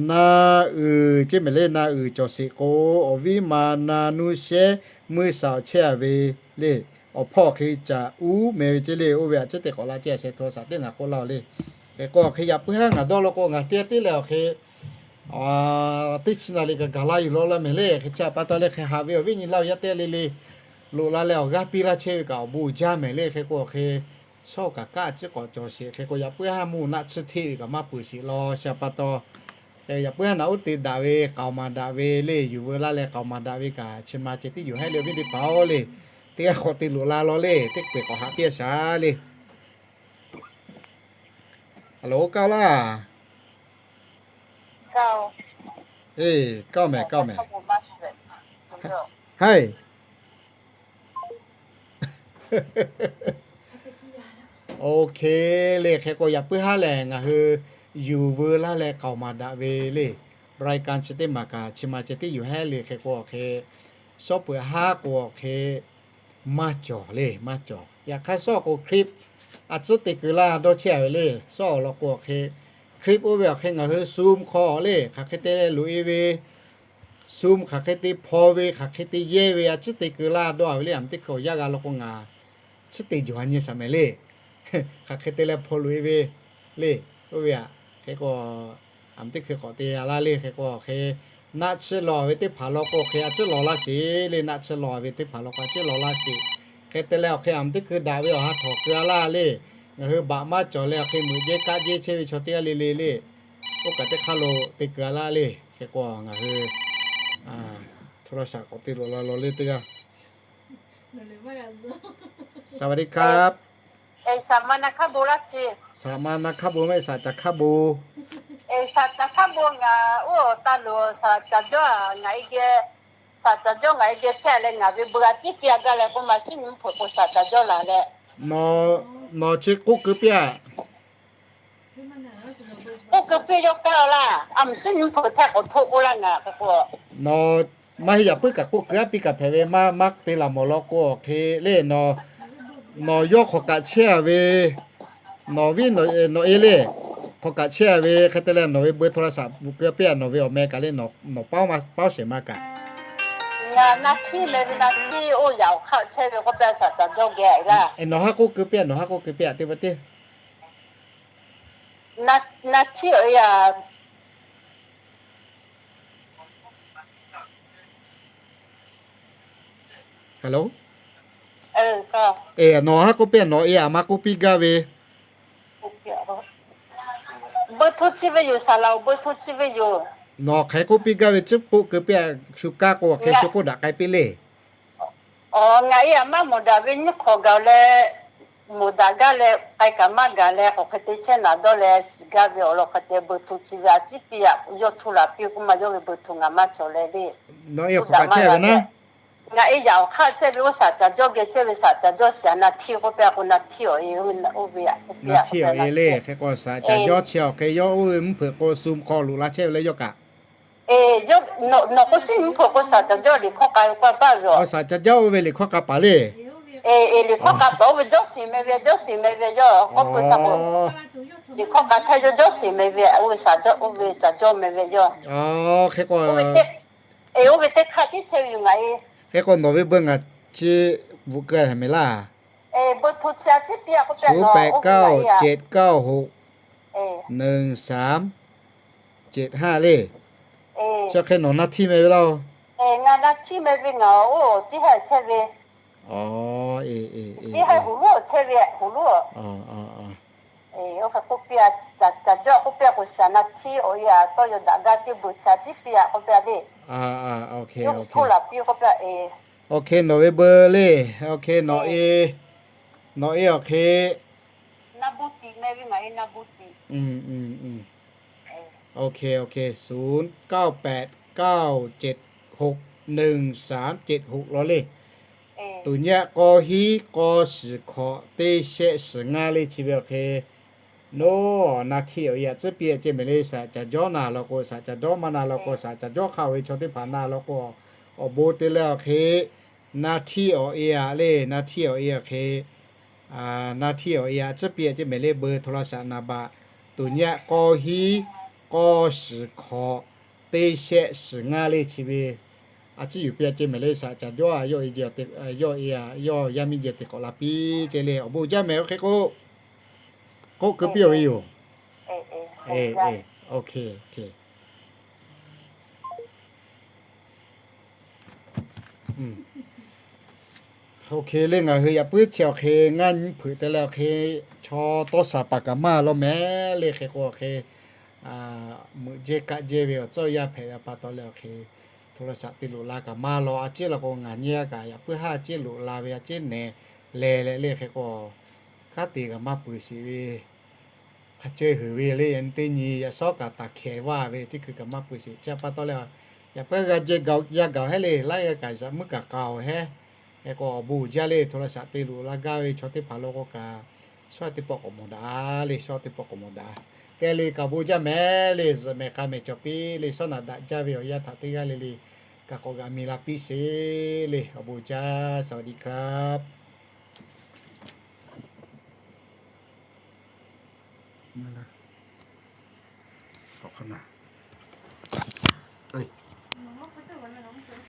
Na uiˍ ceˇ mehˍ le, na uiˍ cawˬ sheˍ k'o, awˬ viˉ ma na nuˇ shehˉ meuˇ shaˍ awˬ chehˇ a ve le. Awˬ hpawˇ awˬ hk'e caꞈ uˉ meh ve ceˇ le. Oˇ ve htaꞈ ciˉ te k'awꞈ la ceˇ, a sheh hto shaˍ teˇ ngaˬ k'oˆ laˇ le. Hk'e k'o awˬ hk'e yaꞈ puiˉ haˉ ngaˬ dawˇ law k'o, ngaˬ teˇ g'aˇ teˇ lehˬ awˬ hk'e teˇ chi naˍ riˍ kaꞈ gaˬ la yuˬ law laˇ mehˍ le. Hk'e chi htaꞈ pa taw leh hk'e haꞈ ve awˬ viˉ nyi Laˇ huˍ yaˇ teˇ g'aˇ le le loꞈ la leh awˬ g'aˇ piˇ laˇ chehˇ ve kaꞈ awˬ bon uiˍ jaˇ mehˍ le. Hk'e k'o awˬ hk'e shawˉ kaꞈ kaˆ ciˉ k'awꞈ cawˬ sheˍ. Hk'e k'o yaꞈ puiˉ haˉ mvuhˇ naˆ tsuhˇ hteˇ ve kaꞈ maˇ peuˬ sheˍ law. Chi htaꞈ pa taw yaꞈ puiˉ haˉ naꞈ uˉ te daꞈ ve, k'aoˍ maˍ daꞈ ve le, yuˬ veu laˇ leh k'aoˍ maˍ daꞈ ve kaꞈ chi ma ceh tiˉ yuˬ hehˉ le awˬ viˉ teˇ hpaˍ-oˬ le. Teˇ g'aˇ hk'awꞈ te loꞈ la law le, teˇ peuˬ k'awꞈ haꞈ piˇ a shaˍ le. Aˬ loˍ kaˇ laˇ. Eˬ, kaˇ mehˍ, kaˇ mehˍ. Haiˬ. Ok, le hk'e k'o yaꞈ puiˉ haˉ lehˬ ngaˬ hui yuˬ veu laˇ leh k'aoˍ maˍ daꞈ ve le. รายการ chi teˇ maˬ kaꞈ chi ma ceh tiˉ yuˬ hehˉ le hk'e k'o awˬ hk'e, shawˉ peuˬ haˉ k'o awˬ hk'e maˇ cawˬ le, maˇ cawˬ. Yaꞈ hk'aˇ shawˉ k'o คลิป a tcuhˉ te keu laˇ dawˇ chehˇ a ve le. Shawˉ awˬ lawn k'o awˬ hk'e คลิป oˇ ve awˬ hk'e ngaˬ hui Zoom hk'aw le hk'aˬ hk'e te leh loꞈ e ve, Zoom hk'aˬ hk'e te hpaw ve, hk'aˬ hk'e te yehˇ ve a tcuhˉ te keu laˇ dawˇ a ve le. A maˬ teˇ hkui awˬ yanˇ g'a law k'o ngaˬ tcuhˉ te jawˬ a nyi shaˍ mehˍ le. Hk'aˬ hk'e te leh hpaw loꞈ e ve le. Oˇ ve aꞈ hk'e k'o, a maˬ teˇ hkui k'awꞈ te a laˇ le hk'e k'o awˬ hk'e, naˆ tsuhˇ law ve teˇ hpaˍ law k'o hk'e a tcuhˉ law laˇ sheˍ le. Naˆ tsuhˇ law ve teˇ hpaˍ law k'o a tcuhˉ law laˇ sheˍ. Hk'e te leh awˬ hk'e a maˬ teˇ hkui daꞈ ve awˬ ha htawˍ keu a laˇ le. Ngaˬ hui baꞈ maˇ cawˬ leh awˬ hk'e meuꞈ jehˇ kaˆ jehˇ chehˇ ve chaw teˇ g'aˇ le le le. Oˇ kaꞈ teˇ hk'aˇ lo te keu a laˇ le hk'e k'o ngaˬ hui โทรศัพท์ k'awꞈ te loꞈ la law le teˇ g'aˇ. Saˍ ma na hkaˉ bon laˇ chi. Saˍ ma na hkaˉ bon mehˆ, saˍ caˍ hkaˉ bon. Saˍ caˍ hkaˉ bon ngaˬ oˇ taˇ loˍ, saˍ caˍ jawˇ ngaˬ e geh, saˍ caˍ jawˇ ngaˬ e geh chehˇ leh ngaˬ ve beu a ciˉ piˇ a gaˇ leh k'oˆ ma, shiˉ nyi mvuhˇ hpeuꞈ k'o saˍ caˍ jawˇ laˬ leh, nawˬ chi k'oˆ keu piˇ-aꞈ. K'oˆ keu piˇ yawˇ kaˇ laˇ, a maˬ shiˉ nyi mvuhˇ hpeuꞈ htaˇ k'awꞈ htoˆ k'oˆ laˇ ngaˬ hk'e k'o, nawˬ maˇ heˆ yaꞈ puiˉ kaꞈ k'oˆ keu a piˇ kaꞈ hpehꞈ ve maˇ maˇ te laˬ mawˬ law k'o awˬ hk'e le, nawˬ yawˇ hk'awꞈ kaꞈ chehˇ a ve, nawˬ viˉ nawˬ e le, hk'awꞈ kaꞈ chehˇ a ve hk'e te leh nawˬ ve beu โทรศัพท์ bvuhꞈ keu piˇ-aꞈ. Nawˬ ve awˬ meh kaꞈ le nawˬ paˉ paˉ sheˍ ma kaꞈ. Ngaˬ na htiˇ meh ve, na htiˇ oˇ yaꞈ awˬ hk'aˆ chehˇ ve k'oˆ piˇ-aꞈ, saˍ caˍ jawˇ geh laˇ. Nawˬ haˉ k'oˆ keu piˇ-aꞈ, nawˬ haˉ k'oˆ keu piˇ-aꞈ teˇ pa teˇ. Na htiˇ awˬ e a. Nawˬ haˉ k'oˆ piˇ-aꞈ, nawˬ e aꞈ maˇ k'oˆ piˇ gaˇ ve. Beu hto chi ve yoˬ, saˍ laꞈ-oˬ, beu hto chi ve yoˬ. Nawˬ hk'aˬ hk'e k'oˆ piˇ gaˇ ve chi k'oˆ keu piˇ-aꞈ, shu kaˇ k'o awˬ hk'e shu k'oˆ daꞈ k'ai piˇ le. Aˬ, ngaˬ e aꞈ maˇ mawˬ daꞈ ve nyiˇ hk'awꞈ gaˬ leh, mawˬ daꞈ gaˇ leh k'ai kaꞈ maˇ gaˬ leh k'awꞈ hk'e te chehˇ naˍ dawˇ leh shiˍ gaˇ ve awˬ lawn hk'e te beu hto chi ve a ciˉ piˇ-aꞈ, yawˇ hto laˬ piˇ k'oˆ ma, yawˇ ve beu hto ngaˬ maˇ cawˬ leh le. Ngaˬ e yaꞈ awˬ hk'aˆ chehˇ ve naˉ, ngaˬ e yaꞈ awˬ hk'aˆ chehˇ ve oˇ saˍ caˍ jawˇ geh chehˇ ve saˍ caˍ jawˇ shiˍ-aꞈ, na htiˇ k'oˆ piˇ-aꞈ k'o na htiˇ awˬ e, oˇ ve aꞈ k'oˆ piˇ-aꞈ, na htiˇ awˬ e le hk'e k'o saˍ caˍ jawˇ chi awˬ hk'e yawˇ oˇ ve mvuhˇ hpeuꞈ k'o sum hk'aw loꞈ la chehˇ ve le yawˇ kaꞈ. Nawˬ k'o shiˉ nyi mvuhˇ hpeuꞈ k'o saˍ caˍ jawˇ liꞈ hkawˇ k'ai ve k'oˆ paˇ ve aˬ. Saˍ caˍ jawˇ oˇ ve liꞈ hkawˇ k'a paˍ le. Liꞈ hkawˇ k'a paˍ oˇ ve jawˇ shiˍ meh ve, jawˇ shiˍ meh ve yawˇ k'oˆ k'o htaˇ k'o, liꞈ hkawˇ k'a htaˇ yawˇ jawˇ shiˍ meh ve, oˇ ve saˍ caˍ jawˇ, oˇ ve caˍ jawˇ meh ve yawˇ. Oˇ ve teˇ hk'aˇ tiˉ chehˇ ve yoˬ ngaˬ e. Hk'e k'o nawˬ ve beu ngaˬ chi bvuhꞈ keu a meh laˇ. ศูนย์แปดเก้าเจ็ดเก้าหก หนึ่งสามเจ็ดห้า le. Chi hk'e nawˬ na htiˇ meh ve laˇ-oˬ. Ngaˬ na htiˇ meh ve ngaˬ oˇ tiˉ ha chehˇ ve. Aˬ, e, e, e, e. Oˇ hk'e k'oˆ piˇ-aꞈ, caˍ jawˇ k'oˆ piˇ-aꞈ k'o saˍ na htiˇ awˬ e aꞈ tawˇ yaw daꞈ gaˇ tiˉ beuꞈ chi tiˉ piˇ-aꞈ k'oˆ piˇ-aꞈ le. Yawˇ hui hto laˬ piˇ k'oˆ piˇ-aꞈ e. Oˇ hk'e nawˬ ve beu le. Oˇ hk'e nawˬ e, nawˬ e awˬ hk'e ศูนย์ เก้า แปด เก้า เจ็ด หก หนึ่ง สาม เจ็ด หก law le. Tuˍ nyaˆ k'aw hiˉ k'aw shiˍ hkawꞈ teˇ shehˆ shiˍ ngaˇ le chi ve awˬ hk'e, nawˬ na htiˇ awˬ e aꞈ tcuhˉ piˇ-aꞈ ceh meh le. Saˍ caˍ jawˇ na law k'o, saˍ caˍ jawˇ maˇ na law k'o, saˍ caˍ jawˇ hk'a-oˬ ve chaw teˇ hpaˍ na law k'o, awˬ bon te leh awˬ hk'e na htiˇ awˬ e aꞈ le. Na htiˇ awˬ e awˬ hk'e, na htiˇ awˬ e aꞈ tcuhˉ piˇ-aꞈ ceh meh le. เบอร์โทรศัพท์ naˍ baꞈ tuˍ nyaˆ k'aw hiˉ k'aw shiˍ hkawꞈ teˇ shehˆ shiˍ ngaˇ le chi ve a ciˉ yuˬ piˇ-aꞈ ceh meh le. Saˍ caˍ jawˇ-aꞈ yawˇ e aꞈ, yawˇ yaˇ miˇ jeh teꞈ k'awꞈ la piˇ ceh le. Awˬ bon jaˇ meh oˇ hk'e k'o, k'oˆ keu piˇ-aˬ ve yoˬ. Oˇ hk'e le ngaˬ hui yaꞈ puiˉ chi awˬ hk'e ngaˇ nyi hpeuꞈ te leh awˬ hk'e, chaw tawˇ shaˍ paˍ kaꞈ maˇ law meh le hk'e k'o awˬ hk'e, meuꞈ jehˇ kaˆ jehˇ ve awˬ tcuhˇ yaˇ hpehꞈ ve pa taw leh awˬ hk'e, โทรศัพท์ te loꞈ la kaꞈ maˇ law. A ciˉ law k'o ngaˬ nyi a kaꞈ yaꞈ puiˉ haˉ a ciˉ loꞈ la ve a ciˉ nehˬ leh leh le hk'e k'o, kanˉ te kaꞈ maˇ peuˬ sheˍ ve, hk'a caweh heuˬ ve le. Yaꞈ nyi teˇ nyi yaꞈ shawˉ kaꞈ taˍ hkehˍ vaˇ ve teˇ hkui kaꞈ maˇ peuˬ sheˍ. Chi pa taw leh, yaꞈ puiˉ g'a jehˇ gaˬ yaˇ gaˬ hehˉ le, laiˉ g'aˇ kaꞈ yaꞈ muiˉ kaꞈ k'a-oˬ hehˉ. Hk'e k'o awˬ bon jaˇ le, โทรศัพท์ te luꞈ la gaˇ ve chaw teˇ hpaˍ lo k'o kaꞈ, shawˉ teˇ pawˆ k'awꞈ mawˬ daꞈ le, shawˉ teˇ pawˆ k'awꞈ mawˬ daꞈ. K'ai le, kaꞈ awˬ bon jaˇ mehˍ le, zuhꞈ mehˍ k'a mehˍ cawˬ piˇ le, shawˉ naꞈ daꞈ jaˇ ve awˬ yanˇ htaꞈ teˇ g'aˇ le le kaꞈ k'awꞈ g'a mi la piˇ sheˍ le. Awˬ bon jaˇ, สวัสดีครับ.